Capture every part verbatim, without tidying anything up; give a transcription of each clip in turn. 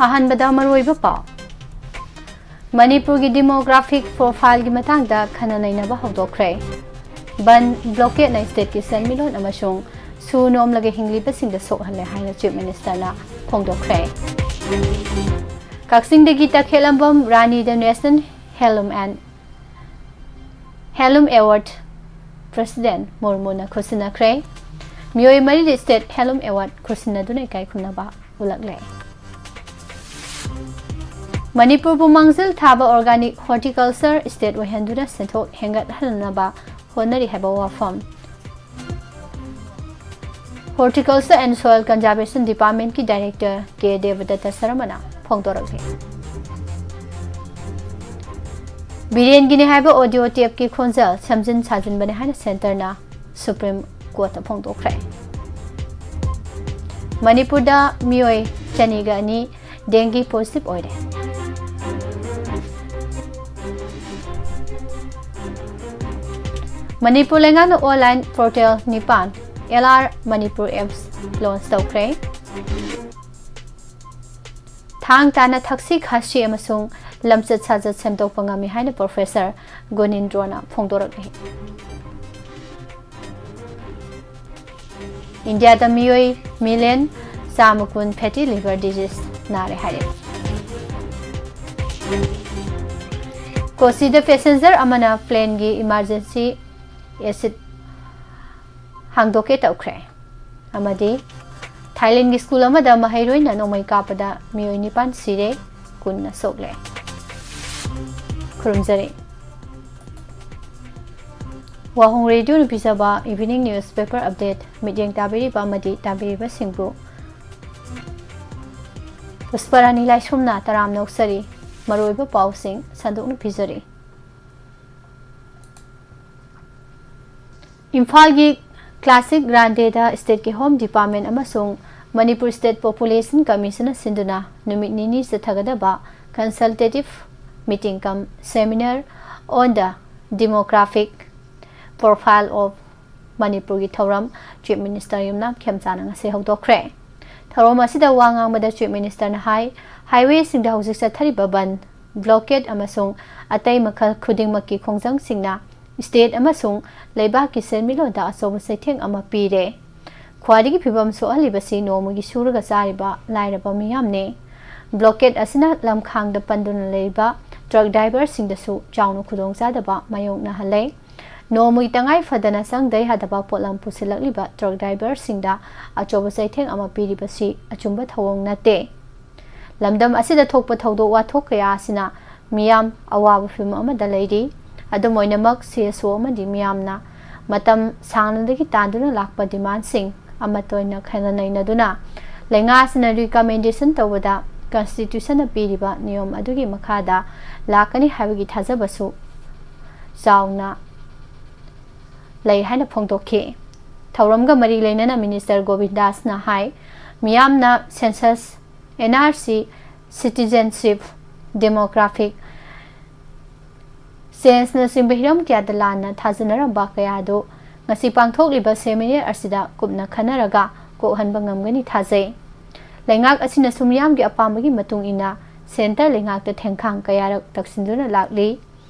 ꯑꯍꯥꯟꯕꯗ ꯃꯔꯨꯑꯣꯏꯕ ꯄꯥꯎ꯫ ꯃꯅꯤꯄꯨꯔꯒꯤ demographic profileꯒꯤ ꯃꯇꯥꯡꯗ ꯈꯟꯅ ꯅꯩꯅꯕ ꯍꯧꯗꯣꯛꯈ꯭ꯔꯦ꯫ ꯕꯟ, blockade ꯅ stateꯀꯤ ꯁꯦꯟꯃꯤꯠꯂꯣꯟ ꯑꯃꯁꯨꯡ ꯁꯨ ꯅꯣꯝꯂꯒ ꯍꯤꯡꯂꯤꯕꯁꯤꯡꯗ ꯁꯣꯛꯍꯜꯂꯦ ꯍꯥꯏꯅ Chief Minister ꯅ ꯐꯣꯡꯗꯣꯛꯈ꯭ꯔꯦ꯫ ꯀꯛꯆꯤꯡꯗꯒꯤ ꯇꯈꯦꯂꯝꯕꯝ ꯔꯥꯅꯤꯗ National Handloom and Handloom Award President ꯃꯨꯔꯃꯨꯅ ꯈꯨꯠꯁꯤꯟꯅꯈ꯭ꯔꯦ꯫ ꯃꯤꯑꯣꯏ ꯃꯔꯤꯗ State Handloom Award ꯈꯨꯠꯁꯤꯟꯅꯗꯨꯅ ꯏꯀꯥꯏ ꯈꯨꯝꯅꯕ ꯎꯠꯂꯛꯂꯦ꯫ ꯃꯅꯤꯄꯨꯔꯕꯨ ꯃꯥꯡꯖꯤꯜ ꯊꯥꯕ organic horticulture state ꯑꯣꯏꯍꯟꯗꯨꯅ ꯁꯦꯟꯊꯣꯛ ꯍꯦꯟꯒꯠꯍꯟꯅꯕ ꯍꯣꯠꯅꯔꯤ ꯍꯥꯏꯕ ꯋꯥꯐꯝ Horticulture and Soil Conservation Departmentꯀꯤ Director ꯀꯦ ꯗꯦꯕꯗꯠꯇ ꯁꯔꯃꯅ ꯐꯣꯡꯗꯣꯔꯛꯂꯤ꯫ ꯕꯤꯔꯦꯟꯒꯤꯅꯤ ꯍꯥꯏꯕ audio tapeꯀꯤ ꯈꯣꯟꯖꯦꯜ ꯁꯦꯝꯖꯤꯟ ꯁꯥꯖꯤꯟꯕꯅꯤ ꯍꯥꯏꯅ Centreꯅ Supreme Courtꯇ ꯐꯣꯡꯗꯣꯛꯈ꯭ꯔꯦ꯫ ꯃꯅꯤꯄꯨꯔꯗ ꯃꯤꯑꯣꯏ ꯆꯅꯤꯒ ꯑꯅꯤ dengue positive ꯑꯣꯏꯔꯦ꯫ ꯃꯅꯤꯄꯨꯔ ꯂꯩꯉꯥꯛꯅ online portal ꯅꯤꯄꯥꯟ, L R Manipur apps launch ꯇꯧꯈ꯭ꯔꯦ꯫ ꯊꯥꯡ ꯇꯥꯅ ꯊꯛꯁꯤ ꯈꯥꯁꯤ ꯑꯃꯁꯨꯡ ꯂꯝꯆꯠ ꯁꯥꯖꯠ ꯁꯦꯝꯗꯣꯛꯄ ꯉꯝꯃꯤ ꯍꯥꯏꯅ Professor ꯒꯣꯅꯤꯟꯗ꯭ꯔꯣꯅ ꯐꯣꯡꯗꯣꯔꯛꯂꯤ꯫ ꯏꯟꯗꯤꯌꯥꯗ ꯃꯤꯑꯣꯏ million ꯆꯥꯝꯃ ꯀꯨꯟ fatty liver disease ꯅꯥꯔꯦ ꯍꯥꯏꯔꯦ꯫ ꯀꯣꯆꯤꯗ passenger ꯑꯃꯅ planeꯒꯤ emergency exit ꯍꯥꯡꯗꯣꯛꯀꯦ ꯇꯧꯈ꯭ꯔꯦ꯫ ꯑꯃꯗꯤ ꯊꯥꯏꯂꯦꯟꯒꯤ school ꯑꯃꯗ ꯃꯍꯩꯔꯣꯏꯅ ꯅꯣꯡꯃꯩ ꯀꯥꯞꯄꯗ ꯃꯤꯑꯣꯏ ꯅꯤꯄꯥꯟ ꯁꯤꯔꯦ, ꯀꯨꯟꯅ ꯁꯣꯛꯂꯦ꯫ ꯈꯨꯔꯨꯝꯖꯔꯤ꯫ ꯋꯥꯍꯣꯡ ꯔꯦꯗꯤꯑꯣꯅ ꯄꯤꯖꯕ evening newspaper update ꯃꯤꯠꯌꯦꯡ ꯇꯥꯕꯤꯔꯤꯕ ꯑꯃꯗꯤ ꯇꯥꯕꯤꯔꯤꯕꯁꯤꯡꯕꯨ ꯄꯨꯁꯄꯔꯥꯅꯤ ꯂꯥꯏꯁ꯭ꯔꯝꯅ ꯇꯔꯥꯝꯅ ꯑꯣꯛꯆꯔꯤ꯫ ꯃꯔꯨꯑꯣꯏꯕ ꯄꯥꯎꯁꯤꯡ ꯁꯟꯗꯣꯛꯅ ꯄꯤꯖꯔꯤ꯫ ꯏꯝꯐꯥꯜꯒꯤ Classic Grandꯦꯗ stateꯀꯤ Home Department ꯑꯃꯁꯨꯡ ꯃꯅꯤꯄꯨꯔ State Population Commissionꯅ ꯁꯤꯟꯗꯨꯅ ꯅꯨꯃꯤꯠ ꯅꯤꯅꯤ ꯆꯠꯊꯒꯗꯕ consultative meeting cum seminar on the demographic profile of ꯃꯅꯤꯄꯨꯔꯒꯤ ꯊꯧꯔꯝ Chief Minister ꯌꯨꯝꯅꯥꯝ ꯈꯦꯝꯆꯥꯅ ꯉꯁꯤ ꯍꯧꯗꯣꯛꯈ꯭ꯔꯦ꯫ ꯊꯧꯔꯝ ꯑꯁꯤꯗ ꯋꯥ ꯉꯥꯡꯕꯗ Chief Minister ꯅ ꯍꯥꯏ, highway ꯁꯤꯡꯗ ꯍꯧꯖꯤꯛ ꯆꯠꯊꯔꯤꯕ ꯕꯟ, blockade ꯑꯃꯁꯨꯡ ꯑꯇꯩ ꯃꯈꯜ ꯈꯨꯗꯤꯡꯃꯛꯀꯤ ꯈꯣꯡꯖꯪꯁꯤꯡꯅ state ꯑꯃꯁꯨꯡ ꯂꯩꯕꯥꯛꯀꯤ ꯁꯦꯟꯃꯤꯠꯂꯣꯟꯗ ꯑꯆꯧꯕ ꯆꯩꯊꯦꯡ ꯑꯃ ꯄꯤꯔꯦ꯫ ꯈ꯭ꯋꯥꯏꯗꯒꯤ ꯐꯤꯕꯝ ꯁꯣꯛꯍꯜꯂꯤꯕꯁꯤ ꯅꯣꯡꯃꯒꯤ ꯁꯨꯔꯒ ꯆꯥꯔꯤꯕ ꯂꯥꯏꯔꯕ ꯃꯤꯌꯥꯝꯅꯤ꯫ Blockade ꯑꯁꯤꯅ ꯂꯝꯈꯥꯡꯗ ꯄꯟꯗꯨꯅ ꯂꯩꯔꯤꯕ truck driver ꯁꯤꯡꯗꯁꯨ ꯆꯥꯎꯅ ꯈꯨꯗꯣꯡꯆꯥꯗꯕ ꯃꯥꯌꯣꯛꯅꯍꯜꯂꯦ꯫ ꯅꯣꯡꯃꯒꯤ ꯇꯉꯥꯏ ꯐꯗꯅ ꯆꯪꯗ ꯌꯥꯗꯕ ꯄꯣꯠꯂꯝ ꯄꯨꯁꯤꯜꯂꯛꯂꯤꯕ truck driver ꯁꯤꯡꯗ ꯑꯆꯧꯕ ꯆꯩꯊꯦꯡ ꯑꯃ ꯄꯤꯔꯤꯕꯁꯤ ꯑꯆꯨꯝꯕ ꯊꯧꯑꯣꯡ ꯅꯠꯇꯦ꯫ ꯂꯝꯗꯝ ꯑꯁꯤꯗ ꯊꯣꯛꯄ ꯊꯧꯗꯣꯛ ꯋꯥꯊꯣꯛ ꯀꯌꯥ ꯑꯁꯤꯅ ꯃꯤꯌꯥꯝ ꯑꯋꯥꯕ ꯐꯤꯚꯝ ꯑꯃꯗ ꯂꯩꯔꯤ꯫ ꯑꯗꯨꯝ ꯑꯣꯏꯅꯃꯛ, C S O ꯑꯃꯗꯤ ꯃꯤꯌꯥꯝꯅ ꯃꯇꯝ ꯁꯥꯡꯅꯗꯒꯤ ꯇꯥꯟꯗꯨꯅ ꯂꯥꯛꯄ demand ꯁꯤꯡ ꯑꯃꯠꯇ ꯑꯣꯏꯅ ꯈꯟꯅ ꯅꯩꯅꯗꯨꯅ ꯂꯩꯉꯥꯛ ꯑꯁꯤꯅ recommendation ꯇꯧꯕꯗ constitution ꯅ ꯄꯤꯔꯤꯕ ꯅꯤꯌꯣꯝ ꯑꯗꯨꯒꯤ ꯃꯈꯥꯗ ꯂꯥꯛꯀꯅꯤ ꯍꯥꯏꯕꯒꯤ ꯊꯥꯖꯕꯁꯨ ꯆꯥꯎꯅ ꯂꯩ ꯍꯥꯏꯅ ꯐꯣꯡꯗꯣꯛꯈꯤ꯫ ꯊꯧꯔꯝꯒ ꯃꯔꯤ ꯂꯩꯅꯅ Minister ꯒꯣꯕꯤꯟꯗꯥꯁꯅ ꯍꯥꯏ, ꯃꯤꯌꯥꯝꯅ census, N R C, citizenship, demographic change ꯅꯆꯤꯡꯕ ꯍꯤꯔꯝ ꯀꯌꯥꯗ ꯂꯥꯟꯅ ꯊꯥꯖꯅꯔꯝꯕ ꯀꯌꯥ ꯑꯗꯨ ꯉꯁꯤ ꯄꯥꯡꯊꯣꯛꯂꯤꯕ seminar ꯑꯁꯤꯗ ꯀꯨꯞꯅ ꯈꯟꯅꯔꯒ ꯀꯣꯛꯍꯟꯕ ꯉꯝꯒꯅꯤ ꯊꯥꯖꯩ꯫ ꯂꯩꯉꯥꯛ ꯑꯁꯤꯅꯁꯨ ꯃꯤꯌꯥꯝꯒꯤ ꯑꯄꯥꯝꯕꯒꯤ ꯃꯇꯨꯡ ꯏꯟꯅ centre ꯂꯩꯉꯥꯛꯇ ꯊꯦꯡꯈꯥꯡ ꯀꯌꯥꯔꯛ ꯇꯛꯁꯤꯟꯗꯨꯅ ꯂꯥꯛꯂꯤ꯫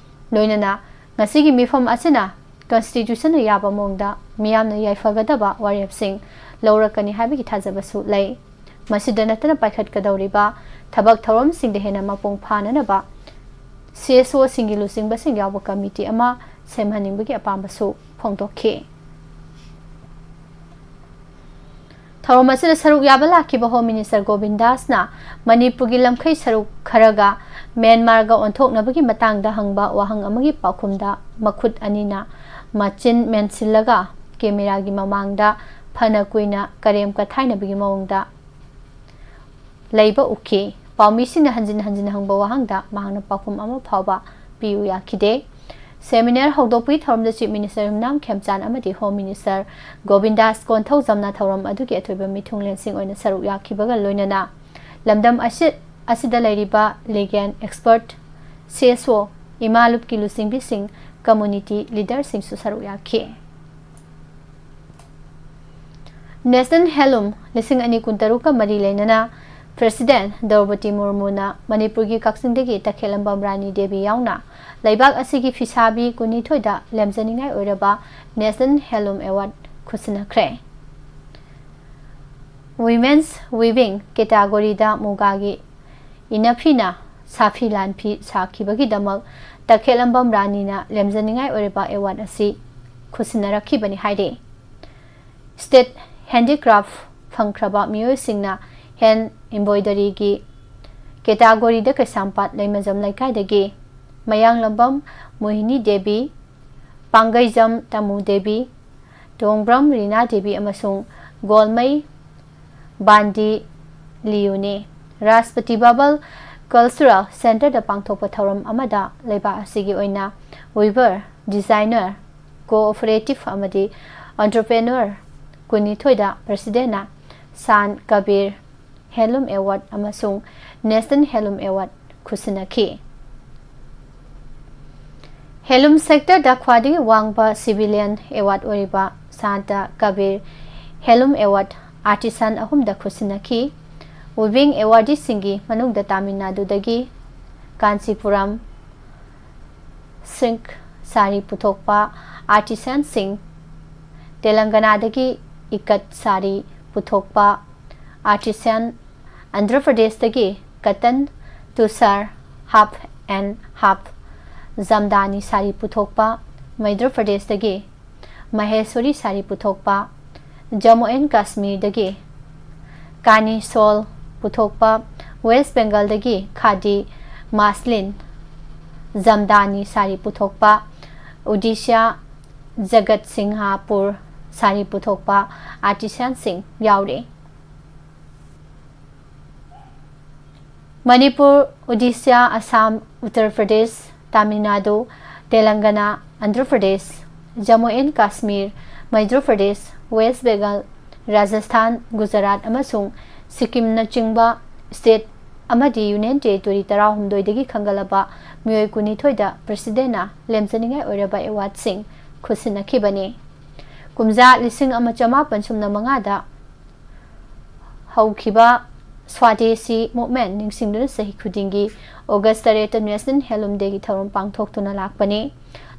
ꯂꯣꯏꯅꯅ ꯉꯁꯤꯒꯤ ꯃꯤꯐꯝ ꯑꯁꯤꯅ constitution ꯅ ꯌꯥꯕ ꯃꯑꯣꯡꯗ ꯃꯤꯌꯥꯝꯅ ꯌꯥꯏꯐꯒꯗꯕ ꯋꯥꯔꯦꯞꯁꯤꯡ ꯂꯧꯔꯛꯀꯅꯤ ꯍꯥꯏꯕꯒꯤ ꯊꯥꯖꯕꯁꯨ ꯂꯩ꯫ ꯃꯁꯤꯗ ꯅꯠꯇꯅ ꯄꯥꯏꯈꯠꯀꯗꯧꯔꯤꯕ ꯊꯕꯛ ꯊꯧꯔꯝꯁꯤꯡꯗ ꯍꯦꯟꯅ ꯃꯄꯨꯡ ꯐꯥꯅꯅꯕ C S O ꯁꯤꯡꯒꯤ ꯂꯨꯆꯤꯡꯕꯁꯤꯡ ꯌꯥꯎꯕ committee ꯑꯃ ꯁꯦꯝꯍꯟꯅꯤꯡꯕꯒꯤ ꯑꯄꯥꯝꯕꯁꯨ ꯐꯣꯡꯗꯣꯛꯈꯤ꯫ ꯊꯧꯔꯝ ꯑꯁꯤꯗ ꯁꯔꯨꯛ ꯌꯥꯕ ꯂꯥꯛꯈꯤꯕ Home Minister ꯒꯣꯕꯤꯟꯗꯥꯁꯅ ꯃꯅꯤꯄꯨꯔꯒꯤ ꯂꯝꯈꯩ ꯁꯔꯨꯛ ꯈꯔꯒ ꯃ꯭ꯌꯥꯟꯃꯥꯔꯒ ꯑꯣꯟꯊꯣꯛꯅꯕꯒꯤ ꯃꯇꯥꯡꯗ ꯍꯪꯕ ꯋꯥꯍꯪ ꯑꯃꯒꯤ ꯄꯥꯎꯈꯨꯝꯗ ꯃꯈꯨꯠ ꯑꯅꯤꯅ ꯃꯆꯤꯟ ꯃꯦꯟꯁꯤꯜꯂꯒ camera ꯒꯤ ꯃꯃꯥꯡꯗ ꯐꯅ ꯀꯨꯏꯅ ꯀꯔꯦꯝ ꯀꯊꯥꯏꯅꯕꯒꯤ ꯃꯑꯣꯡꯗ ꯂꯩꯕ ꯎꯈꯤ꯫ ꯄꯥꯎꯃꯤꯁꯤꯡꯅ ꯍꯟꯖꯤꯟ ꯍꯟꯖꯤꯟ ꯍꯪꯕ ꯋꯥꯍꯪꯗ ꯃꯍꯥꯛꯅ ꯄꯥꯎꯈꯨꯝ ꯑꯃ ꯐꯥꯎꯕ ꯄꯤꯌꯨ ꯌꯥꯈꯤꯗꯦ꯫ Seminar ꯍꯧꯗꯣꯛꯄꯒꯤ ꯊꯧꯔꯝꯗ Chief Minister ꯌꯨꯝꯅꯥꯝ ꯈꯦꯝꯆꯥꯟ ꯑꯃꯗꯤ Home Minister ꯒꯣꯕꯤꯟꯗꯥꯁ ꯀꯣꯟꯊꯧꯖꯝꯅ ꯊꯧꯔꯝ ꯑꯗꯨꯒꯤ ꯑꯊꯣꯏꯕ ꯃꯤꯊꯨꯡꯂꯦꯟꯁꯤꯡ ꯑꯣꯏꯅ ꯁꯔꯨꯛ ꯌꯥꯈꯤꯕꯒ ꯂꯣꯏꯅꯅ ꯂꯝꯗꯝ ꯑꯁꯤ, ꯑꯁꯤꯗ ꯂꯩꯔꯤꯕ legal expert, C S O, ꯏꯃꯥ ꯂꯨꯞꯀꯤ ꯂꯨꯆꯤꯡꯕꯤꯁꯤꯡ, community leader ꯁꯤꯡꯁꯨ ꯁꯔꯨꯛ ꯌꯥꯈꯤ꯫ National Handloom ꯂꯤꯁꯤꯡ ꯑꯅꯤ ꯀꯨꯟꯇꯔꯨꯛꯀ ꯃꯔꯤ ꯂꯩꯅꯅ President ꯗ꯭ꯔꯧꯄꯗꯤ ꯃꯨꯔꯃꯨꯅ ꯃꯅꯤꯄꯨꯔꯒꯤ ꯀꯛꯆꯤꯡꯗꯒꯤ ꯇꯈꯦꯂꯝꯕꯝ ꯔꯥꯅꯤ ꯗꯦꯕꯤ ꯌꯥꯎꯅ ꯂꯩꯕꯥꯛ ꯑꯁꯤꯒꯤ ꯐꯤꯁꯥꯕꯤ ꯀꯨꯟꯅꯤꯊꯣꯏꯗ ꯂꯦꯝꯖꯅꯤꯡꯉꯥꯏ ꯑꯣꯏꯔꯕ National Handloom Award ꯈꯨꯠꯁꯤꯟꯅꯈ꯭ꯔꯦ꯫ Women's Weaving categoryꯗ ꯃꯨꯒꯥꯒꯤ ꯏꯅꯐꯤꯅ ꯁꯥꯐꯤ ꯂꯥꯟꯐꯤ ꯁꯥꯈꯤꯕꯒꯤꯗꯃꯛ ꯇꯈꯦꯂꯝꯕꯝ ꯔꯥꯅꯤꯅ ꯂꯦꯝꯖꯅꯤꯡꯉꯥꯏ ꯑꯣꯏꯔꯕ award ꯑꯁꯤ ꯈꯨꯠꯁꯤꯟꯅꯔꯛꯈꯤꯕꯅꯤ ꯍꯥꯏꯔꯤ꯫ State Handicraft ꯐꯪꯈ꯭ꯔꯕ ꯃꯤꯑꯣꯏꯁꯤꯡꯅ hand embroideryꯒꯤ categoryꯗ ꯀꯩꯁꯥꯝꯄꯥꯠ ꯂꯩꯃꯖꯝ ꯂꯩꯀꯥꯏꯗꯒꯤ ꯃꯌꯥꯡꯂꯝꯕꯝ ꯃꯣꯍꯤꯅꯤ ꯗꯦꯕꯤ, ꯄꯥꯡꯒꯩꯖꯝ ꯇꯥꯃꯨ ꯗꯦꯕꯤ, ꯇꯣꯡꯕ꯭ꯔꯝ ꯔꯤꯅꯥ ꯗꯦꯕꯤ ꯑꯃꯁꯨꯡ ꯒꯣꯜꯃꯩ ꯕꯥꯟꯗꯤ ꯂꯤꯌꯨꯅꯤ꯫ ꯔꯥꯁꯇ꯭ꯔꯄꯇꯤ ꯚꯕꯟ Cultural Centreꯗ ꯄꯥꯡꯊꯣꯛꯄ ꯊꯧꯔꯝ ꯑꯃꯗ ꯂꯩꯕꯥꯛ ꯑꯁꯤꯒꯤ ꯑꯣꯏꯅ weaver, designer, cooperative ꯑꯃꯗꯤ entrepreneur ꯀꯨꯟꯅꯤꯊꯣꯏꯗ Presidentꯅ ꯁꯥꯟ ꯀꯕꯤꯔ Handloom Award ꯑꯃꯁꯨꯡ National Handloom Award ꯈꯨꯠꯁꯤꯟꯅꯈꯤ꯫ Handloom sectorꯗ ꯈ꯭ꯋꯥꯏꯗꯒꯤ ꯋꯥꯡꯕ civilian award ꯑꯣꯏꯔꯤꯕ Santa Kabir Handloom Award artisan ꯑꯍꯨꯝꯗ ꯈꯨꯠꯁꯤꯟꯅꯈꯤ꯫ Weaving awardeeꯁꯤꯡꯒꯤ ꯃꯅꯨꯡꯗ ꯇꯥꯃꯤꯜ ꯅꯥꯗꯨꯗꯒꯤ ꯀꯥꯟꯆꯤꯄꯨꯔꯝ silk ꯁꯥꯔꯤ ꯄꯨꯊꯣꯛꯄ artisanꯁꯤꯡ, ꯇꯦꯂꯪꯒꯅꯥꯗꯒꯤ ꯏꯀꯠ ꯁꯥꯔꯤ ꯄꯨꯊꯣꯛꯄ artisan, Andhra ꯄ꯭ꯔꯗꯦꯁꯇꯒꯤ cotton tusar half and half ꯖꯝꯗꯥꯅꯤ ꯁꯥꯔꯤ ꯄꯨꯊꯣꯛꯄ, ꯃꯩꯙ꯭ꯔ ꯄ꯭ꯔꯗꯦꯁꯇꯒꯤ ꯃꯍꯦꯁ꯭ꯋꯔꯤ ꯁꯥꯔꯤ ꯄꯨꯊꯣꯛꯄ, ꯖꯝꯃꯨ ꯑꯦꯟ ꯀꯥꯁꯃꯤꯔꯗꯒꯤ ꯀꯥꯅꯤ shawl ꯄꯨꯊꯣꯛꯄ, ꯋꯦꯁ ꯕꯦꯡꯒꯜꯗꯒꯤ ꯈꯥꯗꯤ ꯃꯥꯁꯂꯤꯟ ꯖꯝꯗꯥꯅꯤ ꯁꯥꯔꯤ ꯄꯨꯊꯣꯛꯄ, ꯎꯗꯤꯁꯥ ꯖꯒꯠ ꯁꯤꯡꯍꯥꯄꯨꯔ ꯁꯥꯔꯤ ꯄꯨꯊꯣꯛꯄ artisanꯁꯤꯡ ꯌꯥꯎꯔꯤ꯫ ꯃꯅꯤꯄꯨꯔ, ꯎꯗꯤꯁꯥ, ꯑꯁꯥꯝ, ꯎꯠꯇꯔ ꯄ꯭ꯔꯗꯦꯁ, ꯇꯥꯃꯤꯜ ꯅꯥꯗꯨ, ꯇꯦꯂꯪꯒꯅꯥ, ꯑꯟꯙ꯭ꯔ ꯄ꯭ꯔꯗꯦꯁ, ꯖꯝꯃꯨ ꯑꯦꯟ ꯀꯥꯁꯃꯤꯔ, ꯃꯩꯙ꯭ꯔ ꯄ꯭ꯔꯗꯦꯁ, ꯋꯦꯁ ꯕꯦꯡꯒꯜ, ꯔꯥꯖꯁꯊꯥꯟ, ꯒꯨꯖꯔꯥꯠ ꯑꯃꯁꯨꯡ ꯁꯤꯛꯀꯤꯝꯅꯆꯤꯡꯕ state ꯑꯃꯗꯤ union territory ꯇꯔꯥꯍꯨꯝꯗꯣꯏꯗꯒꯤ ꯈꯟꯒꯠꯂꯕ ꯃꯤꯑꯣꯏ ꯀꯨꯟꯅꯤꯊꯣꯏꯗ Presidentꯅ ꯂꯦꯝꯖꯅꯤꯡꯉꯥꯏ ꯑꯣꯏꯔꯕ awardꯁꯤꯡ ꯈꯨꯠꯁꯤꯟꯅꯈꯤꯕꯅꯤ꯫ ꯀꯨꯝꯖꯥ ꯂꯤꯁꯤꯡ ꯑꯃ ꯆꯃꯥꯄꯟ ꯁꯨꯞꯅ ꯃꯉꯥꯗ ꯍꯧꯈꯤꯕ ꯁ꯭ꯋꯥꯗꯦꯁꯤ ꯃꯨꯚꯃꯦꯟ ꯅꯤꯡꯁꯤꯡꯗꯨꯅ ꯆꯍꯤ ꯈꯨꯗꯤꯡꯒꯤ ꯑꯣꯒꯁ ꯇꯔꯦꯠꯇ ꯅꯦꯁꯅꯦꯜ ꯍꯦꯟꯂꯨꯝ ꯗꯦꯒꯤ ꯊꯧꯔꯝ ꯄꯥꯡꯊꯣꯛꯇꯨꯅ ꯂꯥꯛꯄꯅꯤ꯫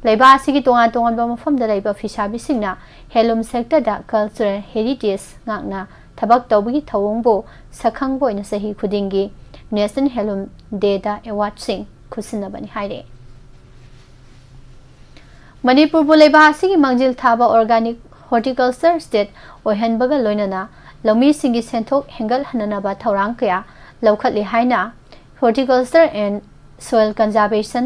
ꯂꯩꯕꯥꯛ ꯑꯁꯤꯒꯤ ꯇꯣꯉꯥꯟ ꯇꯣꯉꯥꯟꯕ ꯃꯐꯝꯗ ꯂꯩꯕ ꯐꯤꯁꯥꯕꯤꯁꯤꯡꯅ ꯍꯦꯟꯂꯨꯝ ꯁꯦꯛꯇꯔꯗ ꯀꯜꯆꯔꯦꯜ ꯍꯦꯔꯤꯇꯦꯖ ꯉꯥꯛꯅ ꯊꯕꯛ ꯇꯧꯕꯒꯤ ꯊꯧꯑꯣꯡꯕꯨ ꯁꯛꯈꯪꯕ ꯑꯣꯏꯅ ꯆꯍꯤ ꯈꯨꯗꯤꯡꯒꯤ ꯅꯦꯁꯅꯦꯜ ꯍꯦꯟꯂꯨꯝ ꯗꯦꯗ ꯑꯦꯋꯥꯔꯗꯁꯤꯡ ꯈꯨꯠꯁꯤꯟꯅꯕꯅꯤ ꯍꯥꯏꯔꯤ꯫ ꯃꯅꯤꯄꯨꯔꯕꯨ ꯂꯩꯕꯥꯛ ꯑꯁꯤꯒꯤ ꯃꯥꯡꯖꯤꯜ ꯊꯥꯕ ꯑꯣꯔꯒꯥꯅꯤꯛ ꯍꯣꯔꯇꯤꯀꯜꯆꯔ ꯁ꯭ꯇꯦꯠ ꯑꯣꯏꯍꯟꯕꯒ ꯂꯣꯏꯅꯅ ꯂꯧꯃꯤꯁꯤꯡꯒꯤ ꯁꯦꯟꯊꯣꯛ ꯍꯦꯟꯒꯠꯍꯟꯅꯅꯕ ꯊꯧꯔꯥꯡ ꯀꯌꯥ ꯂꯧꯈꯠꯂꯤ ꯍꯥꯏꯅ Horticulture and Soil Conservation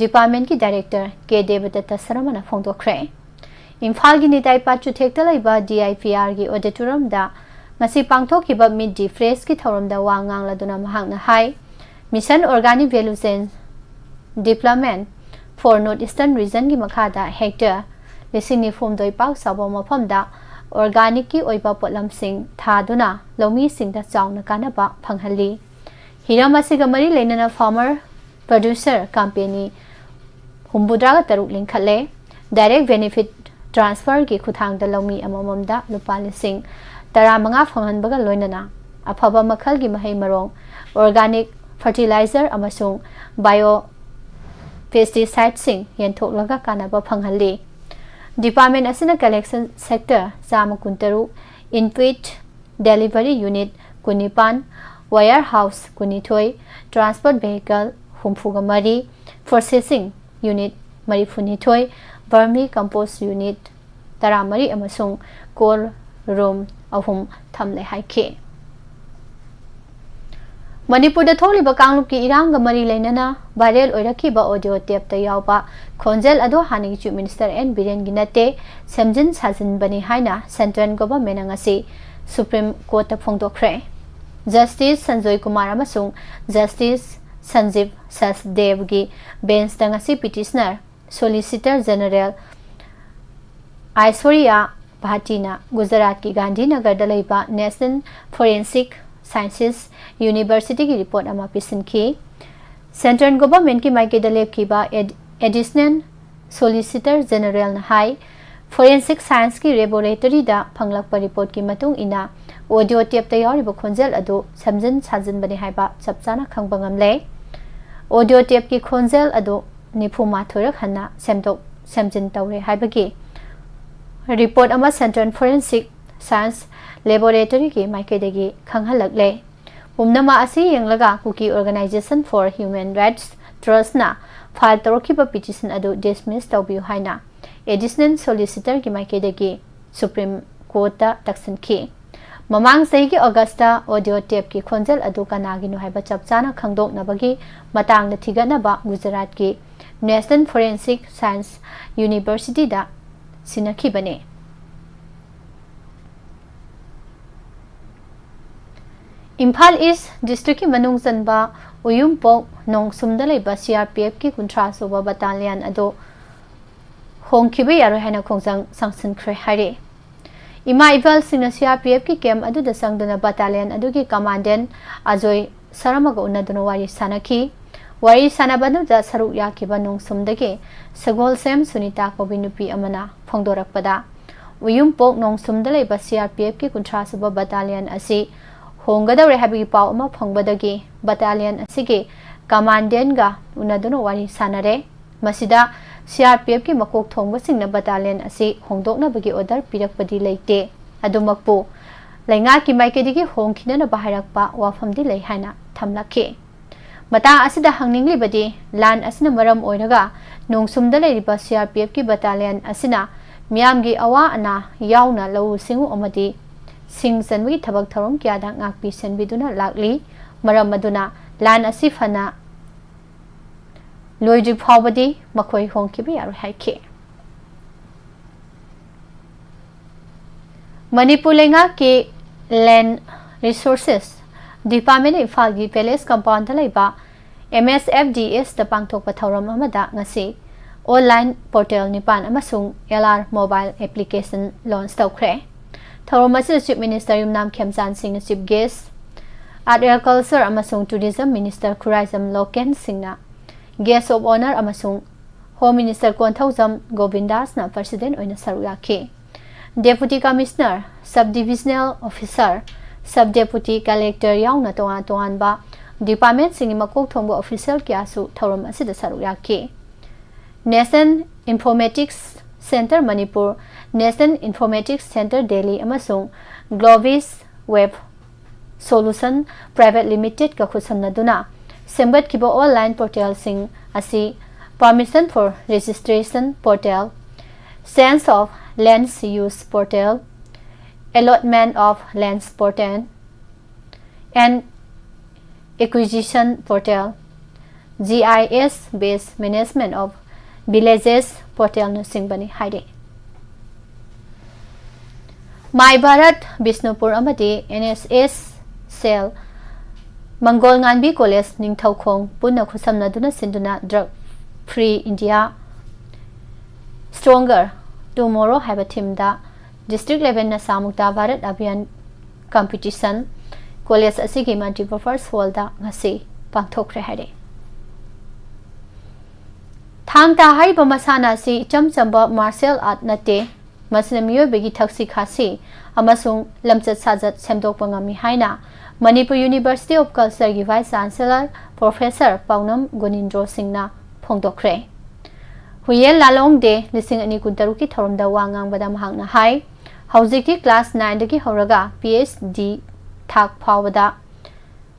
Departmentꯀꯤ Director ꯀꯦ ꯗꯦꯕꯗꯠꯇ ꯁꯔꯃꯅ ꯐꯣꯡꯗꯣꯛꯈ꯭ꯔꯦ꯫ ꯏꯝꯐꯥꯜꯒꯤ ꯅꯤꯇꯥꯏ ꯄꯥꯠ ꯆꯨꯊꯦꯛꯇ ꯂꯩꯕ ꯗꯤ ꯑꯥꯏ ꯄꯤ ꯑꯥꯔꯒꯤ ꯑꯣꯗꯤꯇꯣꯔꯤꯌꯝꯗ ꯉꯁꯤ ꯄꯥꯡꯊꯣꯛꯈꯤꯕ Meet the Pressꯀꯤ ꯊꯧꯔꯝꯗ ꯋꯥ ꯉꯥꯡꯂꯗꯨꯅ ꯃꯍꯥꯛꯅ ꯍꯥꯏ, Mission Organic Value Chain Development for North Eastern Regionꯒꯤ ꯃꯈꯥꯗ ꯍꯦꯛꯇꯔ ꯂꯤꯁꯤꯡ ꯅꯤꯐꯨ ꯍꯨꯝꯗꯣꯏ ꯄꯥꯛ ꯆꯥꯎꯕ ꯃꯐꯝꯗ ꯑꯣꯔꯒꯥꯅꯤꯛꯀꯤ ꯑꯣꯏꯕ ꯄꯣꯠꯂꯝꯁꯤꯡ ꯊꯥꯗꯨꯅ ꯂꯧꯃꯤꯁꯤꯡꯗ ꯆꯥꯎꯅ ꯀꯥꯟꯅꯕ ꯐꯪꯍꯜꯂꯤ꯫ ꯍꯤꯔꯝ ꯑꯁꯤꯒ ꯃꯔꯤ ꯂꯩꯅꯅ farmer producer company ꯍꯨꯝꯐꯨꯇꯔꯥꯒ ꯇꯔꯨꯛ ꯂꯤꯡꯈꯠꯂꯦ꯫ Direct benefit transferꯒꯤ ꯈꯨꯠꯊꯥꯡꯗ ꯂꯧꯃꯤ ꯑꯃꯃꯝꯗ ꯂꯨꯄꯥ ꯂꯤꯁꯤꯡ ꯇꯔꯥꯃꯉꯥ ꯐꯪꯍꯟꯕꯒ ꯂꯣꯏꯅꯅ ꯑꯐꯕ ꯃꯈꯜꯒꯤ ꯃꯍꯩ ꯃꯔꯣꯡ, organic fertilizer ꯑꯃꯁꯨꯡ bio pesticideꯁꯤꯡ ꯌꯦꯟꯊꯣꯛꯂꯒ ꯀꯥꯟꯅꯕ ꯐꯪꯍꯜꯂꯤ꯫ Department ꯑꯁꯤꯅ collection sector ꯆꯥꯝꯃ ꯀꯨꯟꯇꯔꯨꯛ, input delivery unit ꯀꯨꯟꯅꯤꯄꯥꯟ, warehouse ꯀꯨꯟꯅꯤꯊꯣꯏ, transport vehicle ꯍꯨꯝꯐꯨꯒ ꯃꯔꯤ, processing unit ꯃꯔꯤꯐꯨꯅꯤꯊꯣꯏ, vermi compost unit ꯇꯔꯥꯃꯔꯤ ꯑꯃꯁꯨꯡ cold room ꯑꯍꯨꯝ ꯊꯝꯂꯦ ꯍꯥꯏꯈꯤ꯫ ꯃꯅꯤꯄꯨꯔꯗ ꯊꯣꯛꯂꯤꯕ ꯀꯥꯡꯂꯨꯞꯀꯤ ꯏꯔꯥꯡꯒ ꯃꯔꯤ ꯂꯩꯅꯅ viral ꯑꯣꯏꯔꯛꯈꯤꯕ audio tapeꯇ ꯌꯥꯎꯕ ꯈꯣꯟꯖꯦꯜ ꯑꯗꯨ ꯍꯥꯟꯅꯒꯤ Chief Minister ꯑꯦꯟ ꯕꯤꯔꯦꯟꯒꯤ ꯅꯠꯇꯦ, ꯁꯦꯝꯖꯤꯟ ꯁꯥꯖꯤꯟꯕꯅꯤ ꯍꯥꯏꯅ central governmentꯅ ꯉꯁꯤ Supreme Courtꯇ ꯐꯣꯡꯗꯣꯛꯈ꯭ꯔꯦ꯫ Justice ꯁꯟꯖꯣꯏ ꯀꯨꯃꯥꯔ ꯑꯃꯁꯨꯡ Justice ꯁꯟꯖꯤꯕ ꯁꯆꯗꯦꯕꯒꯤ benchꯇ ꯉꯁꯤ petitioner Solicitor General ꯑꯥꯏꯁꯣꯔꯤꯌꯥ ꯚꯥꯇꯤꯅ ꯒꯨꯖꯔꯥꯠꯀꯤ ꯒꯥꯟꯙꯤꯅꯒꯔꯗ ꯂꯩꯕ National Forensic Sciences Universityꯒꯤ report ꯑꯃ ꯄꯤꯁꯤꯟꯈꯤ꯫ Central governmentꯀꯤ ꯃꯥꯏꯀꯩꯗ ꯂꯦꯞꯈꯤꯕ Ad-, Additional Solicitor Generalꯅ ꯍꯥꯏ, Forensic Scienceꯀꯤ ꯂꯦꯕꯣꯔꯦꯇꯔꯤꯗ ꯐꯪꯂꯛꯄ ꯔꯤꯄꯣꯔꯠꯀꯤ ꯃꯇꯨꯡ ꯏꯟꯅ, ꯑꯣꯗꯤꯑꯣ ꯇꯦꯞꯇ ꯌꯥꯎꯔꯤꯕ ꯈꯣꯟꯖꯦꯜ ꯑꯗꯨ ꯁꯦꯝꯖꯤꯟ ꯁꯥꯖꯤꯟꯕꯅꯤ ꯍꯥꯏꯕ ꯆꯞ ꯆꯥꯅ ꯈꯪꯕ ꯉꯝꯂꯦ꯫ ꯑꯣꯗꯤꯑꯣ ꯇꯦꯞꯀꯤ ꯈꯣꯟꯖꯦꯜ ꯑꯗꯨ ꯅꯤꯐꯨ ꯃꯥꯊꯣꯏꯔꯛ ꯍꯟꯅ ꯁꯦꯝꯗꯣꯛ ꯁꯦꯝꯖꯤꯟ ꯇꯧꯔꯦ ꯍꯥꯏꯕꯒꯤ ꯔꯤꯄꯣꯔꯠ ꯑꯃ Central Forensic Science Laboratoryꯒꯤ ꯃꯥꯏꯀꯩꯗꯒꯤ ꯈꯪꯍꯜꯂꯛꯂꯦ꯫ ꯄꯨꯝꯅꯃꯛ ꯑꯁꯤ ꯌꯦꯡꯂꯒ Kuki Organization for Human Rights Trustꯅ ꯐꯥꯏꯜ ꯇꯧꯔꯛꯈꯤꯕ ꯄꯤꯇꯤꯁꯟ ꯑꯗꯨ ꯗꯤꯁꯃꯤꯁ ꯇꯧꯕꯤꯌꯨ ꯍꯥꯏꯅ ꯑꯦꯗꯤꯁꯅꯦꯜ ꯁꯣꯂꯤꯁꯤꯇꯔꯒꯤ ꯃꯥꯏꯀꯩꯗꯒꯤ ꯁꯨꯄ꯭ꯔꯤꯝ ꯀꯣꯔꯠꯇ ꯇꯛꯁꯤꯟꯈꯤ꯫ ꯃꯃꯥꯡ ꯆꯍꯤꯒꯤ ꯑꯣꯒꯁꯇ ꯑꯣꯗꯤꯑꯣ ꯇꯦꯞꯀꯤ ꯈꯣꯟꯖꯦꯜ ꯑꯗꯨ ꯀꯅꯥꯒꯤꯅꯣ ꯍꯥꯏꯕ ꯆꯞ ꯆꯥꯅ ꯈꯪꯗꯣꯛꯅꯕꯒꯤ ꯃꯇꯥꯡꯗ ꯊꯤꯒꯠꯅꯕ ꯒꯨꯖꯔꯥꯠꯀꯤ National Forensic Science Universityꯗ ꯁꯤꯟꯅꯈꯤꯕꯅꯤ꯫ ꯏꯝꯐꯥꯜ ꯏꯁ ꯗꯤꯁꯇ꯭ꯔꯤꯛꯀꯤ ꯃꯅꯨꯡ ꯆꯟꯕ ꯎꯌꯨꯝꯄꯣꯛ ꯅꯣꯡꯁꯨꯝꯗ ꯂꯩꯕ ꯁꯤ ꯑꯥꯔ ꯄꯤ ꯑꯦꯐꯀꯤ ꯀꯨꯟꯊ꯭ꯔꯥ ꯁꯨꯕ ꯕꯠꯇꯥꯂꯤꯌꯟ ꯑꯗꯨ ꯍꯣꯡꯈꯤꯕ ꯌꯥꯔꯣꯏ ꯍꯥꯏꯅ ꯈꯣꯡꯖꯪ ꯁꯥꯡꯁꯤꯟꯈ꯭ꯔꯦ ꯍꯥꯏꯔꯤ꯫ ꯏꯃꯥ ꯏꯕꯜꯁꯤꯡꯅ ꯁꯤ ꯑꯥꯔ ꯄꯤ ꯑꯦꯐꯀꯤ ꯀꯦꯝꯞ ꯑꯗꯨꯗ ꯆꯪꯗꯨꯅ ꯕꯠꯇꯥꯂꯤꯌꯟ ꯑꯗꯨꯒꯤ ꯀꯃꯥꯟꯗꯦꯟ ꯑꯖꯣꯏ ꯁꯔꯃꯒ ꯎꯅꯗꯨꯅ ꯋꯥꯔꯤ ꯁꯥꯅꯈꯤ꯫ ꯋꯥꯔꯤ ꯁꯥꯅꯕ ꯑꯗꯨꯗ ꯁꯔꯨꯛ ꯌꯥꯈꯤꯕ ꯅꯣꯡꯁꯨꯝꯗꯒꯤ ꯁꯒꯣꯜꯁꯦꯝ ꯁꯨꯅꯤꯇꯥ ꯀꯧꯕꯤ ꯅꯨꯄꯤ ꯑꯃꯅ ꯐꯣꯡꯗꯣꯔꯛꯄꯗ, ꯎꯌꯨꯝꯄꯣꯛ ꯅꯣꯡꯁꯨꯝꯗ ꯂꯩꯕ ꯁꯤ ꯑꯥꯔ ꯄꯤ ꯑꯦꯐꯀꯤ ꯀꯨꯟꯊ꯭ꯔꯥ ꯁꯨꯕ ꯕꯠꯇꯥꯂꯤꯌꯟ ꯑꯁꯤ ꯍꯣꯡꯒꯗꯧꯔꯦ ꯍꯥꯏꯕꯒꯤ ꯄꯥꯎ ꯑꯃ ꯐꯪꯕꯗꯒꯤ ꯕꯠꯇꯥꯂꯤꯌꯟ ꯑꯁꯤꯒꯤ ꯀꯃꯥꯟꯗꯦꯟꯒ ꯎꯅꯗꯨꯅ ꯋꯥꯔꯤ ꯁꯥꯅꯔꯦ꯫ ꯃꯁꯤꯗ ꯁꯤ ꯑꯥꯔ ꯄꯤ ꯑꯦꯐꯀꯤ ꯃꯀꯣꯛ ꯊꯣꯡꯕꯁꯤꯡꯅ ꯕꯠꯇꯥꯂꯤꯌꯟ ꯑꯁꯤ ꯍꯣꯡꯗꯣꯛꯅꯕꯒꯤ ꯑꯣꯔꯗꯔ ꯄꯤꯔꯛꯄꯗꯤ ꯂꯩꯇꯦ꯫ ꯑꯗꯨꯃꯛꯄꯨ ꯂꯩꯉꯥꯛꯀꯤ ꯃꯥꯏꯀꯩꯗꯒꯤ ꯍꯣꯡꯈꯤꯅꯅꯕ ꯍꯥꯏꯔꯛꯄ ꯋꯥꯐꯝꯗꯤ ꯂꯩ ꯍꯥꯏꯅ ꯊꯝꯂꯛꯈꯤ꯫ ꯃꯇꯥꯡ ꯑꯁꯤꯗ ꯍꯪꯅꯤꯡꯂꯤꯕꯗꯤ, ꯂꯥꯟ ꯑꯁꯤꯅ ꯃꯔꯝ ꯑꯣꯏꯔꯒ ꯅꯣꯡꯁꯨꯝꯗ ꯂꯩꯔꯤꯕ ꯁꯤ ꯑꯥꯔ ꯄꯤ ꯑꯦꯐꯀꯤ ꯕꯠꯇꯥꯂꯤꯌꯟ ꯑꯁꯤꯅ ꯃꯤꯌꯥꯝꯒꯤ ꯑꯋꯥ ꯑꯅꯥ ꯌꯥꯎꯅ ꯂꯧꯎ ꯁꯤꯡꯎ ꯑꯃꯗꯤ ꯁꯤꯡ ꯆꯟꯕꯒꯤ ꯊꯕꯛ ꯊꯧꯔꯝ ꯀꯌꯥꯗ ꯉꯥꯛꯄꯤ ꯁꯦꯟꯕꯤꯗꯨꯅ ꯂꯥꯛꯂꯤ꯫ ꯃꯔꯝ ꯑꯗꯨꯅ ꯂꯥꯟ ꯑꯁꯤ ꯐꯅ ꯂꯣꯏꯗ꯭ꯔꯤ ꯐꯥꯎꯕꯗꯤ ꯃꯈꯣꯏ ꯍꯣꯡꯈꯤꯕ ꯌꯥꯔꯣꯏ ꯍꯥꯏꯈꯤ꯫ ꯃꯅꯤꯄꯨꯔ ꯂꯩꯉꯥꯛꯀꯤ Land Resources Department ꯏꯝꯐꯥꯜꯒꯤ ꯄꯦꯂꯦꯁ ꯀꯝꯄꯥꯎꯟꯗ ꯂꯩꯕ ꯑꯦꯝ ꯑꯦꯁ ꯑꯦꯐ ꯗꯤ ꯑꯦꯁꯇ ꯄꯥꯡꯊꯣꯛꯄ ꯊꯧꯔꯝ ꯑꯃꯗ ꯉꯁꯤ ꯑꯣꯟꯂꯥꯏꯟ ꯄꯣꯔꯇꯦꯜ ꯅꯤꯄꯥꯟ ꯑꯃꯁꯨꯡ L R mobile application launch ꯇꯧꯈ꯭ꯔꯦ꯫ ꯊꯧꯔꯝ ꯑꯁꯤꯗ ꯆꯤꯐ ꯃꯤꯅꯤꯁꯇꯔ ꯌꯨꯝꯅꯥꯝ ꯈꯦꯝꯆꯥꯟ ꯁꯤꯡꯅ chief guest, art and culture ꯑꯃꯁꯨꯡ ꯇꯨꯔꯤꯖꯝ ꯃꯤꯅꯤꯁꯇꯔ ꯈꯨꯔꯥꯏꯖꯝ ꯂꯣꯀꯦꯟ ꯁꯤꯡꯅ ꯒꯦꯁ ꯑꯣꯐ ꯑꯣꯅꯔ ꯑꯃꯁꯨꯡ Home Minister ꯀꯣꯟꯊꯧꯖꯝ ꯒꯣꯕꯤꯟꯗꯥꯁꯅ president ꯑꯣꯏꯅ ꯁꯔꯨꯛ ꯌꯥꯈꯤ꯫ Deputy Commissioner, Sub Divisional Officer, Sub Deputy Collector ꯌꯥꯎꯅ ꯇꯣꯉꯥꯟ ꯇꯣꯉꯥꯟꯕ departmentꯁꯤꯡꯒꯤ ꯃꯀꯣꯛ ꯊꯣꯡꯕ official ꯀꯌꯥꯁꯨ ꯊꯧꯔꯝ ꯑꯁꯤꯗ ꯁꯔꯨꯛ ꯌꯥꯈꯤ꯫ National Informatics Centre Manipur, National Informatics Centre Delhi ꯑꯃꯁꯨꯡ Glovis Web Solution Private Limitedꯀ ꯈꯨꯠꯁꯝꯅꯗꯨꯅ ꯁꯦꯝꯒꯠꯈꯤꯕ online portalꯁꯤꯡ ꯑꯁꯤ Permission for Registration Portal, Change of Land Use Portal, Allotment of Lands Portal, and Acquisition Portal, G I S Based Management of Villages Portalꯅꯆꯤꯡꯕꯅꯤ ꯍꯥꯏꯔꯤ꯫ My Bharat Bishnupur ꯑꯃꯗꯤ N S S cell ꯃꯪꯒꯣꯜ ꯉꯥꯟꯕꯤ college Ningthoukhong ꯄꯨꯟꯅ ꯈꯨꯠꯁꯝꯅꯗꯨꯅ ꯁꯤꯟꯗꯨꯅ Drug Free India Stronger Tomorrow ꯍꯥꯏꯕ themeꯗ district level ꯅꯁꯥ ꯃꯨꯛꯇ ꯚꯥꯔꯠ ꯑꯚꯤꯌꯥꯟ competition college ꯑꯁꯤꯒꯤ multipurpose hallꯗ ꯉꯁꯤ ꯄꯥꯡꯊꯣꯛꯈ꯭ꯔꯦ ꯍꯥꯏꯔꯤ꯫ ꯊꯥꯡ ꯇꯥ ꯍꯥꯏꯔꯤꯕ ꯃꯁꯥꯟꯅ ꯑꯁꯤ ꯏꯆꯝ ꯆꯝꯕ martial art ꯅꯠꯇꯦ꯫ ꯃꯁꯤꯅ ꯃꯤꯑꯣꯏꯕꯒꯤ ꯊꯛꯁꯤ ꯈꯥꯁꯤ ꯑꯃꯁꯨꯡ ꯂꯝꯆꯠ ꯁꯥꯖꯠ ꯁꯦꯝꯗꯣꯛꯄ ꯉꯝꯃꯤ ꯍꯥꯏꯅ Manipur University of Cultureꯒꯤ Vice Chancellor Professor ꯄꯥꯎꯅꯝ ꯒꯨꯅꯤꯟꯗ꯭ꯔꯣ ꯁꯤꯡꯅ ꯐꯣꯡꯗꯣꯛꯈ꯭ꯔꯦ꯫ ꯍꯨꯌꯦꯟ ꯂꯥꯂꯣꯡ ꯗꯦ ꯂꯤꯁꯤꯡ ꯑꯅꯤ ꯀꯨꯟꯇꯔꯨꯛꯀꯤ ꯊꯧꯔꯝꯗ ꯋꯥ ꯉꯥꯡꯕꯗ ꯃꯍꯥꯛꯅ ꯍꯥꯏ, ꯍꯧꯖꯤꯛꯇꯤ class nineꯗꯒꯤ ꯍꯧꯔꯒ P H D ꯊꯥꯛ ꯐꯥꯎꯕꯗ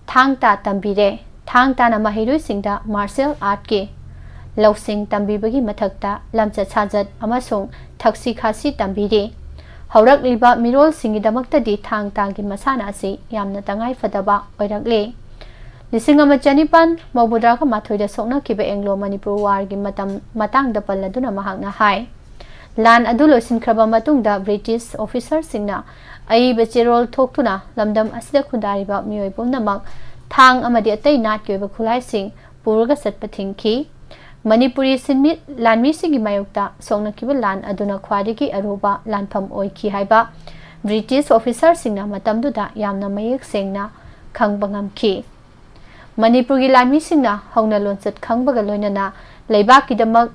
ꯊꯥꯡ ꯇꯥ ꯇꯝꯕꯤꯔꯦ꯫ ꯊꯥꯡ ꯇꯥꯅ ꯃꯍꯩꯔꯣꯏꯁꯤꯡꯗ martial artꯀꯤ ꯂꯧꯁꯤꯡ ꯇꯝꯕꯤꯕꯒꯤ ꯃꯊꯛꯇ ꯂꯝꯆꯠ ꯁꯥꯖꯠ ꯑꯃꯁꯨꯡ ꯊꯛꯁꯤ ꯈꯥꯁꯤ ꯇꯝꯕꯤꯔꯤ꯫ ꯍꯧꯔꯛꯂꯤꯕ ꯃꯤꯔꯣꯜꯁꯤꯡꯒꯤꯗꯃꯛꯇꯗꯤ ꯊꯥꯡ ꯇꯥꯒꯤ ꯃꯁꯥꯟꯅ ꯑꯁꯤ ꯌꯥꯝꯅ ꯇꯉꯥꯏ ꯐꯗꯕ ꯑꯣꯏꯔꯛꯂꯤ꯫ ꯂꯤꯁꯤꯡ ꯑꯃ ꯆꯅꯤꯄꯥꯟ ꯃꯧꯗ꯭ꯔꯥꯒ ꯃꯥꯊꯣꯏꯗ ꯁꯣꯛꯅꯈꯤꯕ Anglo Manipur Warꯒꯤ ꯃꯇꯝ ꯃꯇꯥꯡꯗ ꯄꯜꯂꯗꯨꯅ ꯃꯍꯥꯛꯅ ꯍꯥꯏ, ꯂꯥꯟ ꯑꯗꯨ ꯂꯣꯏꯁꯤꯟꯈ꯭ꯔꯕ ꯃꯇꯨꯡꯗ British officerꯁꯤꯡꯅ ꯑꯏꯕ ꯆꯦꯔꯣꯜ ꯊꯣꯛꯇꯨꯅ ꯂꯝꯗꯝ ꯑꯁꯤꯗ ꯈꯨꯟꯗꯥꯔꯤꯕ ꯃꯤꯑꯣꯏ ꯄꯨꯝꯅꯃꯛ ꯊꯥꯡ ꯑꯃꯗꯤ ꯑꯇꯩ ꯅꯥꯠꯀꯤ ꯑꯣꯏꯕ ꯈꯨꯠꯂꯥꯏꯁꯤꯡ ꯄꯨꯔꯒ ꯆꯠꯄ ꯊꯤꯡꯈꯤ꯫ ꯃꯅꯤꯄꯨꯔꯤ ꯁꯤꯟꯃꯤ ꯂꯥꯟꯃꯤꯁꯤꯡꯒꯤ ꯃꯥꯌꯣꯛꯇ ꯁꯣꯛꯅꯈꯤꯕ ꯂꯥꯟ ꯑꯗꯨꯅ ꯈ꯭ꯋꯥꯏꯗꯒꯤ ꯑꯔꯨꯕ ꯂꯥꯟꯐꯝ ꯑꯣꯏꯈꯤ ꯍꯥꯏꯕ British officerꯁꯤꯡꯅ ꯃꯇꯝꯗꯨꯗ ꯌꯥꯝꯅ ꯃꯌꯦꯛ ꯁꯦꯡꯅ ꯈꯪꯕ ꯉꯝꯈꯤ꯫ ꯃꯅꯤꯄꯨꯔꯒꯤ ꯂꯥꯟꯃꯤꯁꯤꯡꯅ ꯍꯧꯅ ꯂꯣꯟꯆꯠ ꯈꯪꯕꯒ ꯂꯣꯏꯅꯅ ꯂꯩꯕꯥꯛꯀꯤꯗꯃꯛ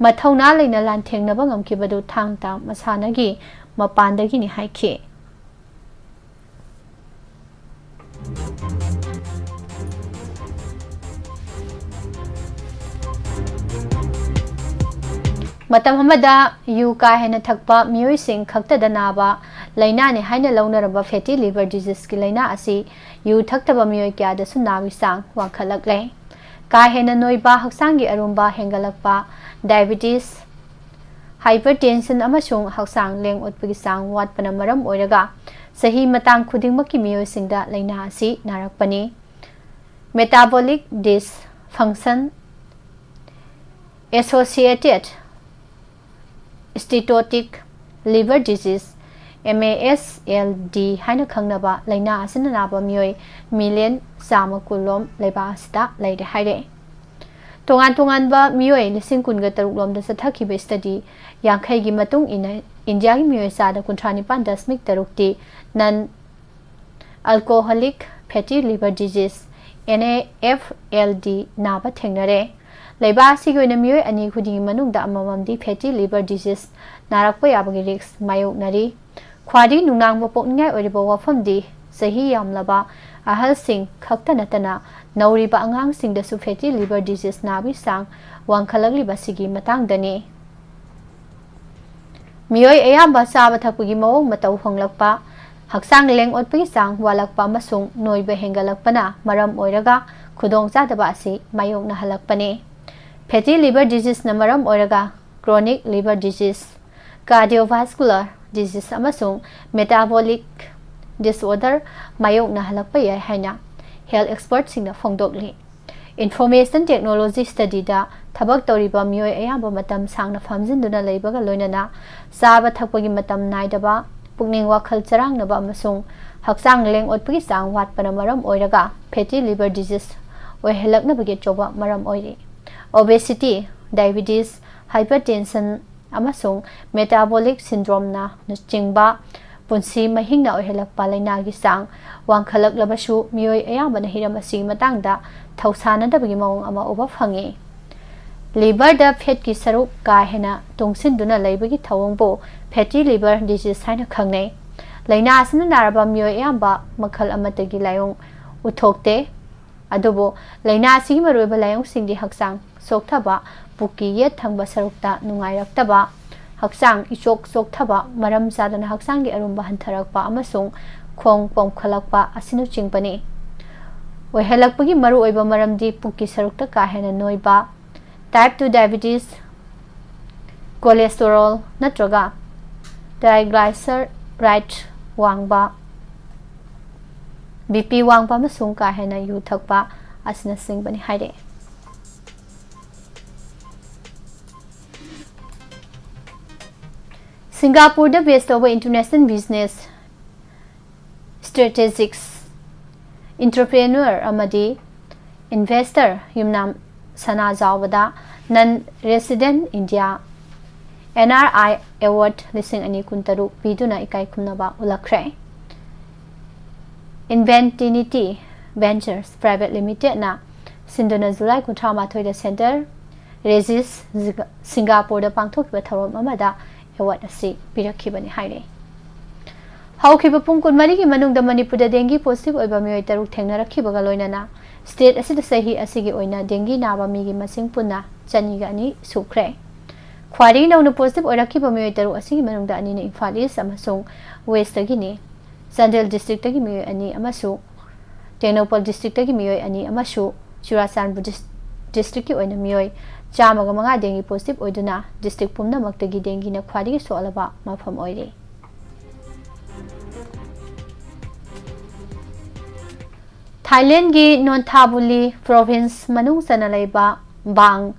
ꯃꯊꯧꯅꯥ ꯂꯩꯅ ꯂꯥꯟꯊꯦꯡꯅꯕ ꯉꯝꯈꯤꯕꯗꯨ ꯊꯥꯡ ꯇꯥ ꯃꯁꯥꯟꯅꯒꯤ ꯃꯄꯥꯟꯗꯒꯤꯅꯤ ꯍꯥꯏꯈꯤ꯫ ꯃꯇꯝ ꯑꯃꯗ ꯌꯨ ꯀꯥ ꯍꯦꯟꯅ ꯊꯛꯄ ꯃꯤꯑꯣꯏꯁꯤꯡ ꯈꯛꯇꯗ ꯅꯥꯕ ꯂꯥꯏꯅꯥꯅꯤ ꯍꯥꯏꯅ ꯂꯧꯅꯔꯝꯕ fatty liver diseaseꯀꯤ ꯂꯥꯏꯅꯥ ꯑꯁꯤ ꯌꯨ ꯊꯛꯇꯕ ꯃꯤꯑꯣꯏ ꯀꯌꯥꯗꯁꯨ ꯅꯥꯕꯒꯤ ꯆꯥꯡ ꯋꯥꯡꯈꯠꯂꯛꯂꯦ꯫ ꯀꯥ ꯍꯦꯟꯅ ꯅꯣꯏꯕ, ꯍꯛꯆꯥꯡꯒꯤ ꯑꯔꯨꯝꯕ ꯍꯦꯟꯒꯠꯂꯛꯄ, diabetes, hypertension ꯑꯃꯁꯨꯡ ꯍꯛꯆꯥꯡ ꯂꯦꯡ ꯑꯣꯠꯄꯒꯤ ꯆꯥꯡ ꯋꯥꯠꯄꯅ ꯃꯔꯝ ꯑꯣꯏꯔꯒ ꯆꯍꯤ ꯃꯇꯥꯡ ꯈꯨꯗꯤꯡꯃꯛꯀꯤ ꯃꯤꯑꯣꯏꯁꯤꯡꯗ ꯂꯥꯏꯅꯥ ꯑꯁꯤ ꯅꯥꯔꯛꯄꯅꯤ꯫ Metabolic dysfunction associated steatotic liver disease, M A S L D ꯍꯥꯏꯅ ꯈꯪꯅꯕ ꯂꯥꯏꯅꯥ ꯑꯁꯤꯅ ꯅꯥꯕ ꯃꯤꯑꯣꯏ ꯃꯤꯂꯤꯌꯟ ꯆꯥꯝꯃ ꯀꯨꯟ ꯂꯣꯝ ꯂꯩꯕꯥꯛ ꯑꯁꯤꯗ ꯂꯩꯔꯦ ꯍꯥꯏꯔꯦ꯫ ꯇꯣꯉꯥꯟ ꯇꯣꯉꯥꯟꯕ ꯃꯤꯑꯣꯏ ꯂꯤꯁꯤꯡ ꯀꯨꯟꯒ ꯇꯔꯨꯛ ꯂꯣꯝꯗ ꯆꯠꯊꯈꯤꯕ study ꯌꯥꯡꯈꯩꯒꯤ ꯃꯇꯨꯡ ꯏꯟꯅ ꯏꯟꯗꯤꯌꯥꯒꯤ ꯃꯤꯑꯣꯏ ꯆꯥꯗ ꯀꯨꯟꯊ꯭ꯔꯥ ꯅꯤꯄꯥꯟ ꯗꯁꯃꯤꯛ ꯇꯔꯨꯛꯇꯤ non alcoholic fatty liver disease, N A F L D, ꯅꯥꯕ ꯊꯦꯡꯅꯔꯦ꯫ ꯂꯩꯕꯥꯛ ꯑꯁꯤꯒꯤ ꯑꯣꯏꯅ ꯃꯤꯑꯣꯏ ꯑꯅꯤ ꯈꯨꯗꯤꯡꯒꯤ ꯃꯅꯨꯡꯗ ꯑꯃꯃꯝꯗꯤ fatty liver disease ꯅꯥꯔꯛꯄ ꯌꯥꯕꯒꯤ risk ꯃꯥꯌꯣꯛꯅꯔꯤ꯫ ꯈ꯭ꯋꯥꯏꯗꯒꯤ ꯅꯨꯡꯅꯥꯡꯕ ꯄꯣꯛꯅꯤꯡꯉꯥꯏ ꯑꯣꯏꯔꯤꯕ ꯋꯥꯐꯝꯗꯤ ꯆꯍꯤ ꯌꯥꯝꯂꯕ ꯑꯍꯜꯁꯤꯡ ꯈꯛꯇ ꯅꯠꯇꯅ ꯅꯧꯔꯤꯕ ꯑꯉꯥꯡꯁꯤꯡꯗꯁꯨ fatty liver disease ꯅꯥꯕꯒꯤ ꯆꯥꯡ ꯋꯥꯡꯈꯠꯂꯛꯂꯤꯕ ꯑꯁꯤꯒꯤ ꯃꯇꯥꯡꯗꯅꯤ꯫ ꯃꯤꯑꯣꯏ ꯑꯌꯥꯝꯕ ꯆꯥꯕ ꯊꯛꯄꯒꯤ ꯃꯑꯣꯡ ꯃꯇꯧ ꯍꯣꯡꯂꯛꯄ, ꯍꯛꯆꯥꯡ ꯂꯦꯡ ꯑꯣꯠꯄꯒꯤ ꯆꯥꯡ ꯋꯥꯠꯂꯛꯄ ꯑꯃꯁꯨꯡ ꯅꯣꯏꯕ ꯍꯦꯟꯒꯠꯂꯛꯄꯅ ꯃꯔꯝ ꯑꯣꯏꯔꯒ ꯈꯨꯗꯣꯡꯆꯥꯗꯕ ꯑꯁꯤ ꯃꯥꯌꯣꯛꯅꯍꯜꯂꯛꯄꯅꯤ꯫ Fatty liver diseaseꯅ ꯃꯔꯝ ꯑꯣꯏꯔꯒ chronic liver disease, cardiovascular disease ꯑꯃꯁꯨꯡ metabolic disorder ꯃꯥꯌꯣꯛꯅꯍꯜꯂꯛꯄ ꯌꯥꯏ ꯍꯥꯏꯅ health expertꯁꯤꯡꯅ ꯐꯣꯡꯗꯣꯛꯂꯤ꯫ Information technology studyꯗ ꯊꯕꯛ ꯇꯧꯔꯤꯕ ꯃꯤꯑꯣꯏ ꯑꯌꯥꯝꯕ ꯃꯇꯝ ꯁꯥꯡꯅ ꯐꯝꯖꯤꯟꯗꯨꯅ ꯂꯩꯕꯒ ꯂꯣꯏꯅꯅ ꯆꯥꯕ ꯊꯛꯄꯒꯤ ꯃꯇꯝ ꯅꯥꯏꯗꯕ, ꯄꯨꯛꯅꯤꯡ ꯋꯥꯈꯜ ꯆꯔꯥꯡꯅꯕ ꯑꯃꯁꯨꯡ ꯍꯛꯆꯥꯡ ꯂꯦꯡ ꯑꯣꯠꯄꯒꯤ ꯆꯥꯡ ꯋꯥꯠꯄꯅ ꯃꯔꯝ ꯑꯣꯏꯔꯒ fatty liver disease ꯑꯣꯏꯍꯜꯂꯛꯅꯕꯒꯤ ꯑꯆꯧꯕ ꯃꯔꯝ ꯑꯣꯏꯔꯤ꯫ Obesity, diabetes, hypertension ꯑꯃꯁꯨꯡ metabolic syndromeꯅ ꯆꯤꯡꯕ ꯄꯨꯟꯁꯤ ꯃꯍꯤꯡꯅ ꯑꯣꯏꯍꯜꯂꯛꯄ ꯂꯥꯏꯅꯥꯒꯤ ꯆꯥꯡ ꯋꯥꯡꯈꯠꯂꯛꯂꯕꯁꯨ, ꯃꯤꯑꯣꯏ ꯑꯌꯥꯝꯕꯅ ꯍꯤꯔꯝ ꯑꯁꯤꯒꯤ ꯃꯇꯥꯡꯗ ꯊꯧꯁꯥꯅꯗꯕꯒꯤ ꯃꯑꯣꯡ ꯑꯃ ꯎꯕ ꯐꯪꯉꯤ꯫ Liver ꯗ fat ꯀꯤ ꯁꯔꯨꯛ ꯀꯥ ꯍꯦꯟꯅ ꯇꯨꯡꯁꯤꯟꯗꯨꯅ ꯂꯩꯕꯒꯤ ꯊꯧꯑꯣꯡꯕꯨ fatty liver disease ꯍꯥꯏꯅ ꯈꯪꯅꯩ꯫ ꯂꯥꯏꯅꯥ ꯑꯁꯤꯅ ꯅꯥꯔꯕ ꯃꯤꯑꯣꯏ ꯑꯌꯥꯝꯕ ꯃꯈꯜ ꯑꯃꯠꯇꯒꯤ ꯂꯥꯏꯑꯣꯡ ꯎꯠꯊꯣꯛꯇꯦ꯫ ꯑꯗꯨꯕꯨ ꯂꯥꯏꯅꯥ ꯑꯁꯤꯒꯤ ꯃꯔꯨꯑꯣꯏꯕ ꯂꯥꯏꯑꯣꯡꯁꯤꯡꯗꯤ ꯍꯛꯆꯥꯡ ꯆꯣꯛꯊꯕ, ꯄꯨꯛꯀꯤ ꯌꯦꯠ ꯊꯪꯕ ꯁꯔꯨꯛꯇ ꯅꯨꯡꯉꯥꯏꯔꯛꯇꯕ, ꯍꯛꯆꯥꯡ ꯏꯆꯣꯛ ꯆꯣꯛꯊꯕ, ꯃꯔꯝ ꯆꯥꯗꯅ ꯍꯛꯆꯥꯡꯒꯤ ꯑꯔꯨꯝꯕ ꯍꯟꯊꯔꯛꯄ ꯑꯃꯁꯨꯡ ꯈꯣꯡ ꯄꯣꯝꯈꯠꯂꯛꯄ ꯑꯁꯤꯅꯆꯤꯡꯕꯅꯤ꯫ ꯑꯣꯏꯍꯜꯂꯛꯄꯒꯤ ꯃꯔꯨꯑꯣꯏꯕ ꯃꯔꯝꯗꯤ ꯄꯨꯛꯀꯤ ꯁꯔꯨꯛꯇ ꯀꯥ ꯍꯦꯟꯅ ꯅꯣꯏꯕ, type two diabetes, cholesterol ꯅꯠꯇ꯭ꯔꯒ triglyceride ꯋꯥꯡꯕ, B P ꯋꯥꯡꯕ ꯑꯃꯁꯨꯡ ꯀꯥ ꯍꯦꯟꯅ ꯌꯨ ꯊꯛꯄ ꯑꯁꯤꯅꯆꯤꯡꯕꯅꯤ ꯍꯥꯏꯔꯛꯑꯦ꯫ ꯁꯤꯡꯒꯥꯄꯨꯔꯗ base ꯇꯧꯕ international business strategics, entrepreneur ꯑꯃꯗꯤ investor Yumnam ꯁꯅꯥꯖꯥꯎꯕꯗ Non Resident India N R I Award ꯂꯤꯁꯤꯡ ꯑꯅꯤ ꯀꯨꯟꯇꯔꯨꯛ ꯄꯤꯗꯨꯅ ꯏꯀꯥꯏ ꯈꯨꯝꯅꯕ ꯎꯠꯂꯛꯈ꯭ꯔꯦ꯫ Inventinity Ventures Private Limited ꯅ ꯁꯤꯟꯗꯨꯅ ꯖꯨꯂꯥꯏ ꯀꯨꯟꯊ꯭ꯔꯥ ꯃꯥꯊꯣꯏꯗ Central Regis ꯁꯤꯡꯒꯥꯄꯨꯔꯗ ꯄꯥꯡꯊꯣꯛꯈꯤꯕ ꯊꯧꯔꯝ ꯑꯃꯗ award ꯑꯁꯤ ꯄꯤꯔꯛꯈꯤꯕꯅꯤ ꯍꯥꯏꯔꯤ꯫ ꯍꯧꯈꯤꯕ ꯄꯨꯡ ꯀꯨꯟꯃꯔꯤꯒꯤ ꯃꯅꯨꯡꯗ ꯃꯅꯤꯄꯨꯔꯗ dengue positive ꯑꯣꯏꯕ ꯃꯤꯑꯣꯏ ꯇꯔꯨꯛ ꯊꯦꯡꯅꯔꯛꯈꯤꯕꯒ ꯂꯣꯏꯅꯅ state ꯑꯁꯤꯗ ꯆꯍꯤ ꯑꯁꯤꯒꯤ ꯑꯣꯏꯅ dengue ꯅꯥꯕ ꯃꯤꯒꯤ ꯃꯁꯤꯡ ꯄꯨꯟꯅ ꯆꯅꯤꯒ ꯑꯅꯤ ꯁꯨꯈ꯭ꯔꯦ꯫ ꯈ꯭ꯋꯥꯏꯗꯒꯤ ꯅꯧꯅ positive ꯑꯣꯏꯔꯛꯈꯤꯕ ꯃꯤꯑꯣꯏ ꯇꯔꯨꯛ ꯑꯁꯤꯒꯤ ꯃꯅꯨꯡꯗ ꯑꯅꯤꯅ ꯏꯝꯐꯥꯜ East ꯑꯃꯁꯨꯡ West ꯇꯒꯤꯅꯤ꯫ ꯆꯥꯟꯗꯦꯜ district ꯇꯒꯤ ꯃꯤꯑꯣꯏ ꯑꯅꯤ ꯑꯃꯁꯨ ꯇꯦꯡꯅꯧꯄꯜ district ꯇꯒꯤ ꯃꯤꯑꯣꯏ ꯑꯅꯤ ꯑꯃꯁꯨ ꯆꯨꯔꯥꯆꯥꯟꯄꯨꯔ dis-, district ꯀꯤ ꯑꯣꯏꯅ ꯃꯤꯑꯣꯏ ꯆꯥꯝꯃꯒ ꯃꯉꯥ dengue positive ꯑꯣꯏꯗꯨꯅ district ꯄꯨꯝꯅꯃꯛꯇꯒꯤ dengue ꯅ ꯈ꯭ꯋꯥꯏꯗꯒꯤ ꯁꯣꯛꯂꯕ ꯃꯐꯝ ꯑꯣꯏꯔꯤ꯫ ꯊꯥꯏꯂꯦꯟꯒꯤ ꯅꯣꯟꯊꯥꯕꯨꯂꯤ province ꯃꯅꯨꯡ ꯆꯟꯅ ꯂꯩꯕ ꯕꯥꯡ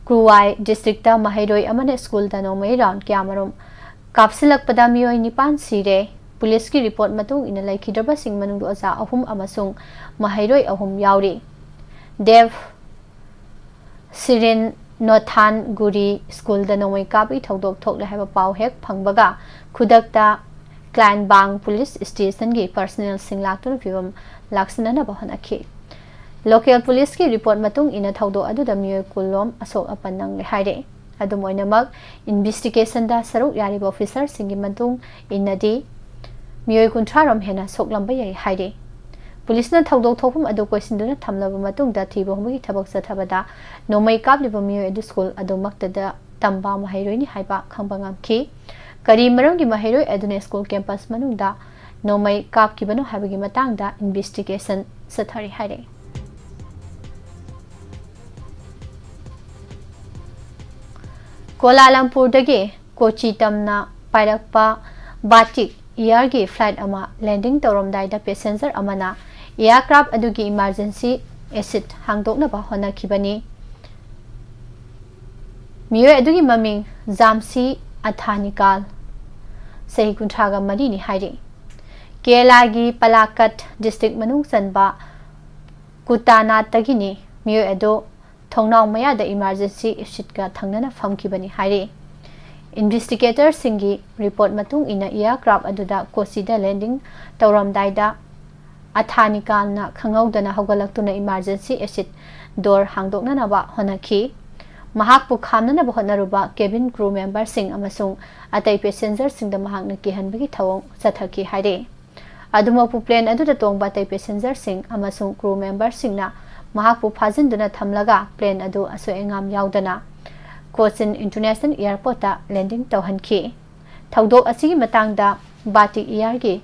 ꯀ꯭ꯔꯨꯋꯥꯏ district ꯇ ꯃꯍꯩꯔꯣꯏ ꯑꯃꯅ school ꯗ ꯅꯣꯡꯃꯩ round ꯀꯌꯥꯃꯔꯨꯝ ꯀꯥꯞꯁꯤꯜꯂꯛꯄꯗ ꯃꯤꯑꯣꯏ ꯅꯤꯄꯥꯟ ꯁꯤꯔꯦ꯫ Police ꯀꯤ report ꯃꯇꯨꯡ ꯏꯟꯅ ꯂꯩꯈꯤꯗ꯭ꯔꯕꯁꯤꯡ ꯃꯅꯨꯡꯗ ꯑꯣꯖꯥ ꯑꯍꯨꯝ ꯑꯃꯁꯨꯡ ꯃꯍꯩꯔꯣꯏ ꯑꯍꯨꯝ ꯌꯥꯎꯔꯤ꯫ ꯗꯦꯕ ꯁꯤꯔꯤꯟ ꯅꯣꯊꯥꯟ ꯒꯨꯔꯤ school ꯗ ꯅꯣꯡꯃꯩ ꯀꯥꯞꯄꯒꯤ ꯊꯧꯗꯣꯛ ꯊꯣꯛꯂꯦ ꯍꯥꯏꯕ ꯄꯥꯎ ꯍꯦꯛ ꯐꯪꯕꯒ ꯈꯨꯗꯛꯇ ꯀ꯭ꯂꯥꯏꯟꯕꯥꯡ police station ꯒꯤ personnel ꯁꯤꯡ ꯂꯥꯛꯇꯨꯅ ꯐꯤꯕꯝ ꯂꯥꯛꯁꯤꯟꯅꯅꯕ ꯍꯣꯠꯅꯈꯤ꯫ Local police ꯀꯤ report ꯃꯇꯨꯡ ꯏꯟꯅ ꯊꯧꯗꯣꯛ ꯑꯗꯨꯗ ꯃꯤꯑꯣꯏ ꯀꯨꯟ ꯂꯣꯝ ꯑꯁꯣꯛ ꯑꯄꯟ ꯅꯪꯂꯦ ꯍꯥꯏꯔꯦ꯫ ꯑꯗꯨꯝ ꯑꯣꯏꯅꯃꯛ, investigation ꯗ ꯁꯔꯨꯛ ꯌꯥꯔꯤꯕ officer ꯁꯤꯡꯒꯤ ꯃꯇꯨꯡ ꯏꯟꯅꯗꯤ ꯃꯤꯑꯣꯏ ꯀꯨꯟꯊ꯭ꯔꯥ ꯔꯣꯝ ꯍꯦꯟꯅ ꯁꯣꯛꯂꯝꯕ ꯌꯥꯏ ꯍꯥꯏꯔꯤ꯫ Police ꯅ ꯊꯧꯗꯣꯛ ꯊꯣꯛꯐꯝ ꯑꯗꯨ ꯀꯣꯏꯁꯤꯟꯗꯨꯅ ꯊꯝꯂꯕ ꯃꯇꯨꯡꯗ ꯊꯤꯕ ꯍꯨꯝꯕꯒꯤ ꯊꯕꯛ ꯆꯠꯊꯕꯗ ꯅꯣꯡꯃꯩ ꯀꯥꯞꯂꯤꯕ ꯃꯤꯑꯣꯏ ꯑꯗꯨ school ꯑꯗꯨꯃꯛꯇꯗ ꯇꯝꯕ ꯃꯍꯩꯔꯣꯏꯅꯤ ꯍꯥꯏꯕ ꯈꯪꯕ ꯉꯝꯈꯤ꯫ ꯀꯔꯤ ꯃꯔꯝꯒꯤ ꯃꯍꯩꯔꯣꯏ ꯑꯗꯨꯅ school campus ꯃꯅꯨꯡꯗ ꯅꯣꯡꯃꯩ ꯀꯥꯞꯈꯤꯕꯅꯣ ꯍꯥꯏꯕꯒꯤ ꯃꯇꯥꯡꯗ investigation ꯆꯠꯊꯔꯤ ꯍꯥꯏꯔꯤ꯫ ꯀꯣꯂꯥꯂꯝꯄꯨꯔꯗꯒꯤ ꯀꯣꯆꯤ ꯇꯝꯅ ꯄꯥꯏꯔꯛꯄ ꯕꯥꯇꯤꯛ ꯏꯌꯥꯔꯒꯤ flight ꯑꯃ landing ꯇꯧꯔꯝꯗꯥꯏꯗ passenger ꯑꯃꯅ aircraft ꯑꯗꯨꯒꯤ emergency exit ꯍꯥꯡꯗꯣꯛꯅꯕ ꯍꯣꯠꯅꯈꯤꯕꯅꯤ꯫ ꯃꯤꯑꯣꯏ ꯑꯗꯨꯒꯤ ꯃꯃꯤꯡ ꯖꯥꯝꯁꯤ ꯑꯊꯥꯅꯤꯀꯥꯜ, ꯆꯍꯤ ꯀꯨꯟꯊ꯭ꯔꯥꯒ ꯃꯔꯤꯅꯤ ꯍꯥꯏꯔꯤ꯫ ꯀꯦꯔꯂꯥꯒꯤ ꯄꯂꯥꯀꯠ district ꯃꯅꯨꯡ ꯆꯟꯕ ꯀꯨꯇꯥꯅꯥꯠꯇꯒꯤꯅꯤ꯫ ꯃꯤꯑꯣꯏ ꯑꯗꯨ ꯊꯣꯡꯅꯥꯎ ꯃꯌꯥꯗ emergency exitꯀ ꯊꯪꯅꯅ ꯐꯝꯈꯤꯕꯅꯤ ꯍꯥꯏꯔꯤ꯫ Investigatorꯁꯤꯡꯒꯤ report ꯃꯇꯨꯡ ꯏꯟꯅ aircraft ꯑꯗꯨꯗ ꯀꯣꯆꯤꯗ landing ꯇꯧꯔꯝꯗꯥꯏꯗ ꯑꯊꯥꯅꯤꯀꯥꯜꯅ ꯈꯪꯍꯧꯗꯅ ꯍꯧꯒꯠꯂꯛꯇꯨꯅ emergency exit door ꯍꯥꯡꯗꯣꯛꯅꯅꯕ ꯍꯣꯠꯅꯈꯤ꯫ ꯃꯍꯥꯛꯄꯨ ꯈꯥꯝꯅꯅꯕ ꯍꯣꯠꯅꯔꯨꯕ cabin crew memberꯁꯤꯡ ꯑꯃꯁꯨꯡ ꯑꯇꯩ passengerꯁꯤꯡꯗ ꯃꯍꯥꯛꯅ ꯀꯤꯍꯟꯕꯒꯤ ꯊꯧꯑꯣꯡ ꯆꯠꯊꯈꯤ ꯍꯥꯏꯔꯤ꯫ ꯑꯗꯨꯃꯛꯄꯨ, plane ꯑꯗꯨꯗ ꯇꯣꯡꯕ ꯑꯇꯩ passengerꯁꯤꯡ ꯑꯃꯁꯨꯡ crew memberꯁꯤꯡꯅ ꯃꯍꯥꯛꯄꯨ ꯐꯥꯖꯤꯟꯗꯨꯅ ꯊꯝꯂꯒ plane ꯑꯗꯨ ꯑꯁꯣꯏ ꯑꯉꯥꯝ ꯌꯥꯎꯗꯅ ꯀꯣꯆꯤꯟ International Airportꯇ landing ꯇꯧꯍꯟꯈꯤ꯫ ꯊꯧꯗꯣꯛ ꯑꯁꯤꯒꯤ ꯃꯇꯥꯡꯗ ꯕꯥꯇꯤꯛ ꯏꯌꯥꯔꯒꯤ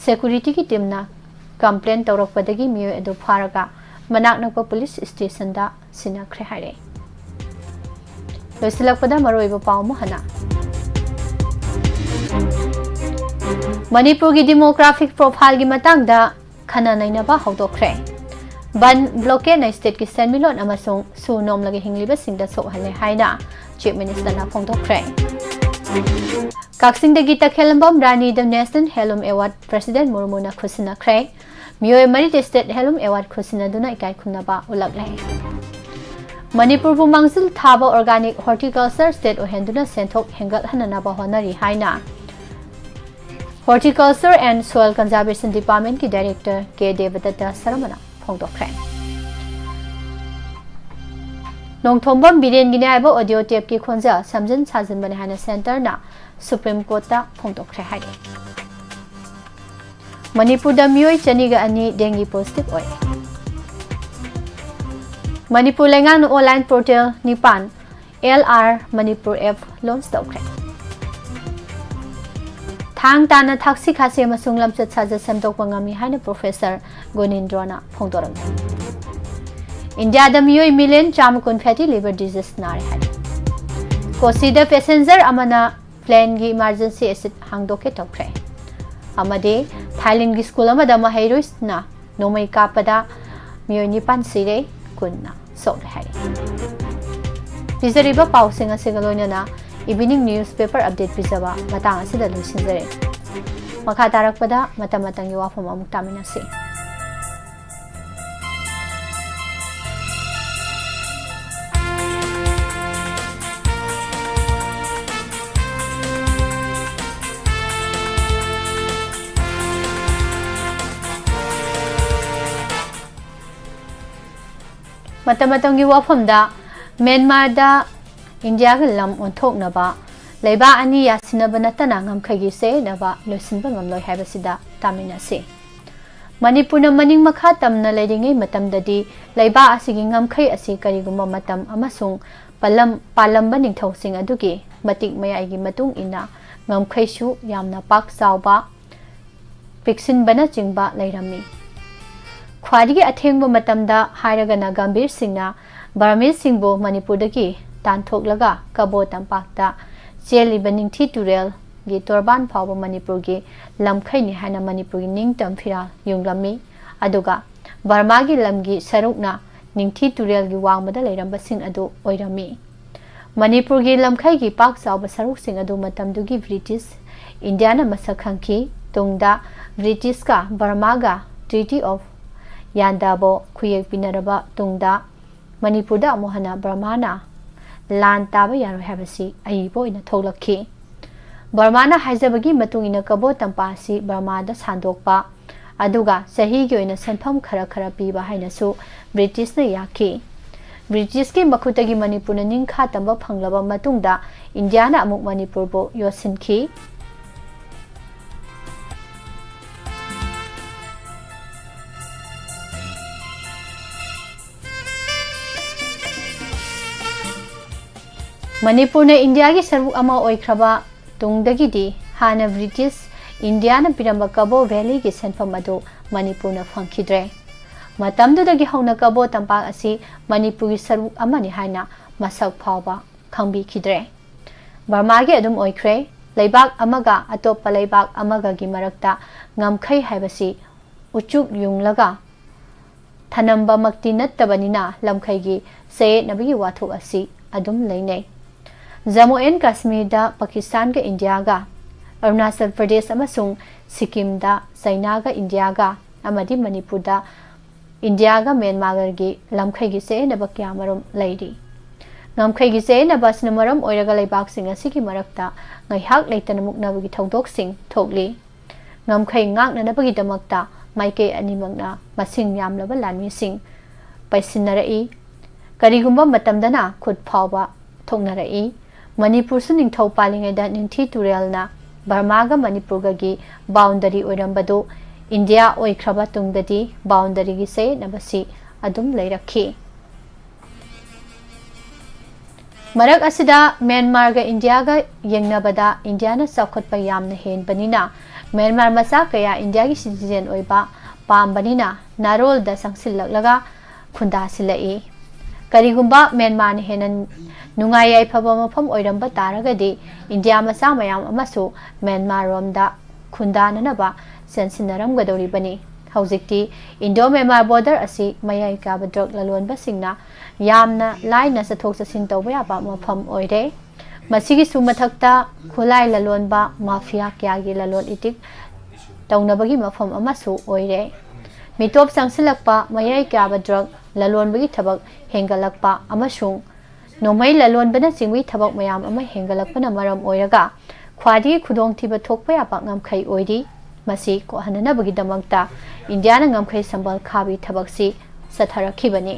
securityꯒꯤ teamꯅ complain ꯇꯧꯔꯛꯄꯗꯒꯤ ꯃꯤꯑꯣꯏ ꯑꯗꯨ ꯐꯥꯔꯒ ꯃꯅꯥꯛ ꯅꯛꯄ police stationꯗ ꯁꯤꯟꯅꯈ꯭ꯔꯦ ꯍꯥꯏꯔꯦ꯫ ꯂꯣꯏꯁꯤꯜꯂꯛꯄꯗ ꯃꯔꯨꯑꯣꯏꯕ ꯄꯥꯎ ꯑꯃꯨꯛ ꯍꯟꯅ꯫ ꯃꯅꯤꯄꯨꯔꯒꯤ demographic profileꯒꯤ ꯃꯇꯥꯡꯗ ꯈꯟꯅ ꯅꯩꯅꯕ ꯍꯧꯗꯣꯛꯈ꯭ꯔꯦ꯫ ꯕꯟ blockade ꯅ stateꯀꯤ ꯁꯦꯟꯃꯤꯠꯂꯣꯟ ꯑꯃꯁꯨꯡ ꯁꯨ ꯅꯣꯝꯂꯒ ꯍꯤꯡꯂꯤꯕꯁꯤꯡꯗ ꯁꯣꯛꯍꯜꯂꯦ ꯍꯥꯏꯅ Chief Ministerꯅ ꯐꯣꯡꯗꯣꯛꯈ꯭ꯔꯦ꯫ ꯀꯛꯆꯤꯡꯗꯒꯤ ꯇꯈꯦꯂꯝꯕꯝ ꯔꯥꯅꯤꯗ National Handloom Award President ꯃꯨꯔꯃꯨꯅ ꯈꯨꯠꯁꯤꯟꯅꯈ꯭ꯔꯦ꯫ ꯃꯤꯑꯣꯏ ꯃꯔꯤꯗ State Handloom Award ꯈꯨꯠꯁꯤꯟꯅꯗꯨꯅ ꯏꯀꯥꯏ ꯈꯨꯝꯅꯕ ꯎꯠꯂꯛꯂꯦ꯫ ꯃꯅꯤꯄꯨꯔꯕꯨ ꯃꯥꯡꯖꯤꯜ ꯊꯥꯕ organic horticulture state ꯑꯣꯏꯍꯟꯗꯨꯅ ꯁꯦꯟꯊꯣꯛ ꯍꯦꯟꯒꯠꯍꯟꯅꯅꯕ ꯍꯣꯠꯅꯔꯤ ꯍꯥꯏꯅ Horticulture and Soil Conservation Departmentꯀꯤ Director ꯀꯦ ꯗꯦꯕꯗꯠꯇ ꯁꯔꯃꯅ ꯐꯣꯡꯗꯣꯛꯈ꯭ꯔꯦ꯫ ꯅꯣꯡꯊꯣꯝꯕꯝ ꯕꯤꯔꯦꯟꯒꯤꯅꯤ ꯍꯥꯏꯕ ꯑꯣꯗꯤꯑꯣ ꯇꯦꯞꯀꯤ ꯈꯣꯟꯖꯦꯜ ꯁꯝꯖꯤꯟ ꯁꯥꯖꯤꯟꯕꯅꯤ ꯍꯥꯏꯅ ꯁꯦꯟꯇꯔꯅ ꯁꯨꯄ꯭ꯔꯤꯝ ꯀꯣꯔꯠꯇ ꯐꯣꯡꯗꯣꯛꯈ꯭ꯔꯦ ꯍꯥꯏꯔꯤ꯫ ꯃꯅꯤꯄꯨꯔꯗ ꯃꯤꯑꯣꯏ ꯆꯅꯤꯒ ꯑꯅꯤ ꯗꯦꯡꯒꯤ ꯄꯣꯖꯤꯇꯤꯚ ꯑꯣꯏ꯫ ꯃꯅꯤꯄꯨꯔ ꯂꯩꯉꯥꯛꯅ ꯑꯣꯟꯂꯥꯏꯟ ꯄꯣꯔꯇꯦꯜ ꯅꯤꯄꯥꯟ, L R Manipur app launch ꯇꯧꯈ꯭ꯔꯦ꯫ ꯊꯥꯡ ꯇꯥꯅ ꯊꯛꯁꯤ ꯈꯥꯁꯤ ꯑꯃꯁꯨꯡ ꯂꯝꯆꯠ ꯁꯥꯖꯠ ꯁꯦꯝꯗꯣꯛꯄ ꯉꯝꯃꯤ ꯍꯥꯏꯅ ꯄ꯭ꯔꯣꯐꯦꯁꯔ ꯒꯨꯅꯤꯟꯗ꯭ꯔꯣꯅ ꯐꯣꯡꯗꯣꯔꯝꯃꯤ꯫ ꯏꯟꯗꯤꯌꯥꯗ ꯃꯤꯑꯣꯏ ꯃꯤꯂꯤꯌꯟ ꯆꯥꯝꯃ ꯀꯨꯟ ꯐꯦꯇꯤ ꯂꯤꯚꯔ ꯗꯤꯖꯤꯁ ꯅꯥꯔꯦ ꯍꯥꯏꯔꯤ꯫ ꯀꯣꯆꯤꯗ ꯄꯦꯁꯦꯟꯖꯔ ꯑꯃꯅ ꯄ꯭ꯂꯦꯟꯒꯤ ꯏꯃꯥꯔꯖꯦꯟꯁꯤ ꯑꯦꯛꯁꯤꯠ ꯍꯥꯡꯗꯣꯛꯀꯦ ꯇꯧꯈ꯭ꯔꯦ꯫ ꯑꯃꯗꯤ ꯊꯥꯏꯂꯦꯟꯒꯤ ꯁ꯭ꯀꯨꯜ ꯑꯃꯗ ꯃꯍꯩꯔꯣꯏꯁꯤꯡꯅ ꯅꯣꯡꯃꯩ ꯀꯥꯞꯄꯗ ꯃꯤꯑꯣꯏ ꯅꯤꯄꯥꯟ ꯁꯤꯔꯦ, ꯀꯨꯟꯅ ꯁꯣꯛꯂꯦ ꯍꯥꯏꯔꯤ꯫ ꯄꯤꯖꯔꯤꯕ ꯄꯥꯎꯁꯤꯡ ꯑꯁꯤꯒ ꯂꯣꯏꯅꯅ ꯏꯚꯤꯅꯤꯡ ꯅ꯭ꯌꯨꯁ ꯄꯦꯄꯔ ꯑꯞꯗꯦꯠ ꯄꯤꯖꯕ ꯃꯇꯥꯡ ꯑꯁꯤꯗ ꯂꯣꯏꯁꯤꯟꯖꯔꯦ꯫ ꯃꯈꯥ ꯇꯥꯔꯛꯄꯗ ꯃꯇꯝ ꯃꯇꯝꯒꯤ ꯋꯥꯐꯝ ꯑꯃꯨꯛ ꯇꯥꯃꯤꯟꯅꯁꯤ꯫ ꯃꯇꯝ ꯃꯇꯝꯒꯤ ꯋꯥꯐꯝꯗ ꯃ꯭ꯌꯥꯟꯃꯥꯔꯗ ꯏꯟꯗꯤꯌꯥꯒ ꯂꯝ ꯑꯣꯟꯊꯣꯛꯅꯕ ꯂꯩꯕꯥꯛ ꯑꯅꯤ ꯌꯥꯁꯤꯟꯅꯕ ꯅꯠꯇꯅ ꯉꯝꯈꯩꯒꯤ ꯆꯌꯦꯠꯅꯕ ꯂꯣꯏꯁꯤꯟꯕ ꯉꯝꯂꯣꯏ ꯍꯥꯏꯕꯁꯤꯗ ꯇꯥꯃꯤꯟꯅꯁꯤ꯫ ꯃꯅꯤꯄꯨꯔꯅ ꯃꯅꯤꯡ ꯃꯈꯥ ꯇꯝꯅ ꯂꯩꯔꯤꯉꯩ ꯃꯇꯝꯗꯗꯤ ꯂꯩꯕꯥꯛ ꯑꯁꯤꯒꯤ ꯉꯝꯈꯩ ꯑꯁꯤ ꯀꯔꯤꯒꯨꯝꯕ ꯃꯇꯝ ꯑꯃꯁꯨꯡ ꯄꯥꯂꯝ-, ꯄꯥꯜꯂꯝꯕ ꯅꯤꯡꯊꯧꯁꯤꯡ ꯑꯗꯨꯒꯤ ꯃꯇꯤꯛ ꯃꯌꯥꯏꯒꯤ ꯃꯇꯨꯡ ꯏꯟꯅ ꯉꯝꯈꯩꯁꯨ ꯌꯥꯝꯅ ꯄꯥꯛ ꯆꯥꯎꯕ, ꯄꯤꯛꯁꯤꯟꯕꯅꯆꯤꯡꯕ ꯂꯩꯔꯝꯃꯤ꯫ ꯈ꯭ꯋꯥꯏꯗꯒꯤ ꯑꯊꯦꯡꯕ ꯃꯇꯝꯗ ꯍꯥꯏꯔꯒꯅ ꯒꯝꯚꯤꯔ ꯁꯤꯡꯅ ꯕꯔꯃꯤꯁꯁꯤꯡꯕꯨ ꯃꯅꯤꯄꯨꯔꯗꯒꯤ ꯇꯥꯟꯊꯣꯛꯂꯒ ꯀꯕꯣ ꯇꯝꯄꯥꯛꯇ ꯆꯦꯜꯂꯤꯕ ꯅꯤꯡꯊꯤ ꯇꯨꯔꯦꯜꯒꯤ ꯇꯣꯔꯕꯥꯟ ꯐꯥꯎꯕ ꯃꯅꯤꯄꯨꯔꯒꯤ ꯂꯝꯈꯩꯅꯤ ꯍꯥꯏꯅ ꯃꯅꯤꯄꯨꯔꯒꯤ ꯅꯤꯡꯇꯝ ꯐꯤꯔꯥꯜ ꯌꯨꯡꯂꯝꯃꯤ꯫ ꯑꯗꯨꯒ ꯕꯔꯃꯥꯒꯤ ꯂꯝꯒꯤ ꯁꯔꯨꯛꯅ ꯅꯤꯡꯊꯤ ꯇꯨꯔꯦꯜꯒꯤ ꯋꯥꯡꯃꯗ ꯂꯩꯔꯝꯕꯁꯤꯡ ꯑꯗꯨ ꯑꯣꯏꯔꯝꯃꯤ꯫ ꯃꯅꯤꯄꯨꯔꯒꯤ ꯂꯝꯈꯩꯒꯤ ꯄꯥꯛ ꯆꯥꯎꯕ ꯁꯔꯨꯛꯁꯤꯡ ꯑꯗꯨ ꯃꯇꯝꯗꯨꯒꯤ ꯕ꯭ꯔꯤꯇꯤꯁ ꯏꯟꯗꯤꯌꯥꯅ ꯃꯁꯛ ꯈꯪꯈꯤ꯫ ꯇꯨꯡꯗ ꯕ꯭ꯔꯤꯇꯤꯁꯀ ꯕꯔꯃꯥꯒ Treaty of Yandabo ꯈꯨꯌꯦꯛ ꯄꯤꯅꯔꯕ ꯇꯨꯡꯗ ꯃꯅꯤꯄꯨꯔꯗ ꯑꯃꯨꯛ ꯍꯟꯅ ꯕꯔꯃꯥꯅ ꯂꯥꯟ ꯇꯥꯕ ꯌꯥꯔꯣꯏ ꯍꯥꯏꯕꯁꯤ ꯑꯏꯕ ꯑꯣꯏꯅ ꯊꯣꯛꯂꯛꯈꯤ꯫ ꯕꯔꯃꯥꯅ ꯍꯥꯏꯖꯕꯒꯤ ꯃꯇꯨꯡ ꯏꯟꯅ ꯀꯕꯣ ꯇꯝꯄꯥꯛ ꯑꯁꯤ ꯕꯔꯃꯥꯗ ꯁꯟꯗꯣꯛꯄ, ꯑꯗꯨꯒ ꯆꯍꯤꯒꯤ ꯑꯣꯏꯅ ꯁꯦꯟꯐꯝ ꯈꯔ ꯈꯔ ꯄꯤꯕ ꯍꯥꯏꯅꯁꯨ ꯕ꯭ꯔꯤꯇꯤꯁꯅ ꯌꯥꯈꯤ꯫ ꯕ꯭ꯔꯤꯇꯤꯁꯀꯤ ꯃꯈꯨꯠꯇꯒꯤ ꯃꯅꯤꯄꯨꯔꯅ ꯅꯤꯡꯈꯥ ꯇꯝꯕ ꯐꯪꯂꯕ ꯃꯇꯨꯡꯗ ꯏꯟꯗꯤꯌꯥꯅ ꯑꯃꯨꯛ ꯃꯅꯤꯄꯨꯔꯕꯨ ꯌꯣꯠꯁꯤꯟꯈꯤ꯫ ꯃꯅꯤꯄꯨꯔꯅ ꯏꯟꯗꯤꯌꯥꯒꯤ ꯁꯔꯨꯛ ꯑꯃ ꯑꯣꯏꯈ꯭ꯔꯕ ꯇꯨꯡꯗꯒꯤꯗꯤ ꯍꯥꯟꯅ ꯕ꯭ꯔꯤꯇꯤꯁ ꯏꯟꯗꯤꯌꯥꯅ ꯄꯤꯔꯝꯕ ꯀꯕꯣ ꯚꯦꯂꯤꯒꯤ ꯁꯦꯟꯐꯝ ꯑꯗꯨ ꯃꯅꯤꯄꯨꯔꯅ ꯐꯪꯈꯤꯗ꯭ꯔꯦ꯫ ꯃꯇꯝꯗꯨꯗꯒꯤ ꯍꯧꯅ ꯀꯕꯣ ꯇꯝꯄꯥꯛ ꯑꯁꯤ ꯃꯅꯤꯄꯨꯔꯒꯤ ꯁꯔꯨꯛ ꯑꯃꯅꯤ ꯍꯥꯏꯅ ꯃꯁꯛ ꯐꯥꯎꯕ ꯈꯪꯕꯤꯈꯤꯗ꯭ꯔꯦ꯫ ꯕꯔꯃꯥꯒꯤ ꯑꯗꯨꯝ ꯑꯣꯏꯈ꯭ꯔꯦ꯫ ꯂꯩꯕꯥꯛ ꯑꯃꯒ ꯑꯇꯣꯞꯄ ꯂꯩꯕꯥꯛ ꯑꯃꯒꯒꯤ ꯃꯔꯛꯇ ꯉꯝꯈꯩ ꯍꯥꯏꯕꯁꯤ ꯎꯆꯨꯛ ꯌꯨꯡꯂꯒ ꯊꯅꯝꯕꯃꯛꯇꯤ ꯅꯠꯇꯕꯅꯤꯅ ꯂꯝꯈꯩꯒꯤ ꯆꯌꯦꯠꯅꯕꯒꯤ ꯋꯥꯊꯣꯛ ꯑꯁꯤ ꯑꯗꯨꯝ ꯂꯩꯅꯩ꯫ ꯖꯝꯃꯨ ꯑꯦꯟ ꯀꯥꯁꯃꯤꯔꯗ ꯄꯥꯀꯤꯁꯇꯥꯟꯒ ꯏꯟꯗꯤꯌꯥꯒ, ꯑꯔꯨꯅꯥꯆꯜ ꯄ꯭ꯔꯗꯦꯁ ꯑꯃꯁꯨꯡ ꯁꯤꯛꯀꯤꯝꯗ ꯆꯩꯅꯥꯒ ꯏꯟꯗꯤꯌꯥꯒ ꯑꯃꯗꯤ ꯃꯅꯤꯄꯨꯔꯗ ꯏꯟꯗꯤꯌꯥꯒ ꯃ꯭ꯌꯥꯟꯃꯥꯔꯒꯤ ꯂꯝꯈꯩꯒꯤ ꯆꯌꯦꯠꯅꯕ ꯀꯌꯥꯃꯔꯨꯝ ꯂꯩꯔꯤ꯫ ꯉꯝꯈꯩꯒꯤ ꯆꯌꯦꯠꯅꯕ ꯑꯁꯤꯅ ꯃꯔꯝ ꯑꯣꯏꯔꯒ ꯂꯩꯕꯥꯛꯁꯤꯡ ꯑꯁꯤꯒꯤ ꯃꯔꯛꯇ ꯉꯥꯏꯍꯥꯛ ꯂꯩꯇꯅ ꯃꯨꯛꯅꯕꯒꯤ ꯊꯧꯗꯣꯛꯁꯤꯡ ꯊꯣꯛꯂꯤ꯫ ꯉꯝꯈꯩ ꯉꯥꯛꯅꯅꯕꯒꯤꯗꯃꯛꯇ ꯃꯥꯏꯀꯩ ꯑꯅꯤꯃꯛꯅ ꯃꯁꯤꯡ ꯌꯥꯝꯂꯕ ꯂꯥꯟꯃꯤꯁꯤꯡ ꯄꯩꯁꯤꯟꯅꯔꯛꯏ꯫ ꯀꯔꯤꯒꯨꯝꯕ ꯃꯇꯝꯗꯅ ꯈꯨꯠ ꯐꯥꯎꯕ ꯊꯣꯛꯅꯔꯛꯏ꯫ ꯃꯅꯤꯄꯨꯔꯁꯨ ꯅꯤꯡꯊꯧ ꯄꯥꯜꯂꯤꯉꯩꯗ ꯅꯤꯡꯊꯤ ꯇꯨꯔꯦꯜꯅ ꯕꯔꯃꯥꯒ ꯃꯅꯤꯄꯨꯔꯒꯒꯤ ꯕꯥꯎꯟꯗꯔꯤ ꯑꯣꯏꯔꯝꯕꯗꯨ ꯏꯟꯗꯤꯌꯥ ꯑꯣꯏꯈ꯭ꯔꯕ ꯇꯨꯡꯗꯗꯤ ꯕꯥꯎꯟꯗꯔꯤꯒꯤ ꯆꯌꯦꯠꯅꯕꯁꯤ ꯑꯗꯨꯝ ꯂꯩꯔꯛꯈꯤ꯫ ꯃꯔꯛ ꯑꯁꯤꯗ ꯃ꯭ꯌꯥꯟꯃꯥꯔꯒ ꯏꯟꯗꯤꯌꯥꯒ ꯌꯦꯡꯅꯕꯗ ꯏꯟꯗꯤꯌꯥꯅ ꯆꯥꯎꯈꯠꯄ ꯌꯥꯝꯅ ꯍꯦꯟꯕꯅꯤꯅ ꯃ꯭ꯌꯥꯟꯃꯥꯔ ꯃꯆꯥ ꯀꯌꯥ ꯏꯟꯗꯤꯌꯥꯒꯤ ꯁꯤꯇꯤꯖꯦꯟ ꯑꯣꯏꯕ ꯄꯥꯝꯕꯅꯤꯅ ꯅꯥꯔꯣꯜꯗ ꯆꯪꯁꯤꯜꯂꯛꯂꯒ ꯈꯨꯟꯗꯥꯁꯤꯜꯂꯛꯏ꯫ ꯀꯔꯤꯒꯨꯝꯕ ꯃ꯭ꯌꯥꯟꯃꯥꯔꯅ ꯍꯦꯟꯅ ꯅꯨꯡꯉꯥꯏ ꯌꯥꯏꯐꯕ ꯃꯐꯝ ꯑꯣꯏꯔꯝꯕ ꯇꯥꯔꯒꯗꯤ ꯏꯟꯗꯤꯌꯥ ꯃꯆꯥ ꯃꯌꯥꯝ ꯑꯃꯁꯨ ꯃ꯭ꯌꯥꯟꯃꯥꯔ ꯔꯣꯝꯗ ꯈꯨꯟꯗꯥꯅꯅꯕ ꯆꯦꯟꯁꯤꯟꯅꯔꯝꯒꯗꯧꯔꯤꯕꯅꯤ꯫ ꯍꯧꯖꯤꯛꯇꯤ ꯏꯟꯗꯣ ꯃ꯭ꯌꯥꯟꯃꯥꯔ ꯕꯣꯔꯗꯔ ꯑꯁꯤ ꯃꯌꯥꯏ ꯀꯥꯕ ꯗ꯭ꯔꯒ ꯂꯂꯣꯟꯕꯁꯤꯡꯅ ꯌꯥꯝꯅ ꯂꯥꯏꯅ ꯆꯠꯊꯣꯛ ꯆꯠꯁꯤꯟ ꯇꯧꯕ ꯌꯥꯕ ꯃꯐꯝ ꯑꯣꯏꯔꯦ꯫ ꯃꯁꯤꯒꯤꯁꯨ ꯃꯊꯛꯇ ꯈꯨꯠꯂꯥꯏ ꯂꯂꯣꯟꯕ ꯃꯥꯐꯤꯌꯥ ꯀꯌꯥꯒꯤ ꯂꯂꯣꯟ ꯏꯇꯤꯛ ꯇꯧꯅꯕꯒꯤ ꯃꯐꯝ ꯑꯃꯁꯨ ꯑꯣꯏꯔꯦ꯫ ꯃꯤꯇꯣꯞ ꯆꯪꯁꯤꯜꯂꯛꯄ, ꯃꯌꯥꯏ ꯀꯥꯕ ꯗ꯭ꯔꯒ ꯂꯂꯣꯟꯕꯒꯤ ꯊꯕꯛ ꯍꯦꯟꯒꯠꯂꯛꯄ ꯑꯃꯁꯨꯡ ꯅꯣꯡꯃꯩ ꯂꯂꯣꯟꯕꯅꯆꯤꯡꯕꯒꯤ ꯊꯕꯛ ꯃꯌꯥꯝ ꯑꯃ ꯍꯦꯟꯒꯠꯂꯛꯄꯅ ꯃꯔꯝ ꯑꯣꯏꯔꯒ ꯈ꯭ꯋꯥꯏꯗꯒꯤ ꯈꯨꯗꯣꯡꯊꯤꯕ ꯊꯣꯛꯄ ꯌꯥꯕ ꯉꯝꯈꯩ ꯑꯣꯏꯔꯤ꯫ ꯃꯁꯤ ꯀꯣꯛꯍꯟꯅꯅꯕꯒꯤꯗꯃꯛꯇ ꯏꯟꯗꯤꯌꯥꯅ ꯉꯝꯈꯩ ꯁꯝꯕꯜ ꯈꯥꯕꯤ ꯊꯕꯛꯁꯤ ꯆꯠꯊꯔꯛꯈꯤꯕꯅꯤ꯫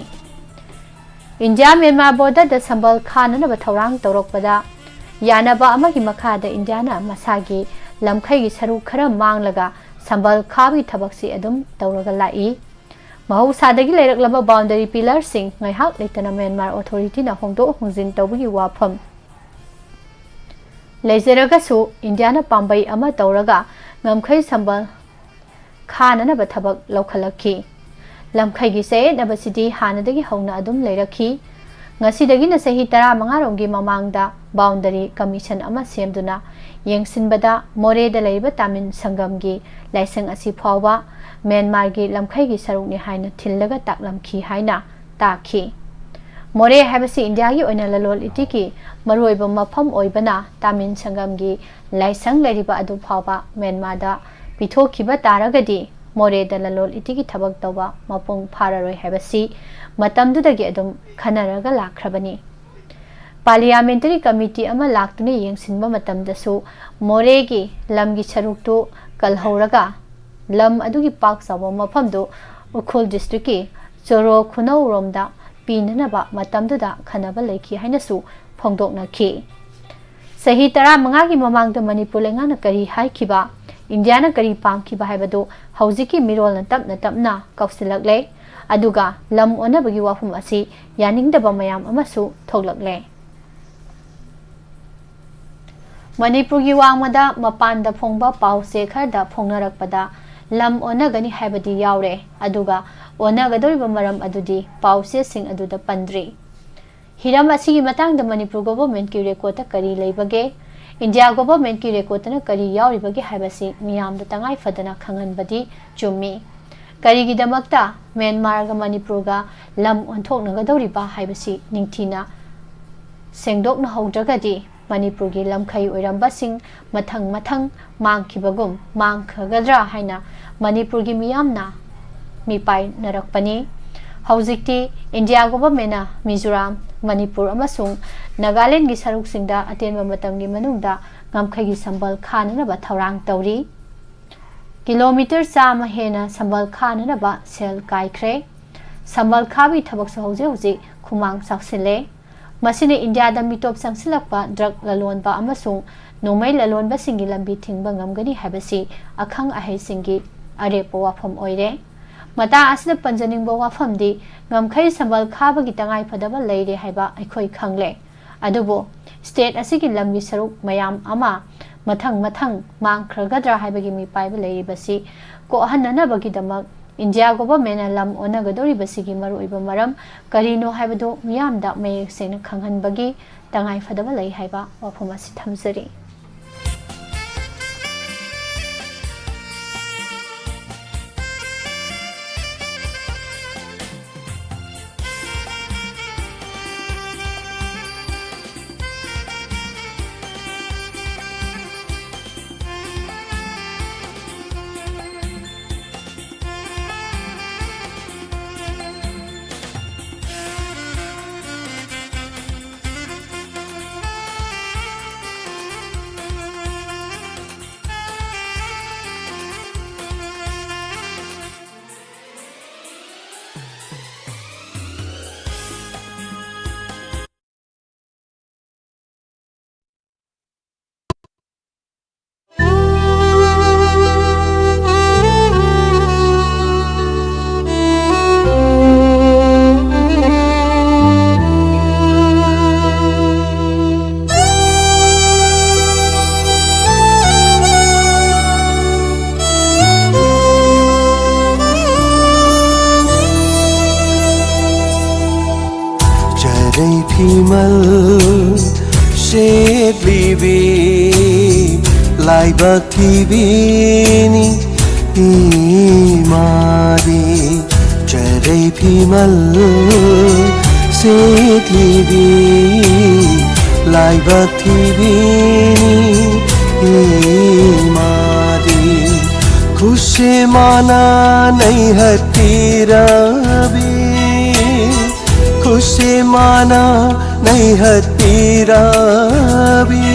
ꯏꯟꯗꯤꯌꯥ ꯃ꯭ꯌꯥꯟꯃꯥꯔ ꯕꯣꯔꯗꯔꯗ ꯁꯝꯕꯜ ꯈꯥꯅꯅꯕ ꯊꯧꯔꯥꯡ ꯇꯧꯔꯛꯄꯗ, ꯌꯥꯅꯕ ꯑꯃꯒꯤ ꯃꯈꯥꯗ ꯏꯟꯗꯤꯌꯥꯅ ꯃꯁꯥꯒꯤ ꯂꯝꯈꯩꯒꯤ ꯁꯔꯨꯛ ꯈꯔ ꯃꯥꯡꯂꯒ ꯁꯝꯕꯜ ꯈꯥꯕꯒꯤ ꯊꯕꯛꯁꯤ ꯑꯗꯨꯝ ꯇꯧꯔꯒ ꯂꯥꯛꯏ꯫ ꯃꯍꯧꯁꯥꯗꯒꯤ ꯂꯩꯔꯛꯂꯕ ꯕꯥꯎꯟꯗꯔꯤ ꯄꯤꯂꯔꯁꯤꯡ ꯉꯥꯏꯍꯥꯛ ꯂꯩꯇꯅ ꯃ꯭ꯌꯥꯟꯃꯥꯔ ꯑꯣꯊꯣꯔꯤꯇꯤꯅ ꯍꯣꯡꯗꯣꯛ ꯍꯣꯡꯖꯤꯟ ꯇꯧꯕꯒꯤ ꯋꯥꯐꯝ ꯂꯩꯖꯔꯒꯁꯨ, ꯏꯟꯗꯤꯌꯥꯅ ꯄꯥꯝꯕꯩ ꯑꯃ ꯇꯧꯔꯒ ꯉꯝꯈꯩ ꯁꯝꯕꯜ ꯈꯥꯅꯅꯕ ꯊꯕꯛ ꯂꯧꯈꯠꯂꯛꯈꯤ꯫ ꯂꯝꯈꯩꯒꯤ ꯆꯌꯦꯠꯅꯕꯁꯤꯗꯤ ꯍꯥꯟꯅꯗꯒꯤ ꯍꯧꯅ ꯑꯗꯨꯝ ꯂꯩꯔꯛꯈꯤ꯫ ꯉꯁꯤꯗꯒꯤꯅ ꯆꯍꯤ ꯇꯔꯥꯃꯉꯥ ꯔꯣꯝꯒꯤ ꯃꯃꯥꯡꯗ ꯕꯥꯎꯟꯗꯔꯤ ꯀꯃꯤꯁꯟ ꯑꯃ ꯁꯦꯝꯗꯨꯅ ꯌꯦꯡꯁꯤꯟꯕꯗ, ꯃꯣꯔꯦꯗ ꯂꯩꯔꯤꯕ ꯇꯥꯃꯤꯜ ꯁꯪꯒꯝꯒꯤ ꯂꯥꯏꯁꯪ ꯑꯁꯤ ꯐꯥꯎꯕ ꯃ꯭ꯌꯥꯟꯃꯥꯔꯒꯤ ꯂꯝꯈꯩꯒꯤ ꯁꯔꯨꯛꯅꯤ ꯍꯥꯏꯅ ꯊꯤꯜꯂꯒ ꯇꯥꯛꯂꯝꯈꯤ ꯍꯥꯏꯅ ꯇꯥꯛꯈꯤ꯫ ꯃꯣꯔꯦ ꯍꯥꯏꯕꯁꯤ ꯏꯟꯗꯤꯌꯥꯒꯤ ꯑꯣꯏꯅ ꯂꯂꯣꯟ ꯏꯇꯤꯛꯀꯤ ꯃꯔꯨꯑꯣꯏꯕ ꯃꯐꯝ ꯑꯣꯏꯕꯅ, ꯇꯥꯃꯤꯜ ꯁꯪꯒꯝꯒꯤ ꯂꯥꯏꯁꯪ ꯂꯩꯔꯤꯕ ꯑꯗꯨ ꯐꯥꯎꯕ ꯃ꯭ꯌꯥꯟꯃꯥꯔꯗ ꯄꯤꯊꯣꯛꯈꯤꯕ ꯇꯥꯔꯒꯗꯤ, ꯃꯣꯔꯦꯗ ꯂꯂꯣꯟ ꯏꯇꯤꯛꯀꯤ ꯊꯕꯛ ꯇꯧꯕ ꯃꯄꯨꯡ ꯐꯥꯔꯔꯣꯏ ꯍꯥꯏꯕꯁꯤ ꯃꯇꯝꯗꯨꯗꯒꯤ ꯑꯗꯨꯝ ꯈꯟꯅꯔꯒ ꯂꯥꯛꯈ꯭ꯔꯕꯅꯤ꯫ ꯄꯥꯔꯂꯤꯌꯥꯃꯦꯟꯇꯔꯤ ꯀꯃꯤꯇꯤ ꯑꯃ ꯂꯥꯛꯇꯨꯅ ꯌꯦꯡꯁꯤꯟꯕ ꯃꯇꯝꯗꯁꯨ, ꯃꯣꯔꯦꯒꯤ ꯂꯝꯒꯤ ꯁꯔꯨꯛꯇꯨ ꯀꯜꯍꯧꯔꯒ, ꯂꯝ ꯑꯗꯨꯒꯤ ꯄꯥꯛ ꯆꯥꯎꯕ ꯃꯐꯝꯗꯨ ꯎꯈ꯭ꯔꯨꯜ ꯗꯤꯁꯇ꯭ꯔꯤꯛꯀꯤ ꯆꯣꯔꯣ ꯈꯨꯅꯧꯔꯣꯝꯗ ꯄꯤꯅꯅꯕ ꯃꯇꯝꯗꯨꯗ ꯈꯟꯅꯕ ꯂꯩꯈꯤ ꯍꯥꯏꯅꯁꯨ ꯐꯣꯡꯗꯣꯛꯅꯈꯤ꯫ ꯆꯍꯤ ꯇꯔꯥꯃꯉꯥꯒꯤ ꯃꯃꯥꯡꯗ ꯃꯅꯤꯄꯨꯔ ꯂꯩꯉꯥꯛꯅ ꯀꯔꯤ ꯍꯥꯏꯈꯤꯕ, ꯏꯟꯗꯤꯌꯥꯅ ꯀꯔꯤ ꯄꯥꯝꯈꯤꯕ ꯍꯥꯏꯕꯗꯨ ꯍꯧꯖꯤꯛꯀꯤ ꯃꯤꯔꯣꯜꯅ ꯇꯞꯅ ꯇꯞꯅ ꯀꯥꯎꯁꯤꯜꯂꯛꯂꯦ꯫ ꯑꯗꯨꯒ ꯂꯝ ꯑꯣꯟꯅꯕꯒꯤ ꯋꯥꯐꯝ ꯑꯁꯤ ꯌꯥꯅꯤꯡꯗꯕ ꯃꯌꯥꯝ ꯑꯃꯁꯨ ꯊꯣꯛꯂꯛꯂꯦ꯫ ꯃꯅꯤꯄꯨꯔꯒꯤ ꯋꯥꯡꯃꯗ ꯃꯄꯥꯟꯗ ꯐꯣꯡꯕ ꯄꯥꯎ ꯆꯦ ꯈꯔꯗ ꯐꯣꯡꯅꯔꯛꯄꯗ, ꯂꯝ ꯑꯣꯟꯅꯒꯅꯤ ꯍꯥꯏꯕꯗꯤ ꯌꯥꯎꯔꯦ, ꯑꯗꯨꯒ ꯑꯣꯟꯅꯒꯗꯧꯔꯤꯕ ꯃꯔꯝ ꯑꯗꯨꯗꯤ ꯄꯥꯎ ꯆꯦꯁꯤꯡ ꯑꯗꯨꯗ ꯄꯟꯗ꯭ꯔꯤ꯫ ꯍꯤꯔꯝ ꯑꯁꯤꯒꯤ ꯃꯇꯥꯡꯗ ꯃꯅꯤꯄꯨꯔ ꯒꯣꯚꯔꯟꯃꯦꯟꯠꯀꯤ ꯔꯦꯀꯣꯔꯗꯇ ꯀꯔꯤ ꯂꯩꯕꯒꯦ? ꯏꯟꯗꯤꯌꯥ ꯒꯣꯚꯔꯟꯃꯦꯟꯠꯀꯤ ꯔꯦꯀꯣꯔꯗꯇꯅ ꯀꯔꯤ ꯌꯥꯎꯔꯤꯕꯒꯦ ꯍꯥꯏꯕꯁꯤ ꯃꯤꯌꯥꯝꯗ ꯇꯉꯥꯏ ꯐꯗꯅ ꯈꯪꯍꯟꯕꯗꯤ ꯆꯨꯝꯃꯤ꯫ ꯀꯔꯤꯒꯤꯗꯃꯛꯇ ꯃ꯭ꯌꯥꯟꯃꯥꯔꯒ ꯃꯅꯤꯄꯨꯔꯒ ꯂꯝ ꯑꯣꯟꯊꯣꯛꯅꯒꯗꯧꯔꯤꯕ ꯍꯥꯏꯕꯁꯤ ꯅꯤꯡꯊꯤꯅ ꯁꯦꯡꯗꯣꯛꯅꯍꯧꯗ꯭ꯔꯒꯗꯤ, ꯃꯅꯤꯄꯨꯔꯒꯤ ꯂꯝꯈꯩ ꯑꯣꯏꯔꯝꯕꯁꯤꯡ ꯃꯊꯪ ꯃꯊꯪ ꯃꯥꯡꯈꯤꯕꯒꯨꯝ ꯃꯥꯡꯈꯒꯗ꯭ꯔꯥ ꯍꯥꯏꯅ ꯃꯅꯤꯄꯨꯔꯒꯤ ꯃꯤꯌꯥꯝꯅ ꯃꯤꯄꯥꯏꯅꯔꯛꯄꯅꯤ꯫ ꯍꯧꯖꯤꯛꯇꯤ ꯏꯟꯗꯤꯌꯥ ꯒꯣꯚꯔꯟꯃꯦꯟꯠꯅ ꯃꯤꯖꯣꯔꯥꯝ, ꯃꯅꯤꯄꯨꯔ ꯑꯃꯁꯨꯡ ꯅꯥꯒꯥꯂꯦꯟꯗꯒꯤ ꯁꯔꯨꯛꯁꯤꯡꯗ ꯑꯇꯦꯟꯕ ꯃꯇꯝꯒꯤ ꯃꯅꯨꯡꯗ ꯉꯝꯈꯩꯒꯤ ꯁꯝꯕꯜ ꯈꯥꯅꯅꯕ ꯊꯧꯔꯥꯡ ꯇꯧꯔꯤ꯫ ꯀꯤꯂꯣꯃꯤꯇꯔ ꯆꯥꯝꯃ ꯍꯦꯟꯅ ꯁꯝꯕꯜ ꯈꯥꯅꯅꯕ ꯁꯦꯜ ꯀꯥꯏꯈ꯭ꯔꯦ꯫ ꯁꯝꯕꯜ ꯈꯥꯕꯒꯤ ꯊꯕꯛꯁꯨ ꯍꯧꯖꯤꯛ ꯍꯧꯖꯤꯛ ꯈꯨꯃꯥꯡ ꯆꯥꯎꯁꯤꯜꯂꯦ꯫ ꯃꯁꯤꯅ ꯏꯟꯗꯤꯌꯥꯗ ꯃꯤꯇꯣꯞ ꯆꯪꯁꯤꯜꯂꯛꯄ ꯗ꯭ꯔꯒ ꯂꯂꯣꯟꯕ ꯑꯃꯁꯨꯡ ꯅꯣꯡꯃꯩ ꯂꯂꯣꯟꯕꯁꯤꯡꯒꯤ ꯂꯝꯕꯤ ꯊꯤꯡꯕ ꯉꯝꯒꯅꯤ ꯍꯥꯏꯕꯁꯤ ꯑꯈꯪ ꯑꯍꯩꯁꯤꯡꯒꯤ ꯑꯔꯦꯞꯄ ꯋꯥꯐꯝ ꯑꯣꯏꯔꯦ꯫ ꯃꯇꯥꯡ ꯑꯁꯤꯗ ꯄꯟꯖꯅꯤꯡꯕ ꯋꯥꯐꯝꯗꯤ, ꯉꯝꯈꯩ ꯁꯝꯕꯜ ꯈꯥꯕꯒꯤ ꯇꯉꯥꯏꯐꯗꯕ ꯂꯩꯔꯦ ꯍꯥꯏꯕ ꯑꯩꯈꯣꯏ ꯈꯪꯂꯦ꯫ ꯑꯗꯨꯕꯨ state ꯑꯁꯤꯒꯤ ꯂꯝꯒꯤ ꯁꯔꯨꯛ ꯃꯌꯥꯝ ꯑꯃ ꯃꯊꯪ ꯃꯊꯪ ꯃꯥꯡꯈ꯭ꯔꯒꯗ꯭ꯔꯥ ꯍꯥꯏꯕꯒꯤ ꯃꯤꯄꯥꯏꯕ ꯂꯩꯔꯤꯕꯁꯤ ꯀꯣꯛꯍꯟꯅꯅꯕꯒꯤꯗꯃꯛ India governmentꯅ ꯂꯝ ꯑꯣꯟꯅꯒꯗꯧꯔꯤꯕꯁꯤꯒꯤ ꯃꯔꯨꯑꯣꯏꯕ ꯃꯔꯝ ꯀꯔꯤꯅꯣ ꯍꯥꯏꯕꯗꯨ ꯃꯤꯌꯥꯝꯗ ꯃꯌꯦꯛ ꯁꯦꯡꯅ ꯈꯪꯍꯟꯕꯒꯤ ꯇꯉꯥꯏꯐꯗꯕ ꯂꯩ ꯍꯥꯏꯕ ꯋꯥꯐꯝ ꯑꯁꯤ ꯊꯝꯖꯔꯤ꯫ ꯆꯔꯩ ꯐꯤꯃꯜ ꯁꯦꯠꯂꯤꯕꯤ ꯂꯥꯏꯕꯛ ꯊꯤꯕꯤꯅꯤ ꯏꯃꯥꯗꯤ꯫ ꯆꯔꯩ ꯐꯤꯃꯜ ꯁꯦꯠꯂꯤꯕꯤ ꯂꯥꯏꯕꯛ ꯊꯤꯕꯤꯅꯤ ꯏꯃꯥꯗꯤ꯫ ꯈꯨꯠꯁꯦꯝꯃꯅ ꯅꯩꯍꯠꯄꯤꯔꯕꯤ, ꯈꯨꯠꯁꯦꯝꯃꯅ ꯅꯩꯍꯠꯄꯤꯔꯕꯤ,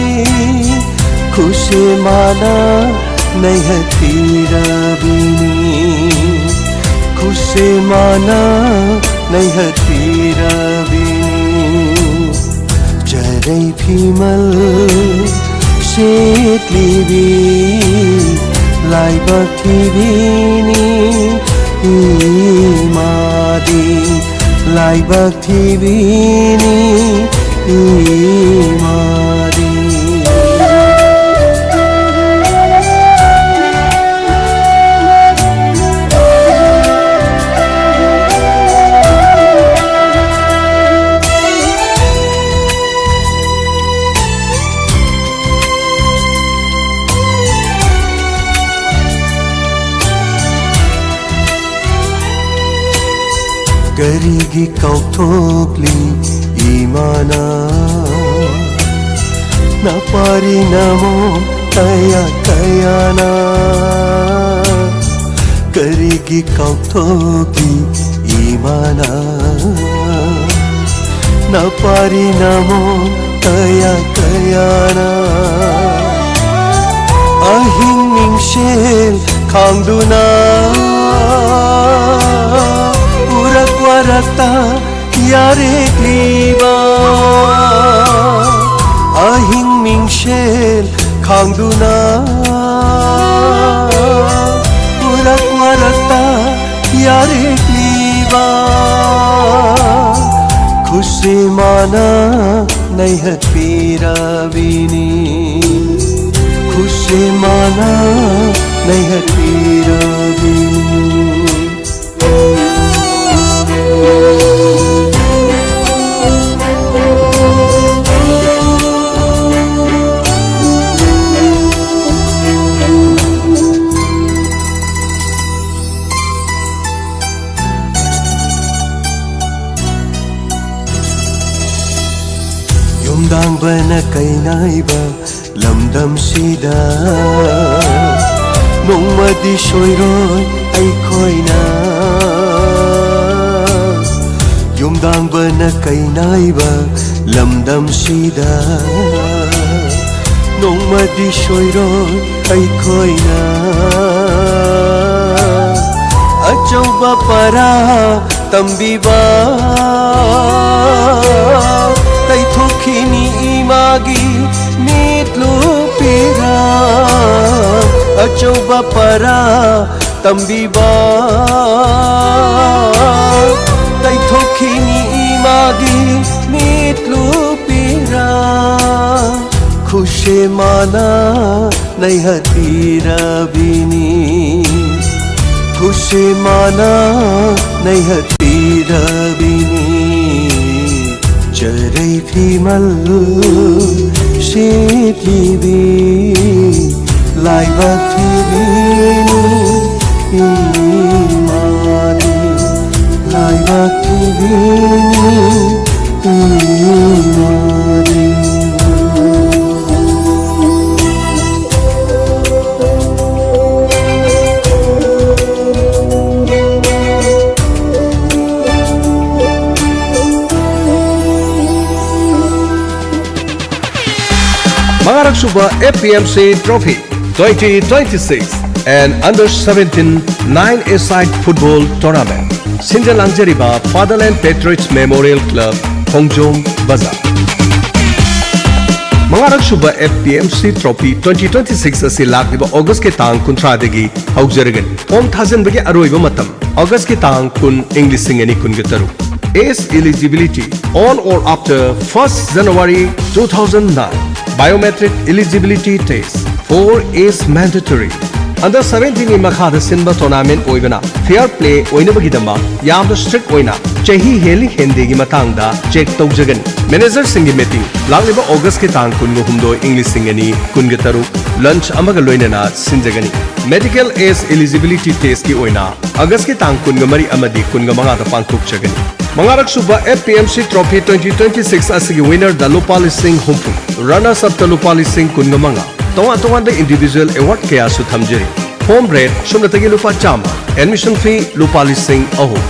ꯈꯨꯠꯁꯦꯝꯃꯅ ꯅꯩꯍꯠꯄꯤꯔꯕꯤꯅꯤ, ꯈꯨꯠꯁꯦꯝꯃꯅ ꯅꯩꯍꯠꯄꯤꯔꯕꯤꯅꯤ꯫ ꯆꯔꯩ ꯐꯤꯃꯜ ꯁꯦꯠꯂꯤꯕꯤ ꯂꯥꯏꯕꯛ ꯊꯤꯕꯤꯅꯤ ꯏꯃꯥꯗꯤ, ꯂꯥꯏꯕꯛ ꯊꯤꯕꯤꯅꯤ ꯏꯃꯥꯗꯤ꯫ ꯀꯔꯤꯒꯤ ꯀꯥꯎꯊꯣꯛꯂꯤ ꯏꯃꯥꯅ ꯅꯄꯥꯔꯤ ꯅꯃꯣ ꯀꯌꯥ ꯀꯌꯥꯅ? ꯀꯔꯤꯒꯤ ꯀꯥꯎꯊꯣꯛꯂꯤ ꯏꯃꯥꯅ ꯅꯄꯥꯔꯤ ꯅꯃꯣ ꯀꯌꯥ ꯀꯌꯥꯅ? ꯑꯍꯤꯡ ꯃꯤꯡꯁꯦꯜ ꯈꯥꯡꯗꯨꯅ ꯎꯔꯛ ꯋꯥꯔꯛꯇ ꯌꯥꯔꯦꯛꯂꯤꯕ, ꯑꯍꯤꯡ ꯃꯤꯡꯁꯦꯜ ꯈꯥꯡꯗꯨꯅ ꯎꯔꯛ ꯋꯥꯔꯛꯇ ꯌꯥꯔꯦꯛꯂꯤꯕ ꯈꯨꯠꯁꯦ ꯃꯥꯅ ꯅꯩꯍꯠꯄꯤꯔꯕꯤꯅꯤ, ꯈꯨꯠꯁꯦ ꯃꯥꯅ ꯅꯩꯍꯠꯄꯤꯔꯕꯤꯅꯤ꯫ ꯌꯨꯝꯗꯥꯡꯕꯅ ꯀꯩꯅꯥꯏꯕ ꯂꯝꯗꯝꯁꯤꯗ ꯅꯣꯡꯃꯗꯤ ꯁꯣꯏꯔꯣꯏ ꯑꯩꯈꯣꯏꯅ꯫ ꯌꯨꯝꯗꯥꯡꯕꯅ ꯀꯩꯅꯥꯏꯕ ꯂꯝꯗꯝꯁꯤꯗ ꯅꯣꯡꯃꯗꯤ ꯁꯣꯏꯔꯣꯏ ꯑꯩꯈꯣꯏꯅ꯫ ꯑꯆꯧꯕ ꯄꯔꯥ ꯇꯝꯕꯤꯕ ꯇꯩꯊꯣꯛꯈꯤꯅꯤ ꯏꯃꯥꯒꯤ ꯃꯤꯠꯂꯨ ꯄꯤꯔ ꯑꯆꯧꯕ ꯄꯔꯥ ꯇꯝꯕꯤꯕ ꯇꯩꯊꯣꯛꯈꯤꯅꯤ ꯏꯃꯥꯒꯤ ꯃꯤꯠꯂꯨ ꯄꯤꯔ ꯈꯨꯁꯦꯃꯥꯅ ꯅꯩꯍꯠꯄꯤꯔꯕꯤꯅꯤ ꯈꯨꯁꯦꯃꯥꯅ ꯅꯩꯍꯠꯄꯤꯔꯕꯤꯅꯤ ꯆꯔꯩ ꯐꯤꯃꯜ ꯁꯦꯠꯂꯤꯕꯤ ꯂꯥꯏꯕꯛ ꯊꯤꯕꯤꯅꯤ ꯏꯃꯥꯗꯤ ꯂꯥꯏꯕꯛ ꯊꯤꯕꯤꯅꯤ ꯏꯃꯥꯗꯤ ꯃꯉꯥꯔꯛ ꯁꯨꯕ F P M C Trophy twenty twenty-six and Under seventeen nine-a-side Football Tournament ꯁꯤꯟꯖ ꯂꯥꯡꯖꯔꯤꯕ Fatherland Patriots Memorial Club, ꯈꯣꯡꯖꯣꯝ ꯕꯖꯥꯔ꯫ ꯃꯉꯥꯔꯛ ꯁꯨꯕ F P M C Trophy twenty twenty-six ꯑꯁꯤ ꯂꯥꯛꯂꯤꯕ ꯑꯣꯒꯁꯀꯤ ꯇꯥꯡ ꯀꯨꯟꯊ꯭ꯔꯥꯗꯒꯤ ꯍꯧꯖꯔꯒꯅꯤ꯫ ꯐꯣꯝ ꯊꯥꯖꯤꯟꯕꯒꯤ ꯑꯔꯣꯏꯕ ꯃꯇꯝ ꯑꯣꯒꯁꯀꯤ ꯇꯥꯡ ꯀꯨꯟ, ꯏꯪ ꯂꯤꯁꯤꯡ ꯑꯅꯤ ꯀꯨꯟꯒ ꯇꯔꯨꯛ꯫ Age eligibility: on or after first January two thousand nine. Biometric eligibility test: four is mandatory. Under seventeenꯒꯤ ꯃꯈꯥꯗ ꯁꯤꯟꯕ tournament ꯑꯣꯏꯕꯅ fair play ꯑꯣꯏꯅꯕꯒꯤꯗꯃꯛ ꯌꯥꯝꯅ strict ꯑꯣꯏꯅ ꯆꯍꯤ ꯍꯦꯜꯂꯤ ꯍꯦꯟꯗꯦꯒꯤ ꯃꯇꯥꯡꯗ check ꯇꯧꯖꯒꯅꯤ꯫ Managerꯁꯤꯡꯒꯤ meeting ꯂꯥꯛꯂꯤꯕ ꯑꯣꯒꯁꯀꯤ ꯇꯥꯡ ꯀꯨꯟꯒ ꯍꯨꯝꯗꯣꯏ, ꯏꯪ ꯂꯤꯁꯤꯡ ꯑꯅꯤ ꯀꯨꯟꯒ ꯇꯔꯨꯛ, lunch ꯑꯃꯒ ꯂꯣꯏꯅꯅ ꯁꯤꯟꯖꯒꯅꯤ꯫ Medical age eligibility testꯀꯤ ꯑꯣꯏꯅ ꯑꯣꯒꯁꯀꯤ ꯇꯥꯡ ꯀꯨꯟꯒ ꯃꯔꯤ ꯑꯃꯗꯤ ꯀꯨꯟꯒ ꯃꯉꯥꯗ ꯄꯥꯡꯊꯣꯛꯆꯒꯅꯤ꯫ ꯃꯉꯥꯔꯛ ꯁꯨꯕ F P M C Trophy twenty twenty-six ꯑꯁꯤꯒꯤ winnerꯗ ꯂꯨꯄꯥ ꯂꯤꯁꯤꯡ ꯍꯨꯝꯐꯨ, runners upꯇ ꯂꯨꯄꯥ ꯂꯤꯁꯤꯡ ꯀꯨꯟꯒ ꯃꯉꯥ, ꯇꯣꯉꯥꯟ ꯇꯣꯉꯥꯟꯕ individual award ꯀꯌꯥꯁꯨ ꯊꯝꯖꯔꯤ꯫ Form rate ꯁꯨꯞꯅꯇꯒꯤ ꯂꯨꯄꯥ ꯆꯥꯝꯃ, admission fee ꯂꯨꯄꯥ ꯂꯤꯁꯤꯡ ꯑꯍꯨꯝ꯫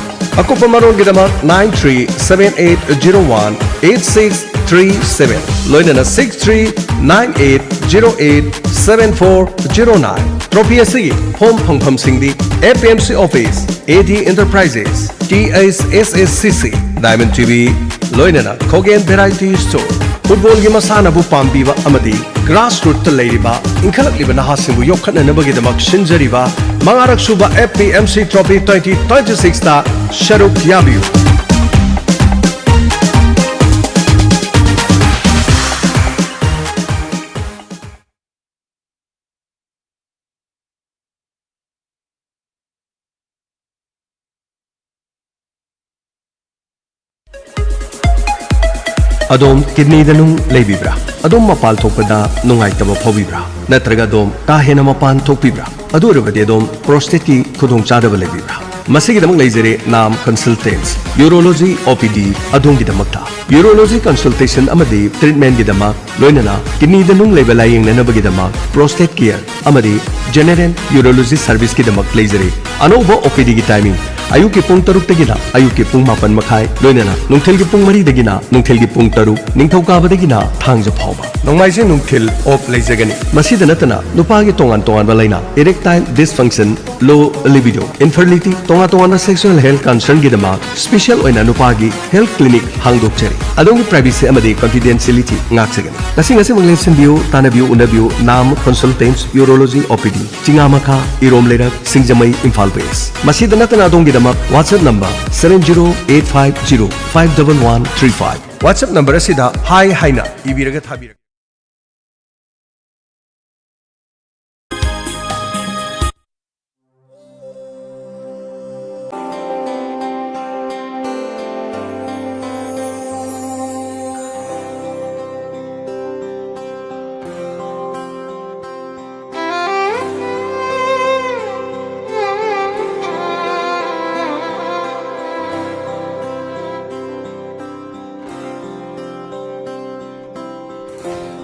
ꯑꯀꯨꯞꯄ ꯃꯔꯣꯜꯒꯤꯗꯃꯛ nine three seven eight zero one eight six three seven, ꯂꯣꯏꯅꯅ six three nine eight zero eight seven four zero nine꯫ Trophy ꯑꯁꯤꯒꯤ form ꯐꯪꯐꯝꯁꯤꯡꯗꯤ F P M C office, A D Enterprises, T H S S C ꯁꯤ, Diamond T V, ꯂꯣꯏꯅꯅ ꯈꯣꯒꯦꯟ variety store. ꯐꯨꯠꯕꯣꯜꯒꯤ ꯃꯁꯥꯟꯅꯕꯨ ꯄꯥꯝꯕꯤꯕ ꯑꯃꯗꯤ ꯒ꯭ꯔꯥꯁꯔꯨꯠꯇ ꯂꯩꯔꯤꯕ ꯏꯟꯈꯠꯂꯛꯂꯤꯕ ꯅꯍꯥꯁꯤꯡꯕꯨ ꯌꯣꯛꯈꯠꯅꯅꯕꯒꯤꯗꯃꯛ ꯁꯤꯟꯖꯔꯤꯕ ꯃꯉꯥꯔꯛ ꯁꯨꯕ F P M C trophy twenty twenty ꯁꯤꯛꯁꯇ ꯁꯔꯨꯛ ꯌꯥꯕꯤꯌꯨ꯫ ꯑꯗꯣꯝ ꯀꯤꯗꯅꯤꯗ ꯅꯨꯡ ꯂꯩꯕꯤꯕ꯭ꯔꯥ? ꯑꯗꯣꯝ ꯃꯄꯥꯟ ꯊꯣꯛꯄꯗ ꯅꯨꯡꯉꯥꯏꯇꯕ ꯐꯥꯎꯕꯤꯕ꯭ꯔꯥ? ꯅꯠꯇ꯭ꯔꯒ ꯑꯗꯣꯝ ꯀꯥ ꯍꯦꯟꯅ ꯃꯄꯥꯟ ꯊꯣꯛꯄꯤꯕ꯭ꯔꯥ? ꯑꯗꯨ ꯑꯣꯏꯔꯕꯗꯤ ꯑꯗꯣꯝ ꯄ꯭ꯔꯣꯁꯇꯦꯠꯀꯤ ꯈꯨꯗꯣꯡꯆꯥꯗꯕ ꯂꯩꯕꯤꯕ꯭ꯔꯥ? ꯃꯁꯤꯒꯤꯗꯃꯛ ꯂꯩꯖꯔꯦ ꯅꯥꯝ ꯀꯟꯁꯜꯇꯦꯟꯁ ꯌꯨꯔꯣꯂꯣꯖꯤ ꯑꯣ ꯄꯤ ꯗꯤ ꯑꯗꯣꯝꯒꯤꯗꯃꯛꯇ꯫ ꯌꯨꯔꯣꯂꯣꯖꯤ ꯀꯟꯁꯜꯇꯦꯁꯟ ꯑꯃꯗꯤ ꯇ꯭ꯔꯤꯠꯃꯦꯟꯒꯤꯗꯃꯛ, ꯂꯣꯏꯅꯅ ꯀꯤꯗꯅꯤꯗ ꯅꯨꯡ ꯂꯩꯕ ꯂꯥꯌꯦꯡꯅꯅꯕꯒꯤꯗꯃꯛ ꯄ꯭ꯔꯣꯁꯇꯦꯠ ꯀꯤꯌꯔ ꯑꯃꯗꯤ ꯖꯦꯅꯦꯔꯦꯜ ꯌꯨꯔꯣꯂꯣꯖꯤ ꯁꯔꯚꯤꯁꯀꯤꯗꯃꯛ ꯂꯩꯖꯔꯦ꯫ ꯑꯅꯧꯕ ꯑꯣ ꯄꯤ ꯗꯤꯒꯤ ꯇꯥꯏꯃꯤꯡ: ꯑꯌꯨꯛꯀꯤ ꯄꯨꯡ ꯇꯔꯨꯛꯇꯒꯤꯅ ꯑꯌꯨꯛꯀꯤ ꯄꯨꯡ ꯃꯥꯄꯟ ꯃꯈꯥꯏ, ꯂꯣꯏꯅꯅ ꯅꯨꯡꯊꯤꯜꯒꯤ ꯄꯨꯡ ꯃꯔꯤꯗꯒꯤꯅ ꯅꯨꯡꯊꯤꯜꯒꯤ ꯄꯨꯡ ꯇꯔꯨꯛ, ꯅꯤꯡꯊꯧꯀꯥꯕꯗꯒꯤꯅ ꯊꯥꯡꯖ ꯐꯥꯎꯕ꯫ ꯅꯣꯡꯃꯥꯏꯖꯤꯡ ꯅꯨꯡꯊꯤꯜ ꯑꯣꯞ ꯂꯩꯖꯒꯅꯤ꯫ ꯃꯁꯤꯗ ꯅꯠꯇꯅ ꯅꯨꯄꯥꯒꯤ ꯇꯣꯉꯥꯟ ꯇꯣꯉꯥꯟꯕ ꯂꯥꯏꯅꯥ, ꯏꯔꯦꯛꯇꯥꯏꯜ ꯗꯤꯁꯐꯪꯁꯟ, ꯂꯣ ꯂꯤꯕꯤꯗꯣ, ꯏꯟꯐꯔꯇꯤꯂꯤꯇꯤ, ꯇꯣꯉꯥꯟ ꯇꯣꯉꯥꯟꯕ ꯁꯦꯛꯁꯨꯑꯦꯜ ꯍꯦꯜꯊ ꯀꯟꯁꯔꯟꯒꯤꯗꯃꯛ ꯁ꯭ꯄꯤꯁꯤꯑꯦꯜ ꯑꯣꯏꯅ ꯅꯨꯄꯥꯒꯤ ꯍꯦꯜꯊ ꯀ꯭ꯂꯤꯅꯤꯛ ꯍꯥꯡꯗꯣꯛꯆꯔꯤ꯫ ꯑꯗꯣꯝꯒꯤ ꯄ꯭ꯔꯥꯏꯚꯦꯁꯤ ꯑꯃꯗꯤ ꯀꯟꯐꯤꯗꯦꯟꯁꯤꯌꯦꯂꯤꯇꯤ ꯉꯥꯛꯆꯒꯅꯤ꯫ ꯉꯁꯤ ꯉꯁꯤꯃꯛ ꯂꯦꯡꯁꯤꯟꯕꯤꯌꯨ, ꯇꯥꯟꯅꯕꯤꯌꯨ, ꯎꯅꯕꯤꯌꯨ, ꯅꯥꯝ ꯀꯟꯁꯜꯇꯦꯟꯁ ꯌꯨꯔꯣꯂꯣꯖꯤ ꯑꯣ ꯄꯤ ꯗꯤ, ꯆꯤꯉꯥꯃꯈꯥ, ꯏꯔꯣꯝ ꯂꯩꯔꯛ, ꯁꯤꯡꯖꯃꯩ, ꯏꯝꯐꯥꯜ ꯋꯦꯁ꯫ ꯃꯁꯤꯗ ꯅꯠꯇꯅ ꯑꯗꯣꯝꯒꯤꯗꯃꯛ WhatsApp number seven zero eight five zero five double one three five꯫ WhatsApp number ꯑꯁꯤꯗ ꯍꯥꯏ ꯍꯥꯏꯅ ꯏꯕꯤꯔꯒ ꯊꯥꯕꯤꯔꯛ꯫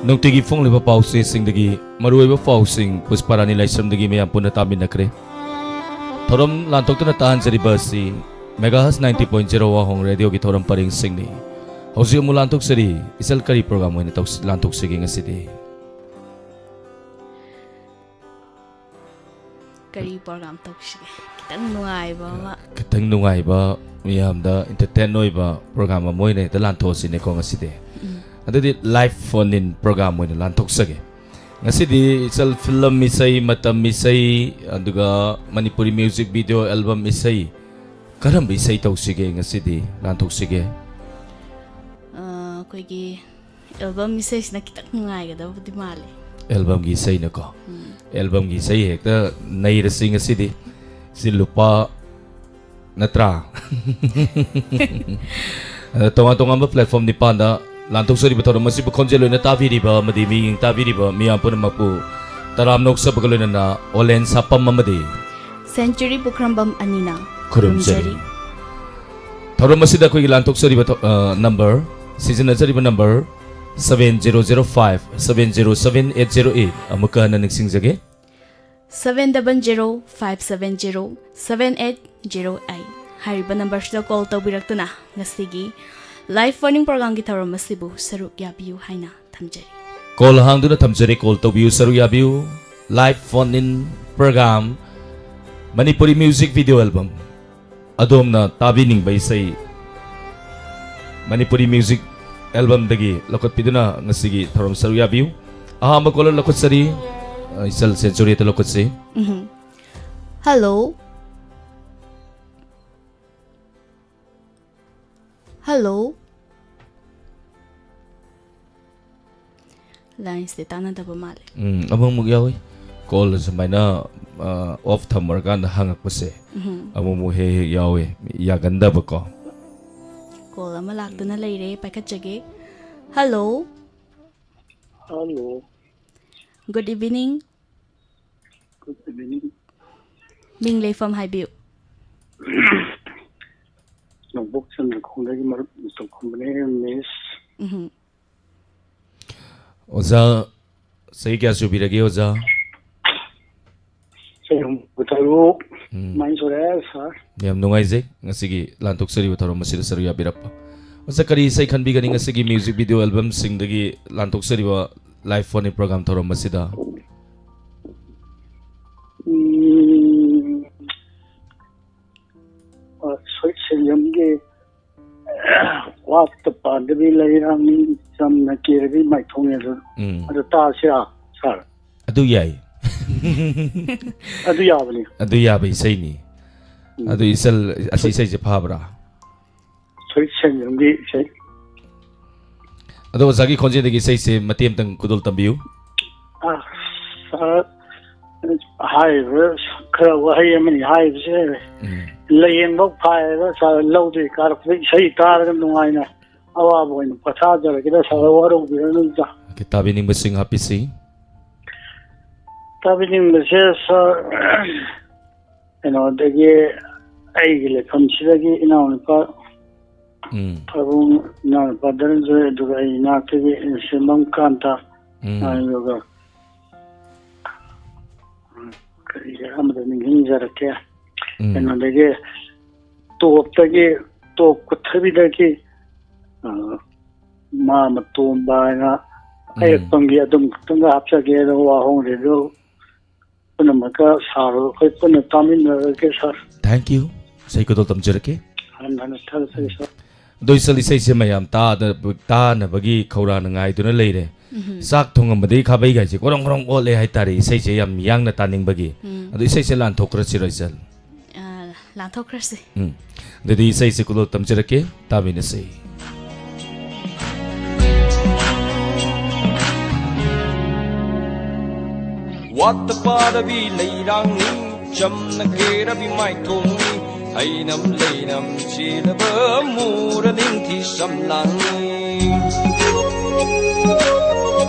ꯅꯨꯡꯇꯤꯒꯤ ꯐꯣꯡꯂꯤꯕ ꯄꯥꯎꯆꯦꯁꯤꯡꯗꯒꯤ ꯃꯔꯨꯑꯣꯏꯕ ꯄꯥꯎꯁꯤꯡ ꯄꯨꯁꯄꯥꯔꯥꯅꯤ ꯂꯥꯏꯁ꯭ꯔꯝꯗꯒꯤ ꯃꯌꯥꯝ ꯄꯨꯟꯅ ꯇꯥꯃꯤꯟꯅꯈ꯭ꯔꯦ꯫ ꯊꯧꯔꯝ ꯂꯥꯟꯊꯣꯛꯇꯨꯅ ꯇꯥꯍꯟꯖꯔꯤꯕ ꯑꯁꯤ ꯃꯦꯒꯥꯍꯔꯠꯖ ninety point zero ꯋꯥꯍꯣꯡ ꯔꯦꯗꯤꯑꯣꯒꯤ ꯊꯧꯔꯝ ꯄꯔꯦꯡꯁꯤꯡꯅꯤ꯫ ꯍꯧꯖꯤꯛ ꯑꯃꯨꯛ ꯂꯥꯟꯊꯣꯛꯆꯔꯤ ꯏꯆꯜ ꯀꯔꯤ ꯄ꯭ꯔꯣꯒ꯭ꯔꯥꯝ ꯑꯣꯏꯅ ꯇꯧꯁꯤ-, ꯂꯥꯟꯊꯣꯛꯁꯤꯒꯦ ꯉꯁꯤꯗꯤ? ꯀꯔꯤ ꯄ꯭ꯔꯣꯒ꯭ꯔꯥꯝ ꯇꯧꯁꯤꯒꯦ? ꯈꯤꯇꯪ ꯅꯨꯡꯉꯥꯏꯕ ꯑꯃ꯫ ꯈꯤꯇꯪ ꯅꯨꯡꯉꯥꯏꯕ, ꯃꯤꯌꯥꯝꯗ ꯏꯟꯇꯔꯇꯦꯟ ꯑꯣꯏꯕ ꯄ꯭ꯔꯣꯒ꯭ꯔꯥꯝ ꯑꯃ ꯑꯣꯏꯅ ꯍꯦꯛꯇ ꯂꯥꯟꯊꯣꯛꯑꯁꯤꯅꯦꯀꯣ ꯉꯁꯤꯗꯤ꯫ ꯎꯝ꯫ ꯑꯗꯨꯗꯤ ꯂꯥꯏꯚ ꯐꯣꯟ ꯏꯟ ꯄ꯭ꯔꯣꯒ꯭ꯔꯥꯝ ꯑꯣꯏꯅ ꯂꯥꯟꯊꯣꯛꯆꯒꯦ꯫ ꯉꯁꯤꯗꯤ ꯏꯆꯜ ꯐꯤꯂꯝ ꯏꯁꯩ, ꯃꯇꯝ ꯏꯁꯩ, ꯑꯗꯨꯒ ꯃꯅꯤꯄꯨꯔꯤ ꯃ꯭ꯌꯨꯖꯤꯛ ꯚꯤꯗꯤꯑꯣ ꯑꯦꯜꯕꯝ ꯏꯁꯩ, ꯀꯔꯝꯕ ꯏꯁꯩ ꯇꯧꯁꯤꯒꯦ ꯉꯁꯤꯗꯤ ꯂꯥꯟꯊꯣꯛꯁꯤꯒꯦ? ꯑ, ꯑꯩꯈꯣꯏꯒꯤ ꯑꯦꯜꯕꯝ ꯏꯁꯩꯁꯤꯅ ꯈꯤꯇꯪ ꯅꯨꯡꯉꯥꯏꯒꯗꯕꯗꯤ ꯃꯥꯜꯂꯦ꯫ ꯑꯦꯜꯕꯝꯒꯤ ꯏꯁꯩꯅꯀꯣ? ꯎꯝ꯫ ꯑꯦꯜꯕꯝꯒꯤ ꯏꯁꯩ ꯍꯦꯛꯇ ꯅꯩꯔꯁꯤ ꯉꯁꯤꯗꯤ꯫ ꯁꯤ ꯂꯨꯄꯥ ꯅꯠꯇ꯭ꯔꯥ? ꯑꯗ ꯇꯣꯉꯥꯟ ꯇꯣꯉꯥꯟꯕ ꯄ꯭ꯂꯦꯠꯐꯣꯝ ꯅꯤꯄꯥꯟꯗ ꯂꯥꯟꯊꯣꯛꯆꯔꯤꯕ ꯊꯧꯔꯝ ꯑꯁꯤꯕꯨ ꯈꯣꯟꯖꯦꯜ ꯑꯣꯏꯅ ꯇꯥꯕꯤꯔꯤꯕ ꯑꯃꯗꯤ ꯃꯤꯠꯌꯦꯡ ꯇꯥꯕꯤꯔꯤꯕ ꯃꯤꯌꯥꯝ ꯄꯨꯝꯅꯃꯛꯄꯨ ꯇꯔꯥꯝꯅ ꯑꯣꯛꯆꯕꯒ ꯂꯣꯏꯅꯅ ꯑꯣꯂꯦꯟ ꯁꯥꯄꯝ ꯑꯃꯗꯤ ꯁꯦꯟꯆꯨꯔꯤ ꯄꯨꯈ꯭ꯔꯝꯕꯝ ꯑꯅꯤꯅ ꯈꯨꯔꯨꯝꯖꯔꯤ꯫ ꯈꯨꯔꯨꯝꯖꯔꯤ꯫ ꯊꯧꯔꯝ ꯑꯁꯤꯗ ꯑꯩꯈꯣꯏꯒꯤ ꯂꯥꯟꯊꯣꯛꯆꯔꯤꯕ ꯊꯧ-, ꯑ, ꯅꯝꯕꯔ, ꯁꯤꯖꯤꯟꯅꯖꯔꯤꯕ number seven zero zero five seven zero seven eight zero eight, ꯑꯃꯨꯛꯀ ꯍꯟꯅ ꯅꯤꯡꯁꯤꯡꯖꯒꯦ꯫ Seven double zero five seven zero seven eight zero eight꯫ ꯍꯥꯏꯔꯤꯕ ꯅꯝꯕꯔꯁꯤꯗ ꯀꯣꯜ ꯇꯧꯕꯤꯔꯛꯇꯨꯅ ꯉꯁꯤꯒꯤ ꯂꯥꯏꯚ ꯐꯣꯟ ꯏꯟ ꯄ꯭ꯔꯣꯒ꯭ꯔꯥꯝꯒꯤ ꯊꯧꯔꯝ ꯑꯁꯤꯕꯨ ꯁꯔꯨꯛ ꯌꯥꯕꯤꯌꯨ ꯍꯥꯏꯅ ꯊꯝꯖꯔꯤ꯫ ꯀꯣꯜ ꯍꯥꯡꯗꯨꯅ ꯊꯝꯖꯔꯤ, ꯀꯣꯜ ꯇꯧꯕꯤꯌꯨ, ꯁꯔꯨꯛ ꯌꯥꯕꯤꯌꯨ꯫ Live phone in programme, Manipuri music video album. ꯑꯗꯣꯝꯅ ꯇꯥꯕꯤꯅꯤꯡꯕ ꯏꯁꯩ, ꯃꯅꯤꯄꯨꯔꯤ ꯃ꯭ꯌꯨꯖꯤꯛ ꯑꯦꯜꯕꯝꯗꯒꯤ ꯂꯧꯈꯠꯄꯤꯗꯨꯅ ꯉꯁꯤꯒꯤ ꯊꯧꯔꯝ ꯁꯔꯨꯛ ꯌꯥꯕꯤꯌꯨ꯫ ꯑꯍꯥꯟꯕ ꯀꯣꯂꯔ ꯂꯧꯈꯠꯆꯔꯤ, ꯑ, ꯏꯆꯜ ꯁꯦꯟꯆꯨꯔꯤꯗ ꯂꯧꯈꯠꯆꯩ꯫ ꯎꯝꯍꯨꯝ꯫ ꯍꯜꯂꯣ꯫ ꯍꯜꯂꯣ꯫ ꯂꯥꯏꯟꯁꯦ ꯇꯥꯟꯅꯗꯕ ꯃꯥꯜꯂꯦ꯫ ꯎꯝ, ꯑꯃꯨꯛꯃꯨꯛ ꯌꯥꯎꯏ꯫ ꯀꯣꯜ ꯁꯨꯃꯥꯏꯅ, ꯑ, ꯑꯣꯐ ꯊꯝꯃꯨꯔꯀꯥꯟꯗ ꯍꯪꯉꯛꯄꯁꯦ ꯎꯝꯍꯨꯝ꯫ ꯑꯃꯨꯛꯃꯨꯛ ꯍꯦꯛ ꯍꯦꯛ ꯌꯥꯎꯏ, ꯌꯥꯒꯟꯗꯕꯀꯣ꯫ ꯀꯣꯜ ꯑꯃ ꯂꯥꯛꯇꯨꯅ ꯂꯩꯔꯦ, ꯄꯥꯏꯈꯠꯆꯒꯦ꯫ Hello. Hello. Good evening꯫ Good evening꯫ ꯃꯤꯡ ꯂꯩꯐꯝ ꯍꯥꯏꯕꯤꯌꯨ꯫ ꯅꯣꯡꯄꯣꯛ ꯆꯟꯗ꯭ꯔꯈꯣꯡꯗꯒꯤ ꯃꯔꯨꯞ ꯃꯨꯁꯇꯥꯐꯥ ꯈꯨꯝꯕꯅꯦ, ꯃꯤꯁ꯫ ꯎꯝꯍꯨꯝ꯫ ꯑꯣꯖꯥ, ꯆꯍꯤ ꯀꯌꯥ ꯁꯨꯕꯤꯔꯒꯦ, ꯑꯣꯖꯥ? ꯆꯍꯤ ꯍꯨꯝꯐꯨꯇꯔꯨꯛ꯫ ꯎꯝ꯫ ꯁꯨꯃꯥꯏꯅ ꯁꯨꯔꯦ, ꯁꯥꯔ꯫ ꯌꯥꯝ ꯅꯨꯡꯉꯥꯏꯖꯩ ꯉꯁꯤꯒꯤ ꯂꯥꯟꯊꯣꯛꯆꯔꯤꯕ ꯊꯧꯔꯝ ꯑꯁꯤꯗ ꯁꯔꯨꯛ ꯌꯥꯕꯤꯔꯛꯄ꯫ ꯑꯣꯖꯥ, ꯀꯔꯤ ꯏꯁꯩ ꯈꯟꯕꯤꯒꯅꯤ ꯉꯁꯤꯒꯤ music video ꯑꯦꯜꯕꯝꯁꯤꯡꯗꯒꯤ ꯂꯥꯟꯊꯣꯛꯆꯔꯤꯕ live phone in programme ꯊꯧꯔꯝ ꯑꯁꯤꯗ? ꯎꯝ, ꯀꯦꯔꯕꯤ ꯂꯩꯔꯥꯡꯅꯤ, ꯆꯝꯅ ꯀꯦꯔꯕꯤ ꯃꯥꯏꯊꯣꯡꯅꯤ ꯑꯗꯨ꯫ ꯎꯝ꯫ ꯑꯗꯨ ꯇꯥꯁꯤꯔꯥ, ꯁꯥꯔ? ꯑꯗꯨ ꯌꯥꯏ꯫ ꯑꯗꯨ ꯌꯥꯕꯅꯤ꯫ ꯑꯗꯨ ꯌꯥꯕ ꯏꯁꯩꯅꯤ꯫ ꯎꯝ꯫ ꯑꯗꯨ ꯏꯆꯜ, ꯑꯁꯤ ꯏꯁꯩꯁꯦ ꯐꯥꯕ꯭ꯔꯥ? ꯁꯣꯔꯤ ꯁꯦꯟꯖꯝꯒꯤ ꯏꯁꯩ꯫ ꯑꯗꯣ ꯑꯣꯖꯥꯒꯤ ꯈꯣꯟꯖꯦꯜꯗꯒꯤ ꯏꯁꯩꯁꯦ ꯃꯇꯦꯛ ꯑꯃꯇꯪ ꯈꯨꯗꯣꯜ ꯇꯝꯕꯤꯌꯨ꯫ ꯑꯁ, ꯁꯥꯔ, ꯍꯥꯏꯔꯤꯕ ꯈꯔ ꯋꯥꯍꯩ ꯑꯃꯅꯤ ꯍꯥꯏꯕꯁꯦ꯫ ꯎꯝ꯫ ꯂꯥꯏꯌꯦꯡꯕ ꯐꯥꯏꯕ ꯁꯥꯔ, ꯂꯧꯗꯒꯤ ꯀꯥꯔꯛꯄꯗ ꯏꯁꯩ ꯇꯥꯔꯒ ꯅꯨꯡꯉꯥꯏꯅ ꯑꯋꯥꯕ ꯑꯣꯏꯅ ꯄꯣꯊꯥꯖꯔꯒꯦꯗ ꯁꯥꯔ, ꯋꯥꯔꯧꯕꯤꯔꯅꯨꯗ꯫ ꯑꯣꯀꯦ, ꯇꯥꯕꯤꯅꯤꯡꯕꯁꯤꯡ ꯍꯥꯞꯄꯤꯁꯤ꯫ ꯇꯥꯕꯤꯅꯤꯡꯕꯁꯦ ꯁꯥꯔ, ꯀꯩꯅꯣꯗꯒꯤ, ꯑꯩꯒꯤ ꯂꯩꯐꯝꯁꯤꯗꯒꯤ ꯏꯅꯥꯎꯅꯨꯄꯥ ꯎꯝ꯫ ꯊꯥꯕꯨꯡ, ꯏꯅꯥꯎꯅꯨꯄꯥ ꯙꯅꯟꯖꯣꯏ, ꯑꯗꯨꯒ ꯑꯩ ꯏꯅꯥꯛꯇꯒꯤ ꯁꯦꯝꯕꯝ ꯀꯥꯟꯇ, ꯎꯝ꯫ ꯑꯗꯨꯒ ꯀꯔꯤ ꯑꯃꯗ ꯅꯤꯡꯁꯤꯡꯖꯔꯛꯀꯦ? ꯎꯝ꯫ ꯀꯩꯅꯣꯗꯒꯤ, ꯇꯣꯞꯇꯒꯤ, ꯇꯣꯞ ꯀꯨꯊꯕꯤꯗꯒꯤ, ꯑ, ꯃꯥ ꯃꯇꯣꯝꯕ ꯍꯥꯏꯅ ꯎꯝ꯫ ꯑꯌꯦꯛꯄꯝꯒꯤ ꯑꯗꯨꯝ ꯈꯛꯇꯪꯒ ꯍꯥꯞꯆꯒꯦ, ꯑꯗꯨꯒ ꯋꯥꯍꯣꯡ ꯔꯦꯗꯤꯑꯣ ꯄꯨꯝꯅꯃꯛꯀ ꯁꯥꯔꯣ, ꯑꯩꯈꯣꯏ ꯄꯨꯟꯅ ꯇꯥꯃꯤꯟꯅꯔꯒꯦ, ꯁꯥꯔ꯫ Thank you꯫ ꯏꯁꯩ ꯈꯨꯗꯣꯜ ꯇꯝꯖꯔꯛꯀꯦ꯫ ꯍꯟꯅ ꯍꯟꯅ ꯊꯥꯒꯠꯆꯔꯤ, ꯁꯥꯔ꯫ ꯑꯗꯣ ꯏꯆꯜ, ꯏꯁꯩꯁꯦ ꯃꯌꯥꯝ ꯇꯥꯗ-, ꯇꯥꯅꯕꯒꯤ ꯈꯧꯔꯥꯡꯅ ꯉꯥꯏꯗꯨꯅ ꯂꯩꯔꯦ꯫ ꯎꯝꯍꯨꯝ꯫ ꯆꯥꯛ ꯊꯣꯡꯉꯝꯕꯗꯒꯤ ꯈꯥꯕꯩꯒꯥꯏꯁꯦ ꯒꯣꯔꯣꯡ ꯒꯣꯔꯣꯡ ꯑꯣꯠꯂꯦ ꯍꯥꯏꯇꯥꯔꯦ, ꯏꯁꯩꯁꯦ ꯌꯥꯝ ꯌꯥꯡꯅ ꯇꯥꯅꯤꯡꯕꯒꯤ꯫ ꯎꯝ꯫ ꯑꯗꯣ ꯏꯁꯩꯁꯦ ꯂꯥꯟꯊꯣꯛꯈ꯭ꯔꯁꯤꯔꯣ ꯏꯆꯜ? ꯑꯥ, ꯂꯥꯟꯊꯣꯛꯈ꯭ꯔꯁꯤ꯫ ꯎꯝ꯫ ꯑꯗꯨꯗꯤ ꯏꯁꯩꯁꯦ ꯈꯨꯗꯣꯜ ꯇꯝꯖꯔꯛꯀꯦ, ꯇꯥꯃꯤꯟꯅꯁꯤ꯫ ꯋꯥꯠꯇ ꯄꯥꯗꯕꯤ ꯂꯩꯔꯥꯡꯅꯤ, ꯆꯝꯅ ꯀꯦꯔꯕꯤ ꯃꯥꯏꯊꯣꯡꯅꯤ, ꯍꯩꯅꯝ ꯂꯩꯅꯝ ꯆꯦꯜꯂꯕ ꯃꯨꯔ ꯅꯤꯡꯊꯤ ꯁꯝꯂꯥꯡꯅꯤ꯫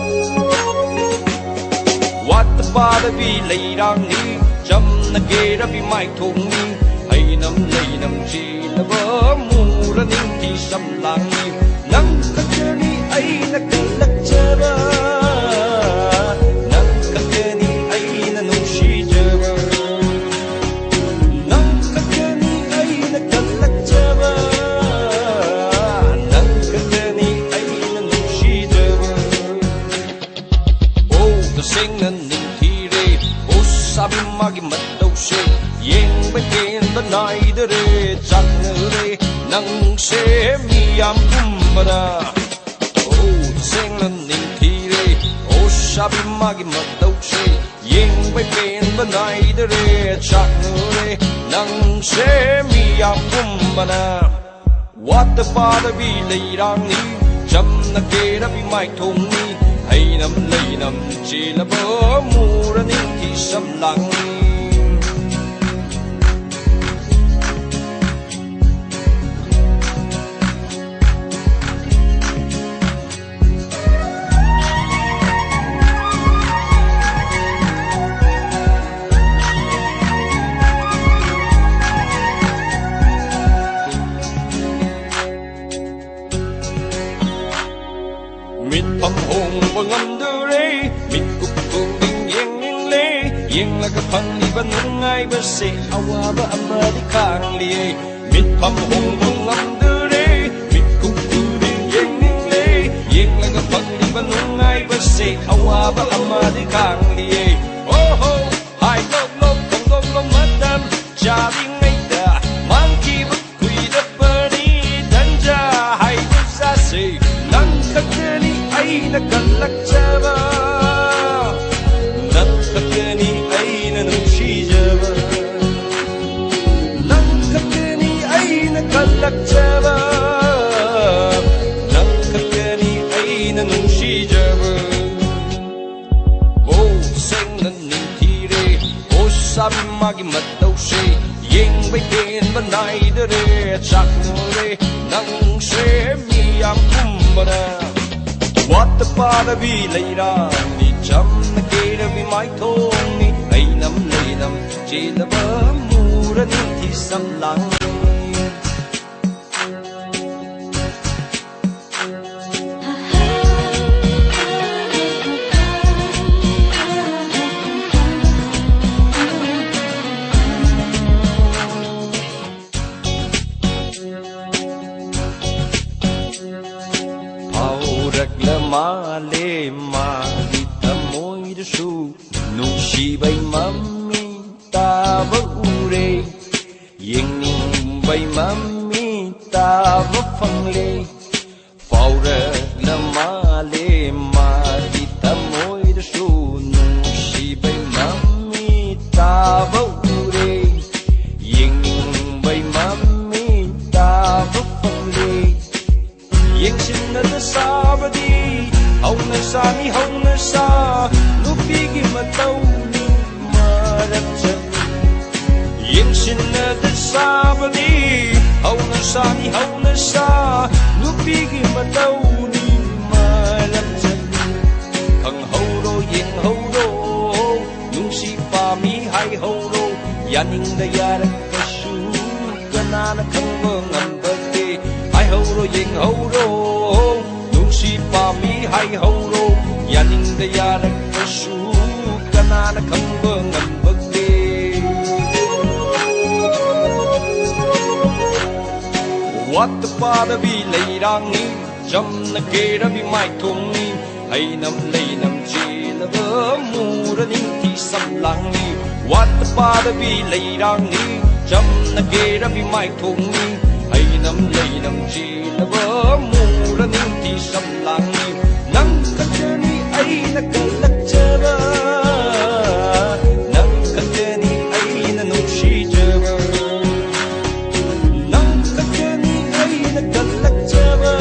ꯋꯥꯠꯇ ꯄꯥꯗꯕꯤ ꯂꯩꯔꯥꯡꯅꯤ, ꯆꯝꯅ ꯀꯦꯔꯕꯤ ꯃꯥꯏꯊꯣꯡꯅꯤ, ꯍꯩꯅꯝ ꯂꯩꯅꯝ ꯆꯦꯜꯂꯕ ꯃꯨꯔ ꯅꯤꯡꯊꯤ ꯁꯝꯂꯥꯡꯅꯤ꯫ ꯅꯪ ꯈꯛꯇꯅꯤ ꯑꯩꯅ ꯀꯜꯂꯛꯆꯕ, ꯅꯪ ꯈꯛꯇꯅꯤ ꯑꯩꯅ ꯅꯨꯡꯁꯤꯖꯕ, ꯅꯪ ꯈꯛꯇꯅꯤ ꯑꯩꯅ ꯀꯜꯂꯛꯆꯕ, ꯅꯪ ꯈꯛꯇꯅꯤ ꯑꯩꯅ ꯅꯨꯡꯁꯤꯖꯕ꯫ ꯑꯣ, ꯇꯁꯦꯡꯅ ꯅꯤꯡꯊꯤꯔꯦ, ꯑꯣ, ꯁꯥꯕꯤ ꯃꯥꯒꯤ ꯃꯇꯧꯁꯦ, ꯌꯦꯡꯕ ꯄꯦꯟꯕ ꯅꯥꯏꯗꯔꯦ, ꯆꯥꯛꯅꯔꯦ, ꯅꯪꯁꯦ ꯃꯤ ꯌꯥꯝ ꯄꯨꯝ ꯃꯅꯥ꯫ ꯑꯣ, ꯁꯦꯡꯅ ꯅꯤꯡꯊꯤꯔꯦ, ꯑꯣ, ꯁꯥꯕꯤ ꯃꯥꯒꯤ ꯃꯇꯧꯁꯦ꯫ ꯌꯦꯡꯕꯩ ꯄꯦꯟꯕ ꯅꯥꯏꯗꯔꯦ, ꯆꯥꯛꯅꯔꯦ ꯅꯪꯁꯦ ꯃꯤ ꯌꯥꯝ ꯄꯨꯝꯕꯅ꯫ ꯋꯥꯠꯇ ꯄꯥꯗꯕꯤ ꯂꯩꯔꯥꯡꯅꯤ, ꯆꯝꯅ ꯀꯦꯔꯕꯤ ꯃꯥꯏꯊꯣꯡꯅꯤ꯫ ꯍꯩꯅꯝ ꯂꯩꯅꯝ ꯆꯦꯜꯂꯕ ꯃꯨꯔ ꯅꯤꯡꯊꯤ ꯁꯝꯂꯥꯡꯅꯤ꯫ ꯃꯤꯠꯐꯝ ꯍꯣꯡꯕ ꯉꯝꯗꯔꯦ, ꯃꯤꯠꯀꯨꯞ ꯈꯨꯗꯤꯡ ꯌꯦꯡꯅꯤꯡꯂꯦ꯫ ꯌꯦꯡꯂꯒ ꯐꯪꯂꯤꯕ ꯅꯨꯡꯉꯥꯏꯕꯁꯦ ꯑꯋꯥꯕ ꯑꯃꯗꯤ ꯈꯥꯡꯂꯤꯌꯦ꯫ ꯃꯤꯠꯐꯝ ꯍꯣꯡꯕ ꯉꯝꯗꯔꯦ, ꯃꯤꯠꯀꯨꯞ ꯈꯨꯗꯤꯡ ꯌꯦꯡꯅꯤꯡꯂꯦ꯫ ꯌꯦꯡꯂꯒ ꯐꯪꯂꯤꯕ ꯅꯨꯡꯉꯥꯏꯕꯁꯦ ꯑꯋꯥꯕ ꯑꯃꯗꯤ ꯈꯥꯡꯂꯤꯌꯦ꯫ ꯑꯣꯍꯣ, ꯍꯥꯏ ꯂꯣꯛ ꯂꯣꯛ ꯈꯣꯡꯗꯣꯛꯂꯣ ꯃꯇꯝ ꯆꯥꯔꯤꯉꯩꯗ ꯃꯥꯡꯈꯤꯕ ꯀꯨꯏꯔꯕꯅꯤ ꯇꯟꯖꯥ ꯍꯥꯏꯕ ꯆꯥꯁꯦ꯫ ꯅꯪ ꯈꯛꯇꯅꯤ ꯑꯩꯅ ꯀꯜꯂꯛꯆꯕ, ꯅꯪ ꯈꯛꯇꯅꯤ ꯑꯩꯅ ꯅꯨꯡꯁꯤꯖꯕ, ꯅꯪ ꯈꯛꯇꯅꯤ ꯑꯩꯅ ꯀꯜꯂꯛꯆꯕ, ꯅꯪ ꯈꯛꯇꯅꯤ ꯑꯩꯅ ꯅꯨꯡꯁꯤꯖꯕ꯫ ꯑꯣ, ꯁꯦꯡꯅ ꯅꯤꯡꯊꯤꯔꯦ, ꯑꯣ, ꯁꯥꯕꯤ ꯃꯥꯒꯤ ꯃꯇꯧꯁꯦ꯫ ꯌꯦꯡꯕꯩ ꯄꯦꯟꯕ ꯅꯥꯏꯗꯔꯦ, ꯆꯥꯛꯅꯔꯦ ꯅꯪꯁꯦ ꯃꯤ ꯌꯥꯝ ꯄꯨꯝꯕꯅ꯫ ꯋꯥꯠꯇ ꯄꯥꯗꯕꯤ ꯂꯩꯔꯥꯡꯅꯤ, ꯆꯝꯅ ꯀꯦꯔꯕꯤ ꯃꯥꯏꯊꯣꯡꯅꯤ꯫ ꯑꯩꯅꯝ ꯂꯩꯅꯝ ꯆꯦꯜꯂꯕ ꯃꯨꯔ ꯅꯤꯡꯊꯤ ꯁꯝꯂꯥꯡꯅꯤ꯫ ꯐꯥꯎꯔꯛꯂ ꯃꯥꯜꯂꯦ ꯃꯥꯒꯤ ꯊꯃꯣꯏꯗꯁꯨ, ꯅꯨꯡꯁꯤꯕꯩ ꯃꯃꯤ ꯇꯥꯕ ꯎꯔꯦ, ꯌꯦꯡꯅꯤꯡꯕꯩ ꯃꯃꯤ ꯇꯥꯕ ꯐꯪꯂꯦ꯫ ꯁꯤꯟꯅꯗ ꯁꯥꯕꯅꯤ ꯍꯧꯅ ꯁꯥꯅꯤ ꯍꯧꯅ ꯁꯥ ꯅꯨꯄꯤꯒꯤ ꯃꯇꯧꯅꯤ ꯃꯔꯝ ꯆꯠꯂꯤ ꯈꯪꯍꯧꯔꯣ ꯌꯦꯡꯍꯧꯔꯣ ꯅꯨꯡꯁꯤ ꯄꯥꯝꯃꯤ ꯍꯥꯏꯍꯧꯔꯣ ꯌꯥꯅꯤꯡꯗ ꯌꯥꯔꯛꯄꯁꯨ ꯀꯅꯥꯅ ꯈꯪꯕ ꯉꯝꯕꯒꯦ ꯍꯥꯏꯍꯧꯔꯣ ꯌꯦꯡꯍꯧꯔꯣ ꯅꯨꯡꯁꯤ ꯄꯥꯝꯃꯤ ꯍꯥꯏꯍꯧꯔꯣ ꯌꯥꯅꯤꯡꯗ ꯌꯥꯔꯛꯄꯁꯨ ꯀꯅꯥꯅ ꯈꯪꯕ ꯉꯝꯕꯒꯦ ꯋꯥꯠꯇ ꯄꯥꯗꯕꯤ ꯂꯩꯔꯥꯡꯅꯤ ꯆꯝꯅ ꯀꯦꯔꯕꯤ ꯃꯥꯏꯊꯣꯡꯅꯤ ꯍꯩꯅꯝ ꯂꯩꯅꯝ ꯆꯦꯜꯂꯕ ꯃꯨꯔ ꯅꯤꯡꯊꯤ ꯁꯝꯂꯥꯡꯅꯤ ꯋꯥꯠꯇ ꯄꯥꯗꯕꯤ ꯂꯩꯔꯥꯡꯅꯤ ꯆꯝꯅ ꯀꯦꯔꯕꯤ ꯃꯥꯏꯊꯣꯡꯅꯤ ꯍꯩꯅꯝ ꯂꯩꯅꯝ ꯆꯦꯜꯂꯕ ꯃꯨꯔ ꯅꯤꯡꯊꯤ ꯁꯝꯂꯥꯡꯅꯤ ꯅꯪ ꯈꯛꯇꯅꯤ ꯑꯩꯅ ꯀꯜꯂꯛꯆꯕ ꯅꯪ ꯈꯛꯇꯅꯤ ꯑꯩꯅ ꯅꯨꯡꯁꯤꯖꯕ ꯅꯪ ꯈꯛꯇꯅꯤ ꯑꯩꯅ ꯀꯜꯂꯛꯆꯕ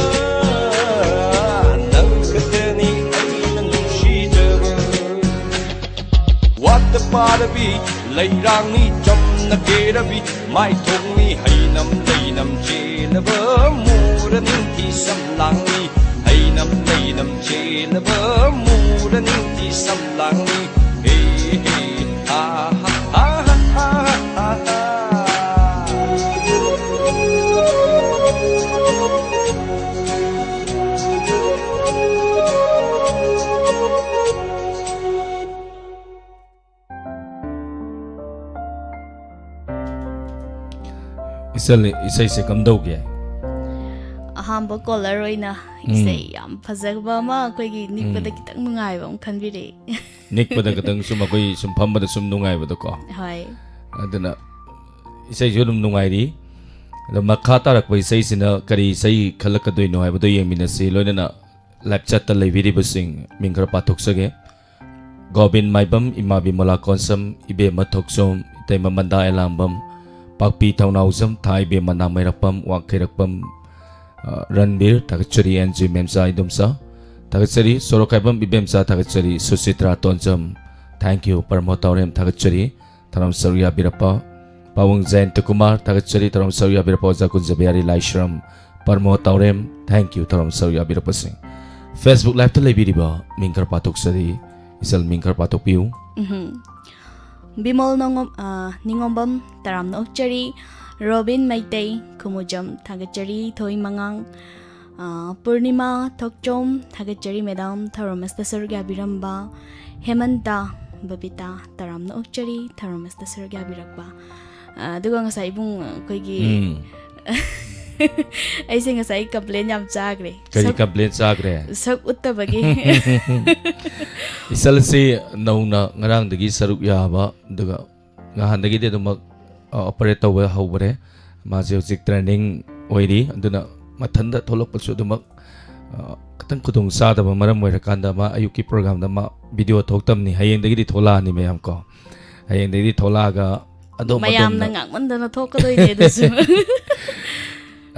ꯅꯪ ꯈꯛꯇꯅꯤ ꯑꯩꯅ ꯅꯨꯡꯁꯤꯖꯕ ꯋꯥꯠꯇ ꯄꯥꯔꯕꯤ ꯂꯩꯔꯥꯡꯅꯤ ꯆꯝꯅ ꯀꯦꯔꯕꯤ ꯃꯥꯏꯊꯣꯡꯅꯤ ꯍꯩꯅꯝ ꯂꯩꯅꯝ ꯆꯦꯜꯂꯕ ꯃꯨꯔ ꯅꯤꯡꯊꯤ ꯁꯝꯂꯥꯡꯅꯤ ꯍꯩꯅꯝ ꯂꯩꯅꯝ ꯆꯦꯜꯂꯕ ꯃꯨꯔ ꯅꯤꯡꯊꯤ ꯁꯝꯂꯥꯡꯅꯤ ꯍꯦ ꯍꯦ ꯍꯥ ꯍꯥ ꯍꯥ ꯍꯥ ꯍꯥ ꯍꯥ ꯏꯁꯩ ꯏꯁꯩꯁꯦ ꯀꯝꯗꯧꯒꯦ? ꯑꯍꯥꯝꯕ ꯀꯣꯂꯔ ꯑꯣꯏꯅ ꯎꯝ꯫ ꯏꯁꯩ ꯌꯥꯝ ꯐꯖꯕ ꯑꯃ ꯑꯩꯈꯣꯏꯒꯤ ꯅꯤꯛꯄꯗ ꯎꯝ꯫ ꯈꯤꯇꯪ ꯅꯨꯡꯉꯥꯏꯕ ꯑꯃ ꯈꯟꯕꯤꯔꯛꯑꯦ꯫ ꯅꯤꯛꯄꯗ ꯈꯤꯇꯪ ꯁꯨꯝ ꯑꯩꯈꯣꯏ ꯁꯨꯝ ꯐꯝꯕꯗ ꯁꯨꯝ ꯅꯨꯡꯉꯥꯏꯕꯗꯣꯀꯣ꯫ ꯍꯣꯏ꯫ ꯑꯗꯨꯅ ꯏꯁꯩꯁꯨ ꯑꯗꯨꯝ ꯅꯨꯡꯉꯥꯏꯔꯤ꯫ ꯑꯗꯣ ꯃꯈꯥ ꯇꯥꯔꯛꯄ ꯏꯁꯩꯁꯤꯅ ꯀꯔꯤ ꯏꯁꯩ ꯈꯜꯂꯛꯀꯗꯣꯏꯅꯣ ꯍꯥꯏꯕꯗꯣ ꯌꯦꯡꯃꯤꯟꯅꯁꯤ꯫ ꯂꯣꯏꯅꯅ live chatꯇ ꯂꯩꯕꯤꯔꯤꯕꯁꯤꯡ ꯃꯤꯡ ꯈꯔ ꯄꯥꯊꯣꯛꯆꯒꯦ꯫ ꯒꯣꯕꯤꯟ ꯃꯥꯏꯕꯝ, ꯏꯃꯥ ꯕꯤꯃꯂꯥ ꯀꯣꯟꯁꯝ, ꯏꯕꯦꯝꯃ ꯊꯣꯛꯆꯣꯝ, ꯏꯇꯩꯃ ꯃꯟꯗꯥ ꯑꯦꯂꯥꯡꯕꯝ, ꯄꯥꯛꯄꯤ ꯊꯧꯅꯥꯎꯖꯝ, ꯊꯥ ꯏꯕꯦꯝꯃ ꯅꯥꯃꯩꯔꯥꯛꯄꯝ, ꯋꯥꯡꯈꯩꯔꯥꯛꯄꯝ, ꯑ, ꯔꯟꯕꯤꯔ, ꯊꯥꯒꯠꯆꯔꯤ, ꯑꯦꯟ ꯖꯤ ꯃꯦꯝꯆꯥ ꯏꯗꯣꯝꯆꯥ, ꯊꯥꯒꯠꯆꯔꯤ, ꯁꯣꯔꯣꯛꯈꯥꯏꯕꯝ ꯏꯕꯦꯝꯆꯥ, ꯊꯥꯒꯠꯆꯔꯤ, ꯁꯨꯁꯤꯇ꯭ꯔꯥ ꯇꯣꯟꯖꯝ, thank you, ꯄꯔꯃꯣ ꯇꯥꯎꯔꯦꯝ, ꯊꯥꯒꯠꯆꯔꯤ, ꯊꯧꯔꯝ ꯁꯔꯨꯛ ꯌꯥꯕꯤꯔꯛꯄ, ꯄꯥꯕꯨꯡ ꯖꯌꯟꯇ ꯀꯨꯃꯥꯔ, ꯊꯥꯒꯠꯆꯔꯤ꯫ ꯊꯧꯔꯝ ꯁꯔꯨꯛ ꯌꯥꯕꯤꯔꯛꯄ ꯑꯣꯖꯥ ꯀꯨꯟꯖꯕꯤꯍꯥꯔꯤ ꯂꯥꯏꯁ꯭ꯔꯝ, ꯄ꯭ꯔꯃꯣꯗ ꯇꯥꯎꯔꯦꯝ, thank you꯫ ꯊꯧꯔꯝ ꯁꯔꯨꯛ ꯌꯥꯕꯤꯔꯛꯄꯁꯤꯡ꯫ Facebook Live ꯇ ꯂꯩꯕꯤꯔꯤꯕ ꯃꯤꯡ ꯈꯔ ꯄꯥꯊꯣꯛꯆꯔꯤ꯫ ꯏꯆꯜ, ꯃꯤꯡ ꯈꯔ ꯄꯥꯊꯣꯛꯄꯤꯌꯨ꯫ ꯎꯝꯍꯨꯝ꯫ ꯕꯤꯃꯣꯜ ꯅꯣꯡꯉꯣꯝ-, ꯑ, ꯅꯤꯉꯣꯝꯕꯝ, ꯇꯔꯥꯝꯅ ꯑꯣꯛꯆꯔꯤ꯫ ꯔꯣꯕꯤꯟ ꯃꯩꯇꯩ, ꯈꯨꯃꯨꯖꯝ, ꯊꯥꯒꯠꯆꯔꯤ꯫ ꯊꯣꯏ ꯃꯉꯥꯡ, ꯑ, ꯄꯨꯔꯅꯤꯃꯥ ꯊꯣꯛꯆꯣꯝ, ꯊꯥꯒꯠꯆꯔꯤ ꯃꯦꯗꯥꯝ, ꯊꯧꯔꯝ ꯑꯁꯤꯗ ꯁꯔꯨꯛ ꯌꯥꯕꯤꯔꯝꯕ꯫ ꯍꯦꯃꯟꯇ, ꯕꯕꯤꯇꯥ, ꯇꯔꯥꯝꯅ ꯑꯣꯛꯆꯔꯤ, ꯊꯧꯔꯝ ꯑꯁꯤꯗ ꯁꯔꯨꯛ ꯌꯥꯕꯤꯔꯛꯄ꯫ ꯑ, ꯑꯗꯨꯒ ꯉꯁꯥꯏ ꯏꯕꯨꯡ, ꯑꯩꯈꯣꯏꯒꯤ ꯎꯝ꯫ ꯑꯩꯁꯦ ꯉꯁꯥꯏ complain ꯌꯥꯝ ꯆꯥꯈ꯭ꯔꯦ꯫ ꯀꯔꯤ ꯁꯛ, complain ꯆꯥꯈ꯭ꯔꯦ? ꯁꯛ ꯎꯠꯇꯕꯒꯤ꯫ ꯏꯆꯜꯁꯤ ꯅꯧꯅ ꯉꯔꯥꯡꯗꯒꯤ ꯁꯔꯨꯛ ꯌꯥꯕ, ꯑꯗꯨꯒ ꯅꯍꯥꯟꯗꯒꯤꯗꯤ ꯑꯗꯨꯃꯛ, ꯑ, operate ꯇꯧꯕ ꯍꯧꯈ꯭ꯔꯦ꯫ ꯃꯥꯁꯦ ꯍꯧꯖꯤꯛ training ꯑꯣꯏꯔꯤ, ꯑꯗꯨꯅ ꯃꯊꯟꯇ ꯊꯣꯛꯂꯛꯄꯁꯨ ꯑꯗꯨꯃꯛ, ꯑ, ꯈꯤꯇꯪ ꯈꯨꯗꯣꯡ ꯆꯥꯗꯕ ꯃꯔꯝ ꯑꯣꯏꯔꯀꯥꯟꯗ ꯃꯥ ꯑꯌꯨꯛꯀꯤ program ꯗ ꯃꯥ video ꯊꯣꯛꯇꯕꯅꯤ꯫ ꯍꯌꯦꯡꯗꯒꯤꯗꯤ ꯊꯣꯛꯂꯛꯑꯅꯤ ꯃꯌꯥꯝ ꯀꯣ꯫ ꯍꯌꯦꯡꯗꯒꯤꯗꯤ ꯊꯣꯛꯂꯛꯑꯒ ꯑꯗꯣꯝ ꯃꯌꯥꯝꯅ ꯑꯗꯣꯝꯅ ꯉꯥꯡꯃꯟꯗꯅ ꯊꯣꯛꯀꯗꯣꯏꯅꯦ ꯑꯗꯨꯁꯨ꯫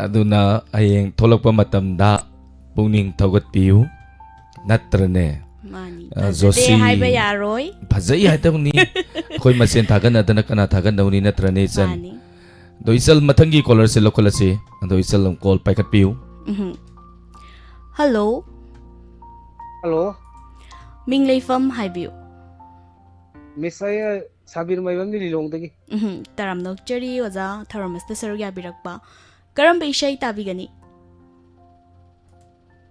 ꯑꯗꯨꯅ ꯍꯌꯦꯡ ꯊꯣꯛꯂꯛꯄ ꯃꯇꯝꯗ ꯄꯨꯛꯅꯤꯡ ꯊꯧꯒꯠꯄꯤꯌꯨ, ꯅꯠꯇ꯭ꯔꯅꯦ? ꯃꯥꯅꯤ꯫ ꯑ, ꯐꯖꯗꯦ ꯖꯣꯁꯤ꯫ ꯍꯥꯏꯕ ꯌꯥꯔꯣꯏ꯫ ꯐꯖꯩ ꯍꯥꯏꯗꯧꯅꯤ꯫ ꯑꯩꯈꯣꯏ ꯃꯁꯦꯟ ꯊꯥꯒꯠꯅꯗꯅ ꯀꯅꯥ ꯊꯥꯒꯠꯅꯧꯅꯤ, ꯅꯠꯇ꯭ꯔꯅꯦ, ꯏꯆꯟ? ꯃꯥꯅꯤ꯫ ꯑꯗꯣ ꯏꯆꯜ, ꯃꯊꯪꯒꯤ caller ꯁꯦ ꯂꯧꯈꯠꯂꯁꯤ꯫ ꯑꯗꯣ ꯏꯆꯜ, ꯑꯃꯨꯛ call ꯄꯥꯏꯈꯠꯄꯤꯌꯨ꯫ ꯎꯝꯍꯨꯝ꯫ Hello꯫ Hello꯫ ꯃꯤꯡ ꯂꯩꯐꯝ ꯍꯥꯏꯕꯤꯌꯨ꯫ Miss, ꯑꯩ ꯁꯥꯕꯤꯔ ꯃꯥꯏꯕꯝꯅꯤ, ꯂꯤꯂꯣꯡꯗꯒꯤ꯫ ꯎꯝꯍꯨꯝ꯫ ꯇꯔꯥꯝꯅ ꯑꯣꯛꯆꯔꯤ ꯑꯣꯖꯥ, ꯊꯧꯔꯝ ꯑꯁꯤꯗ ꯁꯔꯨꯛ ꯌꯥꯕꯤꯔꯛꯄ꯫ ꯀꯔꯝꯕ ꯏꯁꯩ ꯇꯥꯕꯤꯒꯅꯤ?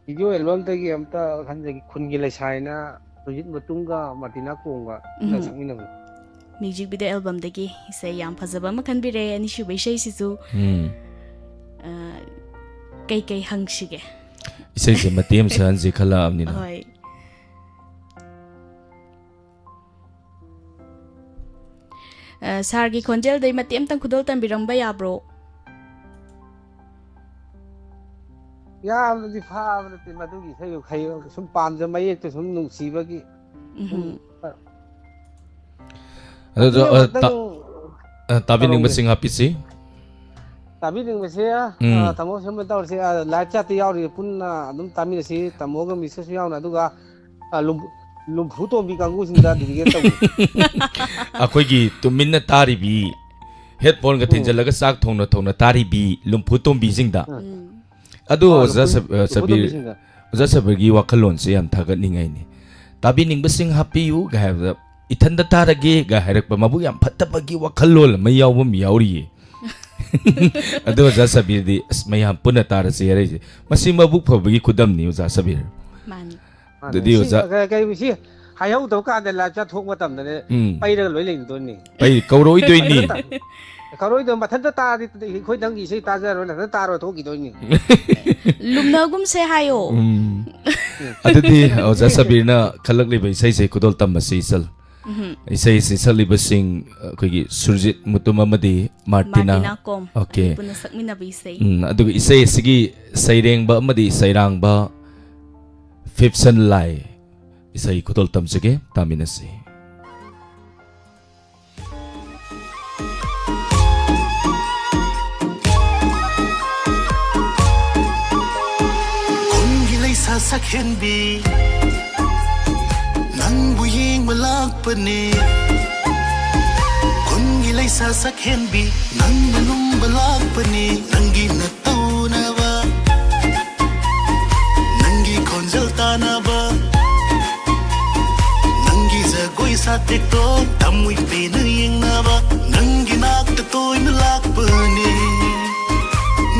Video album ꯗꯒꯤ ꯑꯝꯇ ꯈꯟꯖꯒꯦ, ꯈꯨꯟꯒꯤ ꯂꯩꯁꯥꯏꯅ ꯍꯧꯖꯤꯛ ꯃꯇꯨꯡꯒ ꯃꯥꯔꯇꯤꯅꯥ ꯀꯣꯡꯒ ꯎꯝ꯫ ꯁꯛꯃꯤꯟꯅꯕꯗꯣ꯫ Music video album ꯗꯒꯤ ꯏꯁꯩ ꯌꯥꯝ ꯐꯖꯕ ꯑꯃ ꯈꯟꯕꯤꯔꯦ, ꯑꯅꯤꯁꯨꯕ ꯏꯁꯩꯁꯤꯁꯨ꯫ ꯎꯝ꯫ ꯑ, ꯀꯩꯀꯩ ꯍꯪꯁꯤꯒꯦ? ꯏꯁꯩꯁꯦ ꯃꯇꯦꯛ ꯑꯃ ꯁꯛꯍꯟꯁꯤ ꯈꯜꯂꯛꯑꯕꯅꯤꯅ꯫ ꯍꯣꯏ꯫ ꯑ, sir ꯒꯤ ꯈꯣꯟꯖꯦꯜꯗꯩ ꯃꯇꯦꯛ ꯑꯝꯇꯪ ꯈꯨꯗꯣꯜ ꯇꯝꯕꯤꯔꯝꯕ ꯌꯥꯕ꯭ꯔꯣ? ꯌꯥꯝꯅꯗꯤ ꯐꯥꯕ ꯅꯠꯇꯦ, ꯃꯗꯨꯒꯤ ꯏꯁꯩꯗꯨ ꯈꯩ-, ꯁꯨꯝ ꯄꯥꯝꯖ ꯃꯌꯦꯛꯇꯨ ꯁꯨꯝ ꯅꯨꯡꯁꯤꯕꯒꯤ ꯎꯝꯍꯨꯝ꯫ ꯁꯨꯝ ꯑꯗꯨꯗꯣ, ꯑꯗꯨꯅ ꯑ, ꯇꯥ-, ꯑꯃꯨꯛꯇꯪ ꯑ, ꯇꯥꯕꯤꯅꯤꯡꯕꯁꯤꯡ ꯇꯧꯔꯝꯒꯦ꯫ ꯍꯥꯞꯄꯤꯁꯤ꯫ ꯇꯥꯕꯤꯅꯤꯡꯕꯁꯦ, ꯑ, ꯎꯝ꯫ ꯇꯥꯃꯣ ꯁꯨꯝ ꯇꯧꯔꯁꯤ, ꯑ, live chat ꯇ ꯌꯥꯎꯔꯤ ꯄꯨꯟꯅ ꯑꯗꯨꯝ ꯇꯥꯃꯤꯟꯅꯁꯤ, ꯇꯥꯃꯣꯒ miss ꯁꯨ ꯌꯥꯎꯅ, ꯑꯗꯨꯒ, ꯑ, ꯂꯨꯝ-, ꯂꯨꯝꯐꯨ ꯇꯣꯝꯕꯤ ꯀꯥꯡꯕꯨꯁꯤꯡꯗ dedicate ꯇꯧꯒꯦ꯫ ꯑꯩꯈꯣꯏꯒꯤ ꯇꯨꯃꯤꯟꯅ ꯇꯥꯔꯤꯕꯤ ꯍꯦꯗꯐꯣꯟꯒ ꯎꯝ꯫ ꯊꯤꯟꯖꯤꯜꯂꯒ ꯆꯥꯛ ꯊꯣꯡꯅ ꯊꯣꯡꯅ ꯇꯥꯔꯤꯕꯤ ꯂꯨꯝꯐꯨ ꯇꯣꯝꯕꯤꯁꯤꯡꯗ꯫ ꯎꯝ꯫ ꯑꯗꯨ ꯑꯣ, ꯑꯣꯖꯥ ꯂꯨꯝꯐꯨ-, ꯁꯕ-, ꯑ, ꯂꯨꯝꯐꯨ ꯁꯕꯤꯔ, ꯇꯣꯝꯕꯤꯁꯤꯡꯗ꯫ ꯑꯣꯖꯥ ꯁꯕꯤꯔꯒꯤ ꯋꯥꯈꯜꯂꯣꯟꯁꯦ ꯌꯥꯝ ꯊꯥꯒꯠꯅꯤꯡꯉꯥꯏꯅꯤ꯫ "ꯇꯥꯕꯤꯅꯤꯡꯕꯁꯤꯡ ꯍꯥꯞꯄꯤꯌꯨ" ꯒ ꯍꯥꯏꯕꯗ, "ꯏꯊꯟꯗ ꯇꯥꯔꯒꯦ" ꯒ ꯍꯥꯏꯔꯛꯄ, ꯃꯕꯨꯛ ꯌꯥꯝ ꯐꯠꯇꯕꯒꯤ ꯋꯥꯈꯜꯂꯣꯟ ꯑꯃ ꯌꯥꯎꯕ ꯑꯃ ꯌꯥꯎꯔꯤꯌꯦ꯫ ꯑꯗꯣ ꯑꯣꯖꯥ ꯁꯕꯤꯔꯗꯤ, "ꯑꯁ, ꯃꯌꯥꯝ ꯄꯨꯟꯅ ꯇꯥꯔꯁꯦ" ꯍꯥꯏꯔꯛꯏꯁꯦ꯫ ꯃꯁꯤ ꯃꯕꯨꯛ ꯐꯕꯒꯤ ꯈꯨꯗꯝꯅꯤ, ꯑꯣꯖꯥ ꯁꯕꯤꯔ꯫ ꯃꯥꯅꯤ꯫ ꯃꯥꯅꯦ꯫ ꯑꯗꯨꯗꯤ ꯁꯤ, ꯑꯣꯖꯥ ꯑ, ꯀꯩ, ꯁꯤ ꯍꯥꯏꯍꯧꯗꯕ ꯀꯥꯟꯗ live ꯆꯠꯊꯣꯛꯄ ꯃꯇꯝꯗꯅꯦ ꯎꯝ꯫ ꯄꯩꯔꯒ ꯂꯣꯏ ꯂꯩꯅꯗꯣꯏꯅꯤ꯫ ꯄꯩ-, ꯀꯧꯔꯛꯑꯣꯏꯗꯣꯏꯅꯤ꯫ ꯀꯧꯔꯛꯑꯣꯏꯗꯣꯏ, ꯃꯊꯟꯇ ꯇꯥꯔꯗꯤ ꯑꯩꯈꯣꯏ ꯅꯪꯒꯤ ꯏꯁꯩ ꯇꯥꯖꯔꯣꯏ, ꯅꯊꯟꯇ ꯇꯥꯔꯣꯏ ꯊꯣꯛꯈꯤꯗꯣꯏꯅꯤ꯫ ꯂꯨꯝꯅꯒꯨꯝꯁꯦ ꯍꯥꯏꯌꯣ꯫ ꯎꯝ꯫ ꯑꯗꯨꯗꯤ ꯑꯣꯖꯥ ꯁꯕꯤꯔꯅ ꯈꯜꯂꯛꯂꯤꯕ ꯏꯁꯩꯁꯦ ꯈꯨꯗꯣꯜ ꯇꯝꯃꯁꯤ, ꯏꯆꯜ꯫ ꯎꯝꯍꯨꯝ꯫ ꯏꯁꯩ ꯑꯁꯤ ꯁꯛꯂꯤꯕꯁꯤꯡ, ꯑꯩꯈꯣꯏꯒꯤ ꯁꯨꯔꯖꯤꯠ ꯃꯨꯇꯨꯝ ꯑꯃꯗꯤ ꯃꯥꯔꯇꯤꯅꯥ꯫ ꯃꯥꯔꯇꯤꯅꯥ ꯀꯣꯝ꯫ ꯑꯣꯀꯦ꯫ ꯑꯅꯤ ꯄꯨꯟꯅ ꯁꯛꯃꯤꯟꯅꯕ ꯏꯁꯩ꯫ ꯎꯝ, ꯑꯗꯨꯒ ꯏꯁꯩ ꯑꯁꯤꯒꯤ ꯁꯩꯔꯦꯡꯕ ꯑꯃꯗꯤ ꯁꯩꯔꯥꯡꯕ ꯐꯤꯞꯁꯟ ꯂꯥꯏ꯫ ꯏꯁꯩ ꯈꯨꯗꯣꯜ ꯇꯝꯖꯒꯦ, ꯇꯥꯃꯤꯟꯅꯁꯤ꯫ ꯈꯨꯟꯒꯤ ꯂꯩꯁꯥ ꯁꯛꯍꯦꯟꯕꯤ, ꯅꯪꯕꯨ ꯌꯦꯡꯕ ꯂꯥꯛꯄꯅꯦ꯫ ꯈꯨꯟꯒꯤ ꯂꯩꯁꯥ ꯁꯛꯍꯦꯟꯕꯤ, ꯅꯪꯅ ꯂꯨꯝꯕ ꯂꯥꯛꯄꯅꯦ꯫ ꯅꯪꯒꯤ ꯅꯇꯧꯅꯕ, ꯅꯪꯒꯤ ꯈꯣꯟꯖꯦꯜ ꯇꯥꯅꯕ, ꯅꯪꯒꯤ ꯖꯒꯣꯏ ꯁꯥꯊꯦꯛꯇꯣ ꯊꯃꯣꯏ ꯄꯦꯟꯅ ꯌꯦꯡꯅꯕ, ꯅꯪꯒꯤ ꯅꯥꯛꯇ ꯇꯣꯏꯅ ꯂꯥꯛꯄꯅꯦ,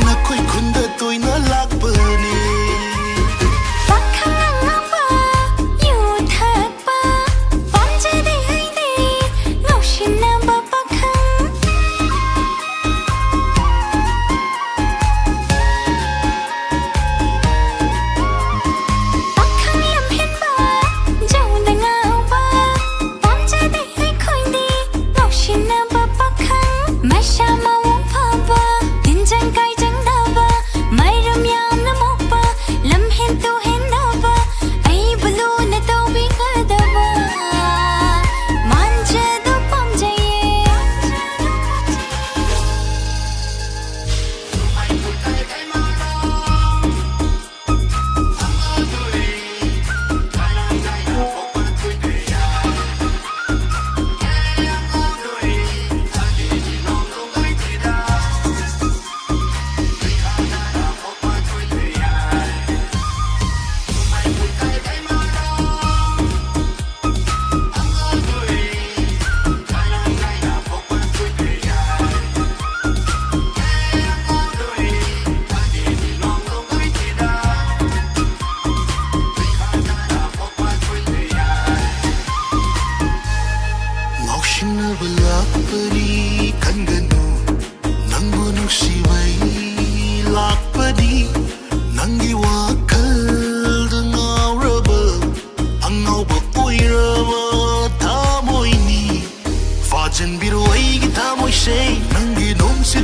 ꯅꯈꯣꯏ ꯈꯨꯟꯗ ꯇꯣꯏꯅ ꯂꯥꯛꯄꯅꯦ꯫ ꯄꯥꯈꯪ ꯑꯉꯥꯎꯕ, ꯌꯨ ꯊꯛꯄ, ꯄꯥꯝꯖꯗꯦ ꯑꯩꯗꯤ ꯉꯥꯎꯁꯤꯟꯅꯕ ꯄꯥꯈꯪ꯫ ꯄꯥꯈꯪ ꯂꯝꯍꯦꯟꯕ, ꯖꯧꯗ ꯉꯥꯎꯕ, ꯄꯥꯝꯖꯗꯦ ꯑꯩꯈꯣꯏꯗꯤ ꯉꯥꯎꯁꯤꯟꯅꯕ ꯄꯥꯈꯪ꯫ ꯃꯁꯥ ꯃꯑꯣꯡ ꯐꯕ, ꯇꯤꯟꯖꯪ ꯀꯥꯏꯖꯪꯗꯕ, ꯃꯔꯝ ꯌꯥꯝꯅ ꯃꯣꯛꯄ, ꯂꯝꯍꯦꯟ ꯇꯨꯍꯦꯟꯗꯕ, ꯑꯩꯕꯨ ꯂꯨꯅ ꯇꯧꯕꯤꯒꯗꯕ, ꯃꯥꯟꯖꯗꯣ ꯄꯥꯝꯖꯩꯌꯦ꯫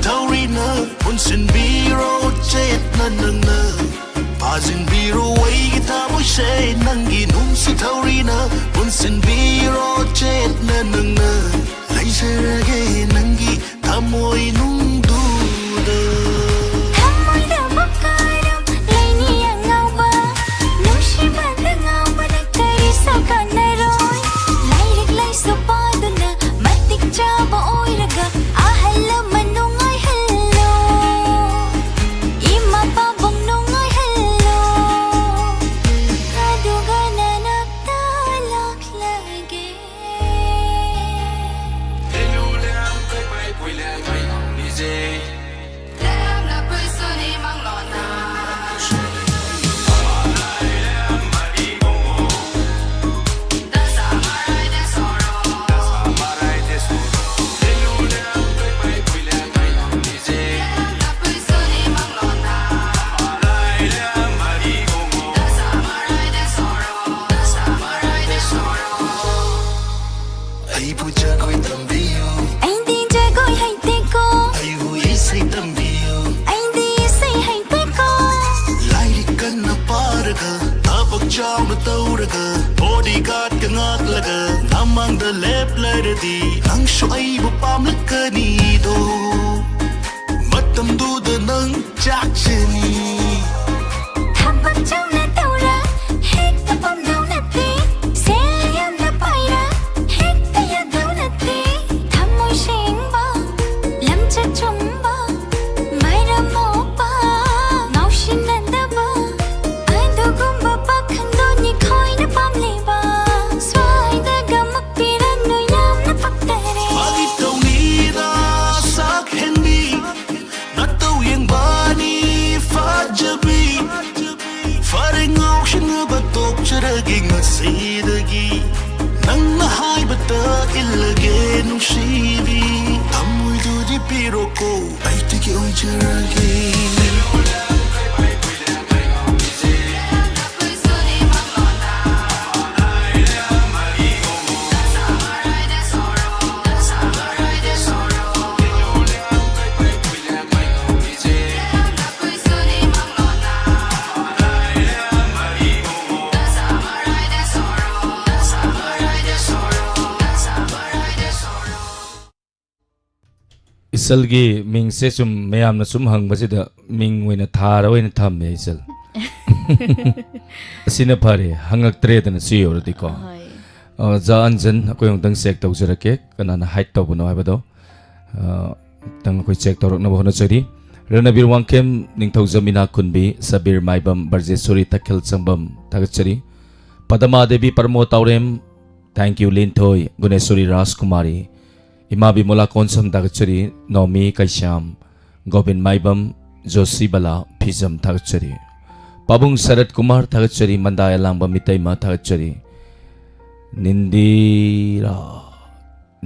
ꯊꯧꯔꯤꯅ ꯄꯨꯟꯁꯤꯟꯕꯤꯔꯣ, ꯆꯦꯠꯅ ꯅꯪꯅ ꯐꯥꯖꯤꯟꯕꯤꯔꯣ ꯑꯩꯒꯤ ꯊꯃꯣꯏꯁꯦ, ꯅꯪꯒꯤ ꯅꯨꯡꯁꯤ ꯊꯧꯔꯤꯅ ꯄꯨꯟꯁꯤꯟꯕꯤꯔꯣ, ꯆꯦꯠꯅ ꯅꯪꯅ ꯂꯩꯖꯔꯒꯦ ꯅꯪꯒꯤ ꯊꯃꯣꯏ ꯅꯨꯡꯗꯨꯗ꯫ ꯊꯃꯣꯏꯗ ꯕꯀꯥꯔꯝ ꯂꯩꯅꯤ ꯑꯉꯥꯎꯕ, ꯅꯨꯡꯁꯤꯕꯗ ꯉꯥꯎꯕꯅ ꯀꯔꯤꯁꯨ ꯀꯥꯟꯅꯔꯣꯏ꯫ ꯂꯥꯏꯔꯤꯛ ꯂꯥꯏꯁꯨ ꯄꯥꯗꯨꯅ ꯃꯇꯤꯛ ꯆꯥꯕ ꯑꯣꯏꯔꯒ ꯑꯍꯜ ꯂꯃꯟ ꯅꯨꯡꯉꯥꯏꯍꯜꯂꯣ, ꯏꯃꯥ ꯄꯥꯕꯨꯡ ꯅꯨꯡꯉꯥꯏꯍꯜꯂꯣ, ꯑꯗꯨꯒ ꯅꯅꯥꯛꯇ ꯂꯥꯛꯂꯒꯦ꯫ ꯑꯩꯕꯨ ꯖꯒꯣꯏ ꯇꯝꯕꯤꯌꯨ꯫ ꯑꯩꯗꯤ ꯖꯒꯣꯏ ꯍꯩꯇꯦꯀꯣ꯫ ꯑꯩꯕꯨ ꯏꯁꯩ ꯇꯝꯕꯤꯌꯨ꯫ ꯑꯩꯗꯤ ꯏꯁꯩ ꯍꯩꯇꯦꯀꯣ꯫ ꯂꯥꯏꯔꯤꯛ ꯀꯟꯅ ꯄꯥꯔꯒ, ꯊꯕꯛ ꯆꯥꯎꯅ ꯇꯧꯔꯒ, bodyguardꯀ ꯉꯥꯛꯂꯒ, ꯅꯃꯥꯡꯗ ꯂꯦꯞꯂꯔꯗꯤ, ꯅꯪꯁꯨ ꯑꯩꯕꯨ ꯄꯥꯝꯂꯛꯀꯅꯤꯗꯣ꯫ ꯃꯇꯝꯗꯨꯗ ꯅꯪ ꯆꯥꯛꯆꯅꯤ꯫ ꯊꯕꯛ ꯆꯥꯎꯅ ꯇꯧꯔ ꯍꯦꯛꯇ ꯄꯥꯝꯗꯧ ꯅꯠꯇꯦ꯫ ꯁꯦꯜ ꯌꯥꯝꯅ ꯄꯥꯏꯔ ꯍꯦꯛꯇ ꯌꯥꯗꯧ ꯅꯠꯇꯦ꯫ ꯊꯃꯣꯏ ꯁꯦꯡꯕ, ꯂꯝꯆꯠ ꯆꯨꯝꯕ, ꯃꯔꯝ ꯃꯣꯛꯄ, ꯉꯥꯎꯁꯤꯟꯅꯗꯕ, ꯑꯗꯨꯒꯨꯝꯕ ꯄꯥꯈꯪꯗꯣ ꯅꯈꯣꯏꯅ ꯄꯥꯝꯂꯤꯕ꯫ ꯁ꯭ꯋꯥꯏꯗꯒ ꯃꯛꯄꯤꯔꯅꯨ, ꯌꯥꯝꯅ ꯄꯛꯇꯔꯦ꯫ ꯐꯥꯒꯤ ꯇꯧꯅꯤꯗ, ꯁꯛ ꯍꯦꯟꯕꯤ꯫ ꯅꯇꯧ ꯌꯦꯡꯕꯅꯤ ꯐꯖꯕꯤ, ꯐꯔꯦ ꯉꯥꯎꯁꯤꯟꯅꯕ ꯇꯣꯛꯆꯔꯒꯦ ꯉꯁꯤꯗꯒꯤ꯫ ꯅꯪꯅ ꯍꯥꯏꯕꯇ ꯏꯜꯂꯒꯦ ꯅꯨꯡꯁꯤꯕꯤ, ꯊꯃꯣꯏꯗꯨꯗꯤ ꯄꯤꯔꯣꯀꯣ, ꯑꯩꯗꯒꯤ ꯑꯣꯏꯖꯔꯒꯦ꯫ ꯏꯆꯜꯒꯤ ꯃꯤꯡꯁꯦ ꯁꯨꯝ ꯃꯌꯥꯝꯅ ꯁꯨꯝ ꯍꯪꯕꯁꯤꯗ ꯃꯤꯡ ꯑꯣꯏꯅ ꯊꯥꯔ ꯑꯣꯏꯅ ꯊꯝꯃꯦ, ꯏꯆꯜ꯫ ꯑꯁꯤꯅ ꯐꯔꯦ, ꯍꯪꯉꯛꯇ꯭ꯔꯦꯗꯅ ꯁꯤ ꯌꯧꯔꯗꯤꯀꯣ꯫ ꯍꯣꯏ꯫ ꯑ, ꯑꯣꯖꯥ ꯑꯟꯖꯟ, ꯑꯩꯈꯣꯏ ꯑꯃꯨꯛꯇꯪ ꯆꯦꯛ ꯇꯧꯖꯔꯛꯀꯦ, ꯀꯅꯥꯅ ꯍꯥꯏꯠ ꯇꯧꯕꯅꯣ ꯍꯥꯏꯕꯗꯣ꯫ ꯑ, ꯑꯃꯨꯛꯇꯪ ꯑꯩꯈꯣꯏ ꯆꯦꯛ ꯇꯧꯔꯛꯅꯕ ꯍꯣꯠꯅꯖꯔꯤ꯫ ꯔꯅꯕꯤꯔ ꯋꯥꯡꯈꯦꯝ, ꯅꯤꯡꯊꯧꯖꯝ ꯏꯅꯥꯛ ꯈꯨꯟꯕꯤ, ꯁꯕꯤꯔ ꯃꯥꯏꯕꯝ, ꯕ꯭ꯔꯖꯦꯁꯣꯔꯤ ꯇꯈꯦꯜ ꯆꯪꯕꯝ, ꯊꯥꯒꯠꯆꯔꯤ꯫ ꯄꯗꯃꯥ ꯗꯦꯕꯤ, ꯄꯔꯃꯣ ꯇꯥꯎꯔꯦꯝ, thank you, ꯂꯤꯟꯊꯣꯏ, ꯒꯨꯅꯦꯁꯣꯔꯤ ꯔꯥꯖꯀꯨꯃꯥꯔꯤ, ꯏꯃꯥ ꯕꯤꯃꯣꯂꯥ ꯀꯣꯟꯁꯝ, ꯊꯥꯒꯠꯆꯔꯤ꯫ ꯅꯣꯃꯤ ꯀꯩꯁꯥꯝ, ꯒꯣꯕꯤꯟ ꯃꯥꯏꯕꯝ, ꯖꯣꯁꯤ ꯕꯂꯥ, ꯐꯤꯖꯝ, ꯊꯥꯒꯠꯆꯔꯤ꯫ ꯄꯥꯕꯨꯡ ꯁꯔꯠ ꯀꯨꯃꯥꯔ, ꯊꯥꯒꯠꯆꯔꯤ꯫ ꯃꯟꯗꯥ ꯑꯦꯂꯥꯡꯕꯝ ꯃꯤꯇꯩꯃ, ꯊꯥꯒꯠꯆꯔꯤ꯫ ꯅꯤꯟꯗꯤꯔꯥ,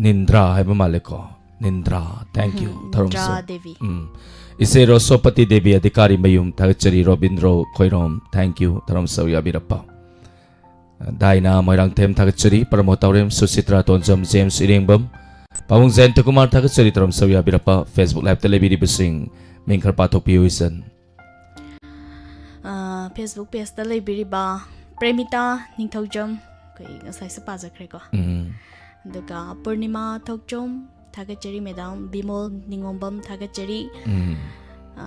ꯅꯤꯟꯗ꯭ꯔꯥ ꯍꯥꯏꯕ ꯃꯥꯜꯂꯦꯀꯣ꯫ ꯅꯤꯟꯗ꯭ꯔꯥ, thank you꯫ ꯎꯝ, ꯊꯧꯔꯝ ꯅꯤꯟꯗ꯭ꯔꯥ ꯁꯨ-, ꯗꯦꯕꯤ꯫ ꯎꯝ꯫ ꯏꯆꯦ ꯔꯣꯁꯣꯄꯇꯤ ꯗꯦꯕꯤ, ꯑꯙꯤꯀꯥꯔꯤ ꯃꯌꯨꯝ, ꯊꯥꯒꯠꯆꯔꯤ꯫ Robindro Khoirom, thank you꯫ ꯊꯧꯔꯝ ꯁꯔꯨꯛ ꯌꯥꯕꯤꯔꯛꯄ꯫ ꯗꯥꯏꯅꯥ ꯃꯣꯏꯔꯥꯡꯊꯦꯝ, ꯊꯥꯒꯠꯆꯔꯤ꯫ ꯄ꯭ꯔꯃꯣꯗ ꯇꯥꯎꯔꯦꯝ, ꯁꯨꯁꯤꯇ꯭ꯔꯥ ꯇꯣꯟꯖꯝ, ꯖꯦꯝꯁ ꯏꯔꯦꯡꯕꯝ, ꯄꯥꯕꯨꯡ ꯖꯌꯟꯇ ꯀꯨꯃꯥꯔ, ꯊꯥꯒꯠꯆꯔꯤ꯫ ꯊꯧꯔꯝ ꯁꯔꯨꯛ ꯌꯥꯕꯤꯔꯛꯄ꯫ Facebook Live-ꯇ ꯂꯩꯕꯤꯔꯤꯕꯁꯤꯡ ꯃꯤꯡ ꯈꯔ ꯄꯥꯊꯣꯛꯄꯤꯌꯨ, ꯏꯆꯟ꯫ ꯑ, Facebook page-ꯇ ꯂꯩꯕꯤꯔꯤꯕ ꯄ꯭ꯔꯦꯃꯤꯇꯥ ꯅꯤꯡꯊꯧꯖꯝ, ꯑꯩꯈꯣꯏ ꯉꯁꯥꯏꯁꯨ ꯄꯥꯖꯈ꯭ꯔꯦꯀꯣ꯫ ꯎꯝ꯫ ꯑꯗꯨꯒ ꯄꯨꯔꯅꯤꯃꯥ ꯊꯣꯛꯆꯣꯝ, ꯊꯥꯒꯠꯆꯔꯤ꯫ ꯃꯦꯗꯥꯝ ꯕꯤꯃꯣꯜ ꯅꯤꯉꯣꯝꯕꯝ, ꯊꯥꯒꯠꯆꯔꯤ꯫ ꯎꯝ꯫ ꯑ,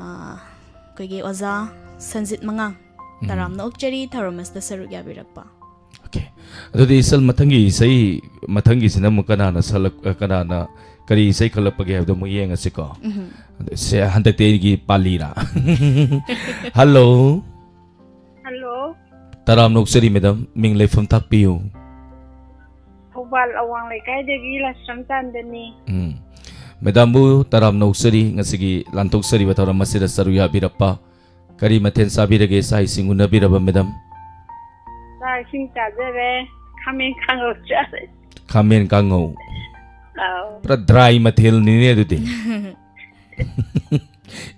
ꯑꯩꯈꯣꯏꯒꯤ ꯑꯣꯖꯥ ꯁꯟꯖꯤꯠ ꯃꯉꯥꯡ, ꯎꯝ꯫ ꯇꯔꯥꯝꯅ ꯑꯣꯛꯆꯔꯤ ꯊꯧꯔꯝ ꯑꯁꯤꯗ ꯁꯔꯨꯛ ꯌꯥꯕꯤꯔꯛꯄ꯫ Okay꯫ ꯑꯗꯨꯗꯤ ꯏꯆꯜ, ꯃꯊꯪꯒꯤ ꯏꯁꯩ, ꯃꯊꯪꯒꯤꯁꯤꯅ ꯑꯃꯨꯛ ꯀꯅꯥꯅ ꯁꯛꯂꯛ-, ꯑ, ꯀꯅꯥꯅ ꯀꯔꯤ ꯏꯁꯩ ꯈꯜꯂꯛꯄꯒꯦ ꯍꯥꯏꯕꯗꯣ ꯑꯃꯨꯛ ꯌꯦꯡꯉꯁꯤꯀꯣ꯫ ꯎꯝ꯫ ꯑꯗꯨ ꯁꯦ, ꯍꯟꯗꯛꯇꯤ ꯑꯩꯒꯤ ꯄꯥꯂꯤꯔꯥ? Hello꯫ Hello꯫ ꯇꯔꯥꯝꯅ ꯑꯣꯛꯆꯔꯤ ꯃꯦꯗꯥꯝ, ꯃꯤꯡ ꯂꯩꯐꯝ ꯇꯥꯛꯄꯤꯌꯨ꯫ ꯊꯧꯕꯥꯜ ꯑꯋꯥꯡ ꯂꯩꯀꯥꯏꯗꯒꯤ ꯂꯥꯏꯁ꯭ꯔꯝ ꯆꯥꯟꯗꯅꯤ꯫ ꯎꯝ꯫ ꯃꯦꯗꯥꯝꯕꯨ ꯇꯔꯥꯝꯅ ꯑꯣꯛꯆꯔꯤ, ꯉꯁꯤꯒꯤ ꯂꯥꯟꯊꯣꯛꯆꯔꯤꯕ ꯊꯧꯔꯝ ꯑꯁꯤꯗ ꯁꯔꯨꯛ ꯌꯥꯕꯤꯔꯛꯄ꯫ ꯀꯔꯤ ꯃꯊꯦꯜ ꯆꯥꯕꯤꯔꯒꯦ? ꯆꯥꯛ ꯏꯁꯤꯡ ꯎꯅꯕꯤꯔꯕ ꯃꯦꯗꯥꯝ? ꯆꯥꯛ ꯏꯁꯤꯡ ꯆꯥꯖꯔꯦ꯫ ꯈꯥꯃꯦꯟ ꯀꯥꯡꯉꯧ ꯆꯥꯔꯦ꯫ ꯈꯥꯃꯦꯟ ꯀꯥꯡꯉꯧ꯫ ꯑꯥꯎ꯫ ꯄꯨꯔꯥ dry ꯃꯊꯦꯜꯅꯤꯅꯦ ꯑꯗꯨꯗꯤ꯫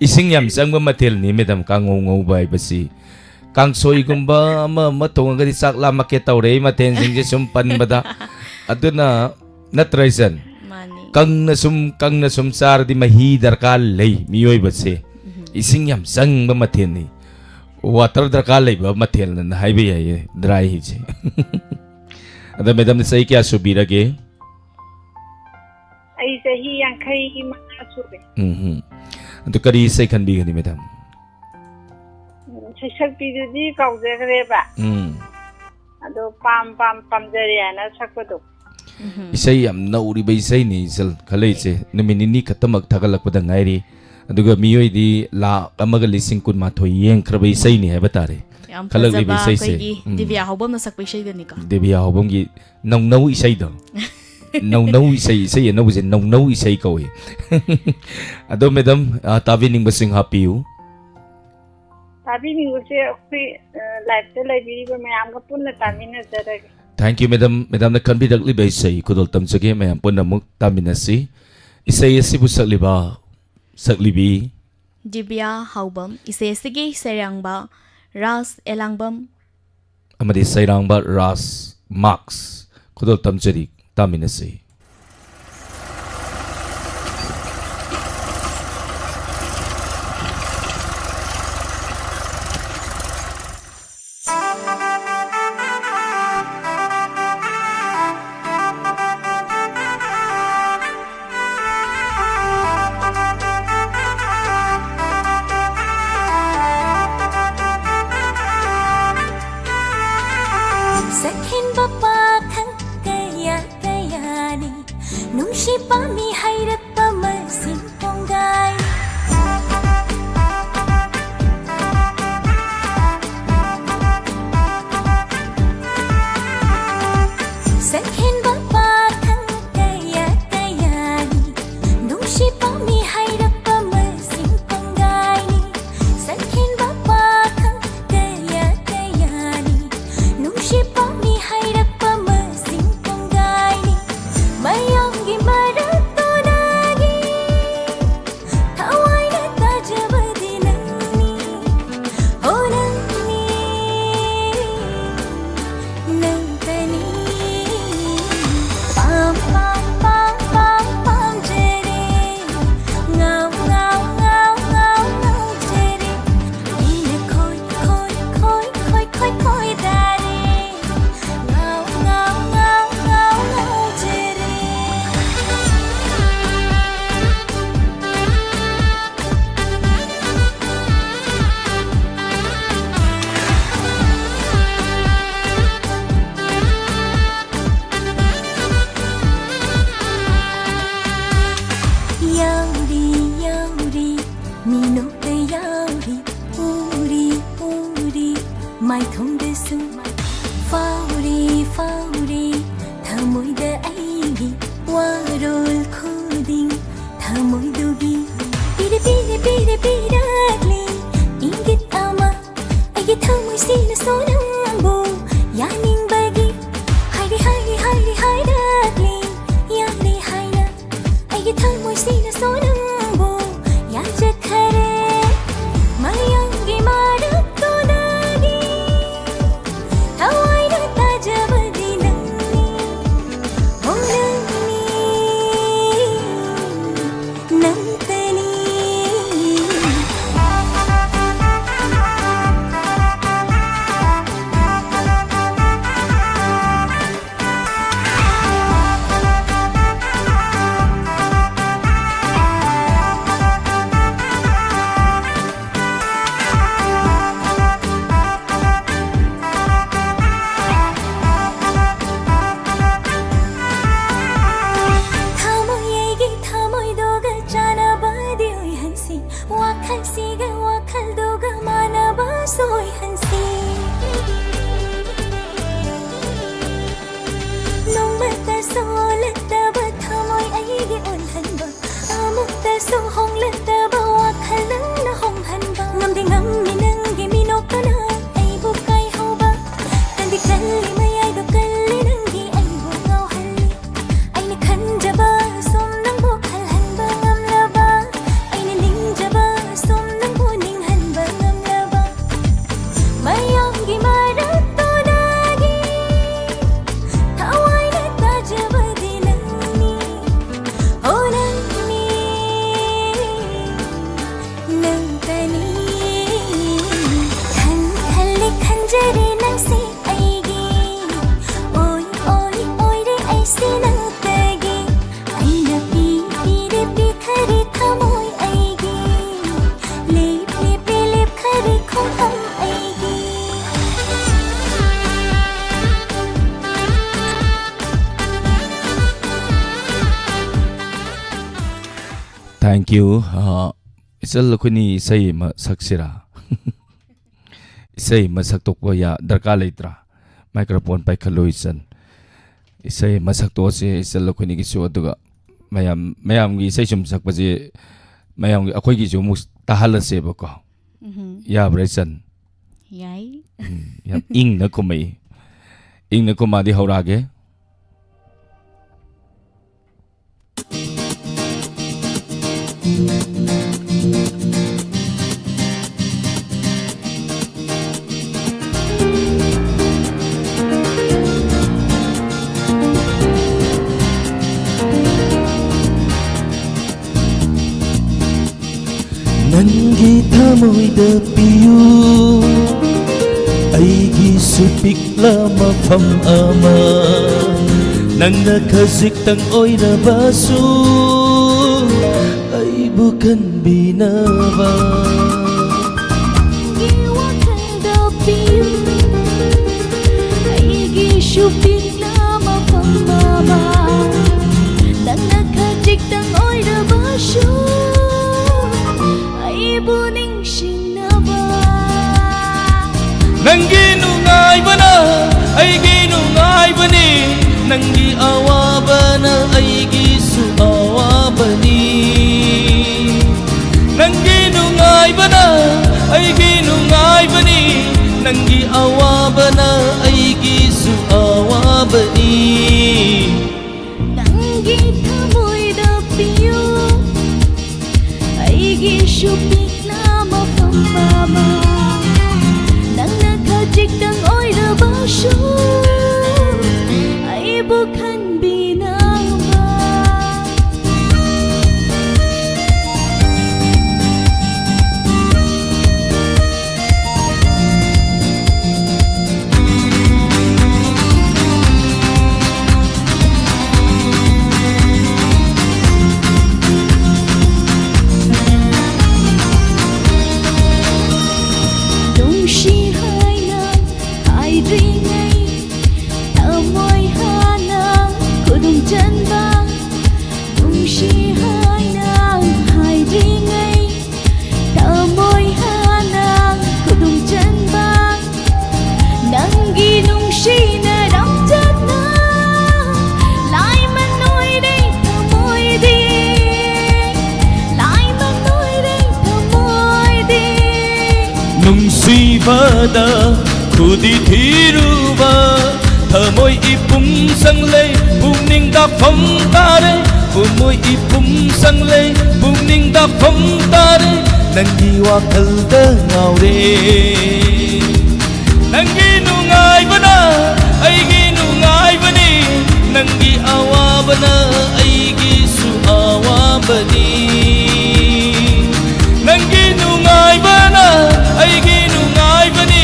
ꯏꯁꯤꯡ ꯌꯥꯝ ꯆꯪꯕ ꯃꯊꯦꯜꯅꯤ ꯃꯦꯗꯥꯝ, ꯀꯥꯡꯉꯧ ꯉꯧꯕ ꯍꯥꯏꯕꯁꯤ꯫ ꯀꯥꯡꯁꯣꯏꯒꯨꯝꯕ ꯑꯃ ꯑꯃ ꯊꯣꯡꯉꯒꯗꯤ ꯆꯥꯛ ꯂꯥꯝꯃꯛꯀꯦ ꯇꯧꯔꯦ, ꯑꯩ ꯃꯊꯦꯜꯁꯤꯡꯁꯦ ꯁꯨꯝ ꯄꯟꯕꯗ꯫ ꯑꯗꯨꯅ, ꯅꯠꯇ꯭ꯔ ꯏꯆꯟ? ꯃꯥꯅꯤ꯫ ꯀꯪꯅ ꯁꯨꯝ, ꯀꯪꯅ ꯁꯨꯝ ꯆꯥꯔꯗꯤ ꯃꯍꯤ ꯗꯔꯀꯥꯔ ꯂꯩ ꯃꯤꯑꯣꯏꯕꯁꯦ꯫ ꯎꯝ꯫ ꯏꯁꯤꯡ ꯌꯥꯝ ꯆꯪꯕ ꯃꯊꯦꯜꯅꯤ꯫ Water ꯗꯔꯀꯥꯔ ꯂꯩꯕ ꯃꯊꯦꯜꯅ ꯍꯥꯏꯕ ꯌꯥꯏꯌꯦ, dry ꯁꯦ꯫ ꯑꯗ ꯃꯦꯗꯥꯝꯗꯤ ꯆꯍꯤ ꯀꯌꯥ ꯁꯨꯕꯤꯔꯒꯦ? ꯑꯩ ꯆꯍꯤ ꯌꯥꯡꯈꯩ ꯃꯉꯥ ꯁꯨꯔꯦ꯫ ꯎꯝ ꯎꯝ꯫ ꯑꯗꯨ ꯀꯔꯤ ꯏꯁꯩ ꯈꯟꯕꯤꯒꯅꯤ, ꯃꯦꯗꯥꯝ? ꯎꯝ, ꯁꯩꯁꯛꯄꯤꯗꯨꯗꯤ ꯀꯥꯎꯖꯈ꯭ꯔꯦꯕ꯫ ꯎꯝ꯫ ꯑꯗꯣ ꯄꯥꯝ ꯄꯥꯝ ꯄꯥꯝꯖꯔꯦ ꯍꯥꯏꯅ ꯁꯛꯄꯗꯣ꯫ ꯏꯁꯩ ꯌꯥꯝ ꯅꯧꯔꯤꯕ ꯏꯁꯩꯅꯤ, ꯏꯆꯜ ꯈꯜꯂꯛꯏꯁꯦ꯫ ꯅꯨꯃꯤꯠ ꯅꯤꯅꯤ ꯈꯛꯇꯃꯛ ꯊꯥꯒꯠꯂꯛꯄꯗ ꯉꯥꯏꯔꯤ꯫ ꯑꯗꯨꯒ ꯃꯤꯑꯣꯏꯗꯤ ꯂꯥꯛ ꯑꯃꯒ ꯂꯤꯁꯤꯡ ꯀꯨꯟꯃꯥꯊꯣꯏ ꯌꯦꯡꯈ꯭ꯔꯕ ꯏꯁꯩꯅꯤ ꯍꯥꯏꯕ ꯇꯥꯔꯦ꯫ ꯌꯥꯝ ꯈꯜꯂꯛꯂꯤꯕ ꯐꯖꯕ ꯏꯁꯩꯁꯦ꯫ ꯑꯩꯈꯣꯏꯒꯤ ꯎꯝ꯫ ꯗꯤꯕꯤꯌꯥ ꯍꯧꯕꯝꯅ ꯁꯛꯄ ꯏꯁꯩꯗꯨꯅꯤꯀꯣ꯫ ꯗꯦꯕꯤꯌꯥ ꯍꯧꯕꯝꯒꯤ ꯅꯧꯅꯧ ꯏꯁꯩꯗꯣ꯫ ꯅꯧꯅꯧ ꯏꯁꯩ, ꯏꯁꯩ ꯑꯅꯧꯕꯁꯦ ꯅꯧꯅꯧ ꯏꯁꯩ ꯀꯧꯏ꯫ ꯑꯗꯣ ꯃꯦꯗꯥꯝ, ꯑ, ꯇꯥꯕꯤꯅꯤꯡꯕꯁꯤꯡ ꯍꯥꯞꯄꯤꯌꯨ꯫ ꯇꯥꯕꯤꯅꯤꯡꯕꯁꯦ ꯑꯩꯈꯣꯏ, ꯑ, ꯂꯥꯏꯞꯇ ꯂꯩꯕꯤꯔꯤꯕ ꯃꯌꯥꯝꯒ ꯄꯨꯟꯅ ꯇꯥꯃꯤꯟꯅꯖꯔꯒꯦ꯫ Thank you, madam. ꯃꯦꯗꯥꯝꯅ ꯈꯟꯕꯤꯔꯛꯂꯤꯕ ꯏꯁꯩ ꯈꯨꯗꯣꯜ ꯇꯝꯖꯒꯦ, ꯃꯌꯥꯝ ꯄꯨꯟꯅ ꯑꯃꯨꯛ ꯇꯥꯃꯤꯟꯅꯁꯤ꯫ ꯏꯁꯩ ꯑꯁꯤꯕꯨ ꯁꯛꯂꯤꯕ, ꯁꯛꯂꯤꯕꯤ꯫ ꯗꯤꯕꯤꯌꯥ ꯍꯥꯎꯕꯝ, ꯏꯁꯩ ꯑꯁꯤꯒꯤ ꯁꯩꯔꯥꯡꯕ ꯔꯥꯖ ꯑꯦꯂꯥꯡꯕꯝ꯫ ꯑꯃꯗꯤ ꯁꯩꯔꯥꯡꯕ ꯔꯥꯖ ꯃꯥꯛꯁ꯫ ꯈꯨꯗꯣꯜ ꯇꯝꯖꯔꯤ, ꯇꯥꯃꯤꯟꯅꯁꯤ꯫ ꯁꯛꯍꯦꯟꯕ ꯄꯥꯈꯪ ꯀꯌꯥ ꯀꯌꯥꯅꯤ꯫ ꯃꯤꯅꯣꯛꯇ ꯌꯥꯎꯔꯤ ꯎꯔꯤ ꯎꯔꯤ ꯃꯥꯏꯊꯣꯡꯗꯁꯨ ꯐꯥꯎꯔꯤ ꯐꯥꯎꯔꯤ ꯊꯃꯣꯏꯗ ꯑꯩꯒꯤ ꯋꯥꯔꯣꯜ ꯈꯨꯗꯤꯡ ꯊꯃꯣꯏꯗꯨꯒꯤ ꯄꯤꯔꯦ ꯄꯤꯔꯦ ꯄꯤꯔꯦ ꯄꯤꯔꯛꯂꯤ ꯏꯪꯒꯤꯠ ꯑꯃ ꯑꯩꯒꯤ ꯊꯃꯣꯏꯁꯤꯅꯁꯨ ꯅꯪꯕꯨ ꯌꯥꯅꯤꯡꯕꯒꯤ ꯍꯥꯏꯔꯤ ꯍꯥꯏꯔꯤ ꯍꯥꯏꯔꯤ ꯍꯥꯏꯔꯛꯂꯤ ꯌꯥꯔꯦ ꯍꯥꯏꯅ ꯑꯩꯒꯤ ꯊꯃꯣꯏꯁꯤꯅꯁꯨ ꯅꯪꯕꯨ ꯌꯥꯖꯈꯔꯦ ꯃꯌꯥꯝꯒꯤ ꯃꯔꯛꯇꯨꯗꯒꯤ ꯊꯋꯥꯏꯅ ꯇꯥꯖꯕꯗꯤ ꯅꯪꯅꯤ ꯍꯣ ꯅꯪꯅꯤ ꯅꯪꯇꯅꯤ ꯊꯃꯣꯏ ꯑꯩꯒꯤ ꯊꯃꯣꯏꯗꯨꯒ ꯆꯥꯟꯅꯕꯗꯤ ꯑꯣꯏꯍꯟꯁꯤ ꯋꯥꯈꯜꯁꯤꯒ ꯋꯥꯈꯜꯗꯨꯒ ꯃꯥꯟꯅꯕꯁꯨ ꯑꯣꯏꯍꯟꯁꯤ ꯅꯣꯡꯃꯇꯁꯨ ꯑꯣꯜꯂꯛꯇꯕ ꯊꯃꯣꯏ ꯑꯩꯒꯤ ꯑꯣꯜꯍꯟꯕ ꯑꯃꯨꯛꯇꯁꯨ ꯍꯣꯡꯂꯛꯇꯕ ꯋꯥꯈꯜ ꯅꯪꯅ ꯍꯣꯡꯍꯟꯕ ꯉꯝꯗꯤ ꯉꯝꯃꯤ ꯅꯪꯒꯤ ꯃꯤꯅꯣꯛꯇꯨꯅ ꯑꯩꯕꯨ ꯀꯥꯏꯍꯧꯕ ꯀꯟꯗꯤ ꯀꯜꯂꯤ ꯃꯌꯥꯏꯗꯣ ꯀꯜꯂꯤ ꯅꯪꯒꯤ ꯑꯩꯕꯨ ꯉꯥꯎꯍꯜꯂꯤ ꯑꯩꯅ ꯈꯟꯖꯕ ꯁꯨꯝ ꯅꯪꯕꯨ ꯈꯜꯍꯟꯕ ꯉꯝꯂꯕ ꯑꯩꯅ ꯅꯤꯡꯖꯕ ꯁꯨꯝ ꯅꯪꯕꯨ ꯅꯤꯡꯍꯟꯕ ꯉꯝꯂꯕ ꯃꯌꯥꯝꯒꯤ ꯃꯔꯛꯇꯨꯗꯒꯤ ꯊꯋꯥꯏꯅ ꯇꯥꯖꯕꯗꯤ ꯅꯪꯅꯤ ꯍꯣ ꯅꯪꯅꯤ ꯅꯪꯇꯅꯤ ꯈꯟ ꯈꯜꯂꯤ ꯈꯟꯖꯔꯦ ꯅꯪꯁꯦ ꯑꯩꯒꯤ ꯑꯣꯏ ꯑꯣꯏ ꯑꯣꯏꯔꯦ ꯑꯩꯁꯦ ꯅꯪꯇꯒꯤ ꯑꯩꯅ ꯄꯤ ꯄꯤꯔꯦ ꯄꯤꯈꯔꯦ ꯊꯃꯣꯏ ꯑꯩꯒꯤ ꯂꯦꯞ ꯂꯦꯞꯄꯦ ꯂꯦꯞꯈꯔꯦ ꯈꯣꯡꯐꯝ ꯑꯩꯒꯤ Thank you. Uh, ꯏꯆꯜ, ꯑꯩꯈꯣꯏꯅꯤ ꯏꯁꯩ ꯑꯃ ꯁꯛꯁꯤꯔꯥ? ꯏꯁꯩ ꯑꯃ ꯁꯛꯇꯣꯛꯄ ꯌꯥ-, ꯗꯔꯀꯥꯔ ꯂꯩꯇ꯭ꯔꯥ? ꯃꯥꯏꯀ꯭ꯔꯣꯐꯣꯟ ꯄꯥꯏꯈꯠꯂꯨ, ꯏꯆꯟ꯫ ꯏꯁꯩ ꯑꯃ ꯁꯛꯇꯣꯛꯑꯁꯦ, ꯏꯆꯜ, ꯑꯩꯈꯣꯏꯅꯤꯒꯤꯁꯨ꯫ ꯑꯗꯨꯒ ꯃꯌꯥꯝ, ꯃꯌꯥꯝꯒꯤ ꯏꯁꯩ ꯁꯨꯝ ꯁꯛꯄꯁꯦ, ꯃꯌꯥꯝꯒꯤ, ꯑꯩꯈꯣꯏꯒꯤꯁꯨ ꯑꯃꯨꯛ ꯇꯥꯍꯜꯂꯁꯦꯕꯀꯣ꯫ ꯎꯝꯍꯨꯝ꯫ ꯌꯥꯕ꯭ꯔꯥ, ꯏꯆꯟ? ꯌꯥꯏ꯫ ꯎꯝ, ꯌꯥꯝ ꯏꯪꯅ ꯈꯨꯝꯃꯛꯏ꯫ ꯏꯪꯅ ꯈꯨꯝꯃꯛꯑꯗꯤ ꯍꯧꯔꯛꯑꯒꯦ꯫ ꯅꯪꯒꯤ ꯊꯃꯣꯏꯗ ꯄꯤꯌꯨ ꯑꯩꯒꯤꯁꯨ ꯄꯤꯛꯂ ꯃꯐꯝ ꯑꯃ꯫ ꯅꯪꯅ ꯈꯖꯤꯛꯇꯪ ꯑꯣꯏꯔꯕꯁꯨ ꯑꯩꯕꯨ ꯈꯟꯕꯤꯅꯕ꯫ ꯅꯪꯒꯤ ꯋꯥꯈꯜꯗ ꯄꯤꯌꯨ ꯑꯩꯒꯤꯁꯨ ꯄꯤꯛꯂ ꯃꯐꯝ ꯑꯃ꯫ ꯅꯪꯅ ꯈꯖꯤꯛꯇꯪ ꯑꯣꯏꯔꯕꯁꯨ ꯑꯩꯕꯨ ꯅꯤꯡꯁꯤꯡꯅꯕ꯫ ꯅꯪꯒꯤ ꯅꯨꯡꯉꯥꯏꯕꯅ ꯑꯩꯒꯤ ꯅꯨꯡꯉꯥꯏꯕꯅꯤ, ꯅꯪꯒꯤ ꯑꯋꯥꯕꯅ ꯑꯩꯒꯤꯁꯨ ꯑꯋꯥꯕꯅꯤ꯫ ꯅꯪꯒꯤ ꯅꯨꯡꯉꯥꯏꯕꯅ ꯑꯩꯒꯤ ꯅꯨꯡꯉꯥꯏꯕꯅꯤ, ꯅꯪꯒꯤ ꯑꯋꯥꯕꯅ ꯑꯩꯒꯤꯁꯨ ꯑꯋꯥꯕꯅꯤ꯫ ꯅꯪꯒꯤ ꯊꯃꯣꯏꯗ ꯄꯤꯌꯨ ꯑꯩꯒꯤꯁꯨ ꯄꯤꯛꯅ ꯃꯐꯝ ꯑꯃ꯫ ꯅꯪꯅ ꯈꯖꯤꯛꯇꯪ ꯑꯣꯏꯔꯕꯁꯨ ꯑꯩꯕꯨ ꯈꯟꯕꯤꯅꯕ꯫ ꯄꯗ ꯈꯨꯗꯤ ꯊꯤꯔꯨꯕ ꯊꯃꯣꯏ ꯏꯄꯨꯝ ꯁꯪꯂꯩ ꯄꯨꯛꯅꯤꯡꯗ ꯐꯝ ꯇꯥꯔꯦ ꯄꯨꯝꯃꯣꯏ ꯏꯄꯨꯝ ꯁꯪꯂꯩ ꯄꯨꯛꯅꯤꯡꯗ ꯐꯝ ꯇꯥꯔꯦ ꯅꯪꯒꯤ ꯋꯥꯈꯜꯗ ꯉꯥꯎꯔꯦ ꯅꯪꯒꯤ ꯅꯨꯡꯉꯥꯏꯕꯅ ꯑꯩꯒꯤ ꯅꯨꯡꯉꯥꯏꯕꯅꯤ ꯅꯪꯒꯤ ꯑꯋꯥꯕꯅ ꯑꯩꯒꯤꯁꯨ ꯑꯋꯥꯕꯅꯤ ꯅꯪꯒꯤ ꯅꯨꯡꯉꯥꯏꯕꯅ ꯑꯩꯒꯤ ꯅꯨꯡꯉꯥꯏꯕꯅꯤ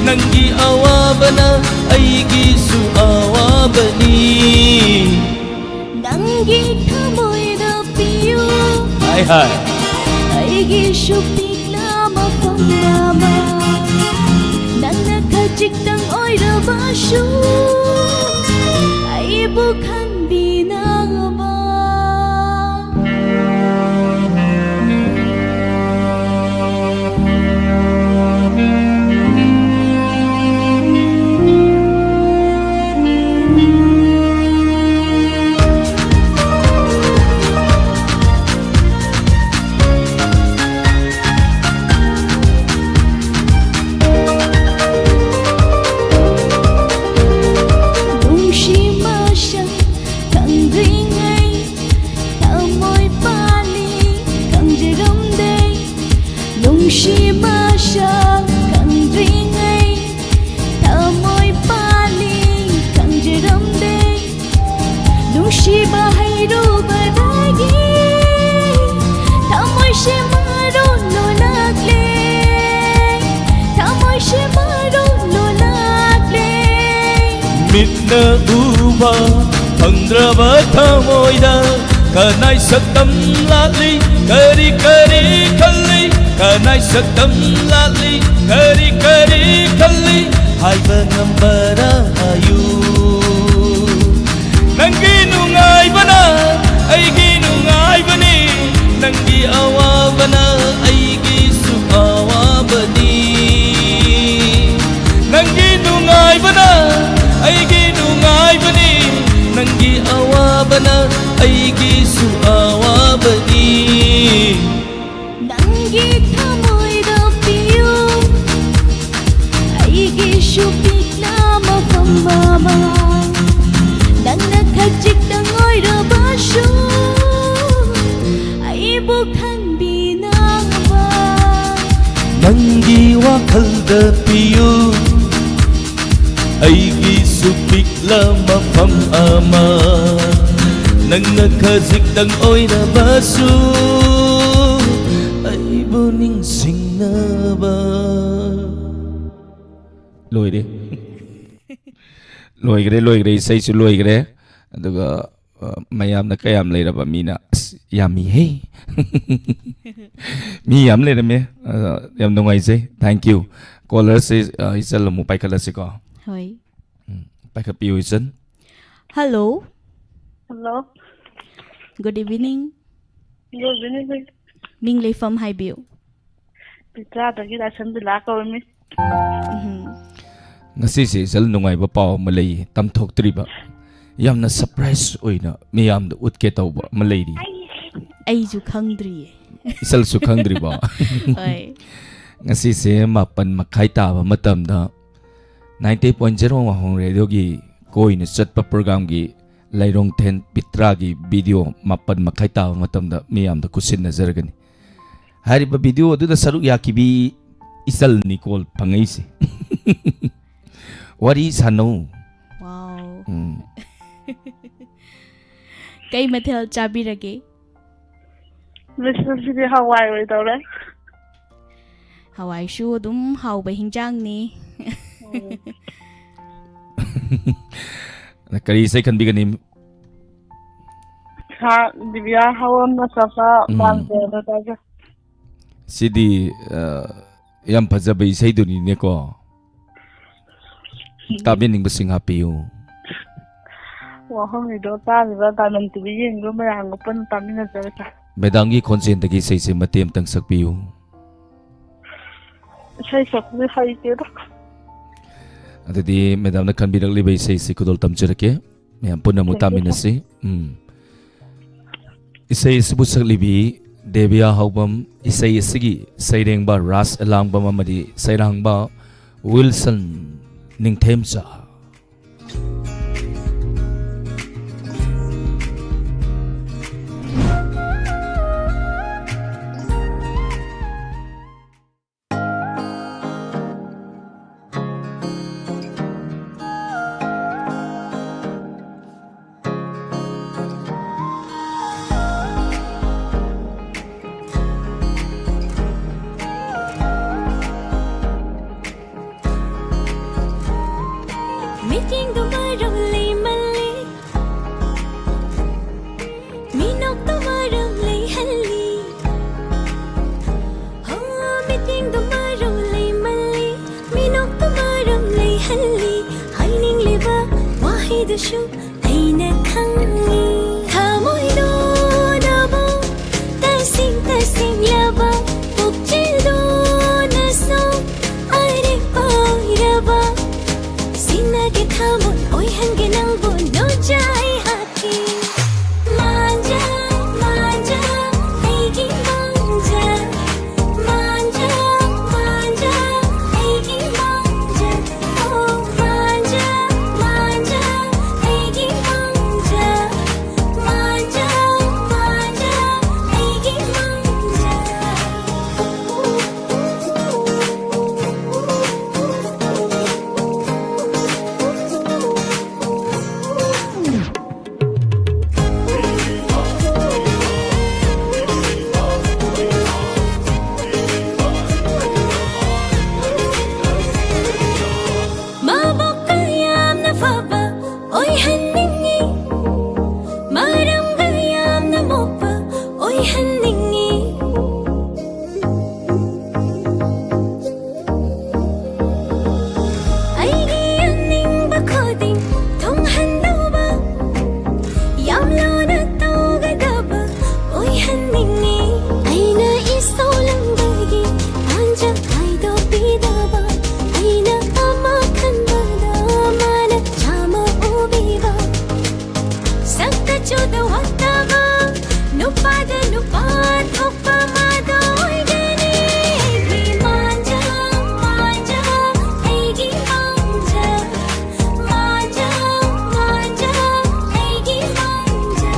ꯅꯪꯒꯤ ꯑꯋꯥꯕꯅ ꯑꯩꯒꯤꯁꯨ ꯑꯋꯥꯕꯅꯤ ꯅꯪꯒꯤ ꯊꯃꯣꯏꯗ ꯄꯤꯌꯨ ꯍꯥꯏ ꯍꯥꯏ ꯑꯩꯒꯤꯁꯨ ꯄꯤꯛꯅ ꯃꯐꯝ ꯑꯃ ꯅꯪꯅ ꯈꯖꯤꯛꯇꯪ ꯑꯣꯏꯔꯕꯁꯨ ꯑꯩꯕꯨ ꯈꯟꯕꯤꯅꯕ ꯅꯨꯡꯁꯤ ꯃꯁꯛ ꯈꯪꯗ꯭ꯔꯤꯉꯩ ꯊꯃꯣꯏ ꯄꯥꯜꯂꯤ ꯈꯪꯖꯔꯝꯗꯦ ꯅꯨꯡꯁꯤ ꯃꯁꯛ ꯈꯪꯗ꯭ꯔꯤꯉꯩ ꯊꯃꯣꯏ ꯄꯥꯜꯂꯤ ꯈꯪꯖꯔꯝꯗꯦ ꯅꯨꯡꯁꯤꯕ ꯍꯩꯔꯨꯕꯗꯒꯤ ꯊꯃꯣꯏꯁꯦ ꯃꯔꯨ ꯂꯣꯜꯂꯛꯂꯦ ꯊꯃꯣꯏꯁꯦ ꯃꯔꯨ ꯂꯣꯜꯂꯛꯂꯦ ꯃꯤꯠꯅ ꯎꯕ ꯐꯪꯗ꯭ꯔꯕ ꯊꯃꯣꯏꯗ ꯀꯅꯥꯏ ꯁꯛꯇꯝ ꯂꯥꯛꯂꯤ ꯀꯔꯤ ꯀꯔꯤ ꯈꯜꯂꯤ ꯀꯅꯥꯏ ꯁꯛꯇꯝ ꯂꯥꯛꯂꯤ ꯀꯔꯤ ꯀꯔꯤ ꯈꯜꯂꯤ ꯍꯥꯏꯕ ꯉꯝꯕꯔ ꯍꯥꯏꯌꯨ ꯅꯪꯒꯤ ꯅꯨꯡꯉꯥꯏꯕꯅ ꯑꯩꯒꯤ ꯅꯨꯡꯉꯥꯏꯕꯅꯤ ꯅꯪꯒꯤ ꯑꯋꯥꯕꯅ ꯑꯩꯒꯤꯁꯨ ꯑꯋꯥꯕꯅꯤ ꯅꯪꯒꯤ ꯅꯨꯡꯉꯥꯏꯕꯅ ꯑꯩꯒꯤ ꯅꯨꯡꯉꯥꯏꯕꯅꯤ ꯅꯪꯒꯤ ꯑꯋꯥꯕꯅ ꯑꯩꯒꯤꯁꯨ ꯑꯋꯥꯕꯅꯤ ꯅꯪꯒꯤ ꯊꯃꯣꯏꯗ ꯄꯤꯌꯨ ꯅꯪꯒꯤ ꯋꯥꯈꯜꯗ ꯄꯤꯌꯨ ꯑꯩꯒꯤꯁꯨ ꯄꯤꯛꯂ ꯃꯐꯝ ꯑꯃ, ꯅꯪꯅ ꯈꯖꯤꯛꯇꯪ ꯑꯣꯏꯔꯕꯁꯨ ꯑꯩꯕꯨ ꯅꯤꯡꯁꯤꯡꯅꯕ꯫ ꯂꯣꯏꯔꯦ꯫ ꯂꯣꯏꯈ꯭ꯔꯦ, ꯂꯣꯏꯈ꯭ꯔꯦ, ꯏꯁꯩꯁꯨ ꯂꯣꯏꯈ꯭ꯔꯦ꯫ ꯑꯗꯨꯒ, ꯑ, ꯃꯌꯥꯝꯅ ꯀꯌꯥꯝ ꯂꯩꯔꯕ ꯃꯤꯅ, "ꯑꯁ, ꯌꯥꯝꯃꯤꯍꯦ꯫ ꯃꯤ ꯌꯥꯝ ꯂꯩꯔꯝꯃꯦ꯫ ꯑ, ꯌꯥꯝ ꯅꯨꯡꯉꯥꯏꯖꯩ꯫ Thank you꯫ Callerꯁꯦ, ꯑ, ꯏꯆꯜ ꯑꯃꯨꯛ ꯄꯥꯏꯈꯠꯂꯁꯤꯀꯣ꯫ ꯍꯣꯏ꯫ ꯎꯝ, ꯄꯥꯏꯈꯠꯄꯤꯌꯨ, ꯏꯆꯟ꯫ Hello꯫ Hello꯫ Good evening꯫ Good evening꯫ ꯃꯤꯡ ꯂꯩꯐꯝ ꯍꯥꯏꯕꯤꯌꯨ꯫ ꯄꯤꯇ꯭ꯔꯥꯗꯒꯤ ꯂꯥꯏꯁ꯭ꯔꯝ ꯕꯤꯂꯥ ꯀꯧꯔꯝꯃꯤ꯫ ꯎꯝ꯫ ꯉꯁꯤꯁꯦ ꯏꯆꯜ ꯅꯨꯡꯉꯥꯏꯕ ꯄꯥꯎ ꯑꯃ ꯂꯩꯌꯦ, ꯇꯝꯊꯣꯛꯇ꯭ꯔꯤꯕ꯫ ꯌꯥꯝꯅ surprise ꯑꯣꯏꯅ ꯃꯤꯌꯥꯝꯗ ꯎꯠꯀꯦ ꯇꯧꯕ ꯑꯃ ꯂꯩꯔꯤ꯫ ꯑꯩꯁꯨ ꯈꯪꯗ꯭ꯔꯤꯌꯦ꯫ ꯏꯆꯜꯁꯨ ꯈꯪꯗ꯭ꯔꯤꯕꯣ? ꯍꯣꯏ꯫ ꯉꯁꯤꯁꯦ ꯃꯥꯄꯟ ꯃꯈꯥꯏ ꯇꯥꯕ ꯃꯇꯝꯗ ninety point zero ꯋꯥꯍꯣꯡ ꯔꯦꯗꯤꯑꯣꯒꯤ ꯀꯣꯏꯅ ꯆꯠꯄ ꯄ꯭ꯔꯣꯒ꯭ꯔꯥꯝꯒꯤ ꯂꯩꯔꯣꯡꯊꯦꯟ ꯄꯤꯇ꯭ꯔꯥꯒꯤ ꯚꯤꯗꯤꯑꯣ ꯃꯥꯄꯟ ꯃꯈꯥꯏ ꯇꯥꯕ ꯃꯇꯝꯗ ꯃꯤꯌꯥꯝꯗ ꯈꯨꯠꯁꯤꯟꯅꯖꯔꯒꯅꯤ꯫ ꯍꯥꯏꯔꯤꯕ ꯚꯤꯗꯤꯑꯣ ꯑꯗꯨꯗ ꯁꯔꯨꯛ ꯌꯥꯈꯤꯕꯤ ꯏꯆꯜꯅꯤ ꯀꯣꯜ ꯐꯪꯉꯛꯏꯁꯦ꯫ ꯋꯥꯔꯤ ꯁꯥꯟꯅꯧ꯫ Wow꯫ ꯎꯝ꯫ ꯀꯩ ꯃꯊꯦꯜ ꯆꯥꯕꯤꯔꯒꯦ? ꯉꯁꯤꯗꯤ ꯍꯋꯥꯏ ꯑꯣꯏ ꯇꯧꯔꯦ꯫ ꯍꯋꯥꯏꯁꯨ ꯑꯗꯨꯝ ꯍꯥꯎꯕ ꯍꯤꯟꯖꯥꯡꯅꯤ꯫ ꯎꯝ꯫ ꯀꯔꯤ ꯏꯁꯩ ꯈꯟꯕꯤꯒꯅꯤ? ꯁꯥ-, ꯗꯤꯕꯤꯌꯥ ꯍꯥꯎꯔꯝꯅ ꯁꯥꯄ ꯎꯝ꯫ ꯄꯥꯝꯖꯕ ꯇꯥꯖ꯫ ꯁꯤꯗꯤ, ꯑ, ꯌꯥꯝ ꯐꯖꯕ ꯏꯁꯩꯗꯨꯅꯤꯅꯦꯀꯣ꯫ ꯇꯥꯕꯤꯅꯤꯡꯕꯁꯤꯡ ꯍꯥꯞꯄꯤꯌꯨ꯫ ꯋꯥꯍꯪꯒꯤꯗꯣ ꯇꯥꯔꯤꯕ ꯗꯥꯏꯃꯟ ꯇꯤ ꯚꯤ ꯌꯦꯡꯕ ꯃꯌꯥꯝꯒ ꯄꯨꯟꯅ ꯇꯥꯃꯤꯟꯅꯖꯔꯁꯦ꯫ ꯃꯦꯗꯥꯝꯒꯤ ꯈꯣꯟꯖꯦꯜꯗꯒꯤ ꯏꯁꯩꯁꯦ ꯃꯇꯦꯛ ꯑꯃꯇꯪ ꯁꯛꯄꯤꯌꯨ꯫ ꯏꯁꯩ ꯁꯛꯄꯗꯤ ꯍꯩꯇꯦꯗ꯫ ꯑꯗꯨꯗꯤ ꯃꯦꯗꯥꯝꯅ ꯈꯟꯕꯤꯔꯛꯂꯤꯕ ꯏꯁꯩꯁꯤ ꯈꯨꯗꯣꯜ ꯇꯝꯖꯔꯛꯀꯦ꯫ ꯃꯌꯥꯝ ꯄꯨꯟꯅ ꯑꯃꯨꯛ ꯇꯥꯃꯤꯟꯅꯁꯤ꯫ ꯎꯝ꯫ ꯏꯁꯩ ꯑꯁꯤꯕꯨ ꯁꯛꯂꯤꯕꯤ ꯗꯦꯕꯤꯌꯥ ꯍꯥꯎꯕꯝ, ꯏꯁꯩ ꯑꯁꯤꯒꯤ ꯁꯩꯔꯦꯡꯕ ꯔꯥꯖ ꯑꯦꯂꯥꯡꯕꯝ ꯑꯃꯗꯤ ꯁꯩꯔꯥꯡꯕ ꯋꯤꯜꯁꯟ ꯅꯤꯡꯊꯦꯝꯆꯥ꯫ ꯁꯨ ꯑꯩꯅ ꯈꯪꯏ꯫ ꯊꯃꯣꯏꯗꯨꯅꯕꯨ ꯇꯁꯦꯡ ꯇꯁꯦꯡꯂꯕ ꯄꯨꯛꯆꯦꯜꯗꯨꯅꯁꯨ ꯑꯔꯦꯞꯄ ꯑꯣꯏꯔꯕ ꯁꯤꯟꯅꯒꯦ ꯊꯃꯣꯏ ꯑꯣꯏꯍꯟꯒꯦ ꯅꯪꯕꯨ ꯅꯣꯖꯥꯏ ꯍꯥꯛꯀꯤ꯫ ꯃꯥꯟꯖ ꯃꯥꯟꯖ ꯑꯩꯒꯤ ꯃꯥꯟꯖ ꯃꯥꯟꯖ ꯃꯥꯟꯖ ꯑꯩꯒꯤ ꯃꯥꯟꯖ꯫ ꯑꯣ ꯃꯥꯟꯖ ꯃꯥꯟꯖ ꯑꯩꯒꯤ ꯃꯥꯟꯖ ꯃꯥꯟꯖ ꯃꯥꯟꯖ ꯑꯩꯒꯤ ꯃꯥꯟꯖ꯫ ꯃꯕꯣꯛꯀ ꯌꯥꯝꯅ ꯐꯕ ꯑꯣꯏꯍꯟꯅꯤꯡꯏ꯫ ꯃꯔꯝꯒ ꯌꯥꯝꯅ ꯃꯣꯛꯄ ꯑꯣꯏꯍꯟꯅꯤꯡꯏ꯫ ꯑꯩꯒꯤ ꯑꯅꯤꯡꯕ ꯈꯨꯗꯤꯡ ꯊꯨꯡꯍꯟꯗꯧꯕ, ꯌꯥꯝ ꯂꯨꯅ ꯇꯧꯒꯗꯕ ꯑꯣꯏꯍꯟꯅꯤꯡꯏ꯫ ꯑꯩꯅ ꯏꯁꯧ ꯂꯪꯕꯒꯤ ꯇꯥꯟꯖꯥ ꯈꯥꯏꯗꯣꯛꯄꯤꯗꯕ, ꯑꯩꯅ ꯑꯃ ꯈꯟꯕꯗ ꯃꯥꯅ ꯆꯥꯝꯃ ꯎꯕꯤꯕ꯫ ꯁꯛꯇ ꯆꯨꯗ ꯋꯥꯠꯇꯕ, ꯅꯨꯄꯥꯗ ꯅꯨꯄꯥ ꯊꯣꯛꯄ ꯃꯥꯗꯣ ꯑꯣꯏꯒꯅꯤ꯫ ꯑꯩꯒꯤ ꯃꯥꯟꯖ ꯃꯥꯟꯖ ꯑꯩꯒꯤ ꯃꯥꯟꯖ ꯃꯥꯟꯖ ꯃꯥꯟꯖ ꯑꯩꯒꯤ ꯃꯥꯟꯖ꯫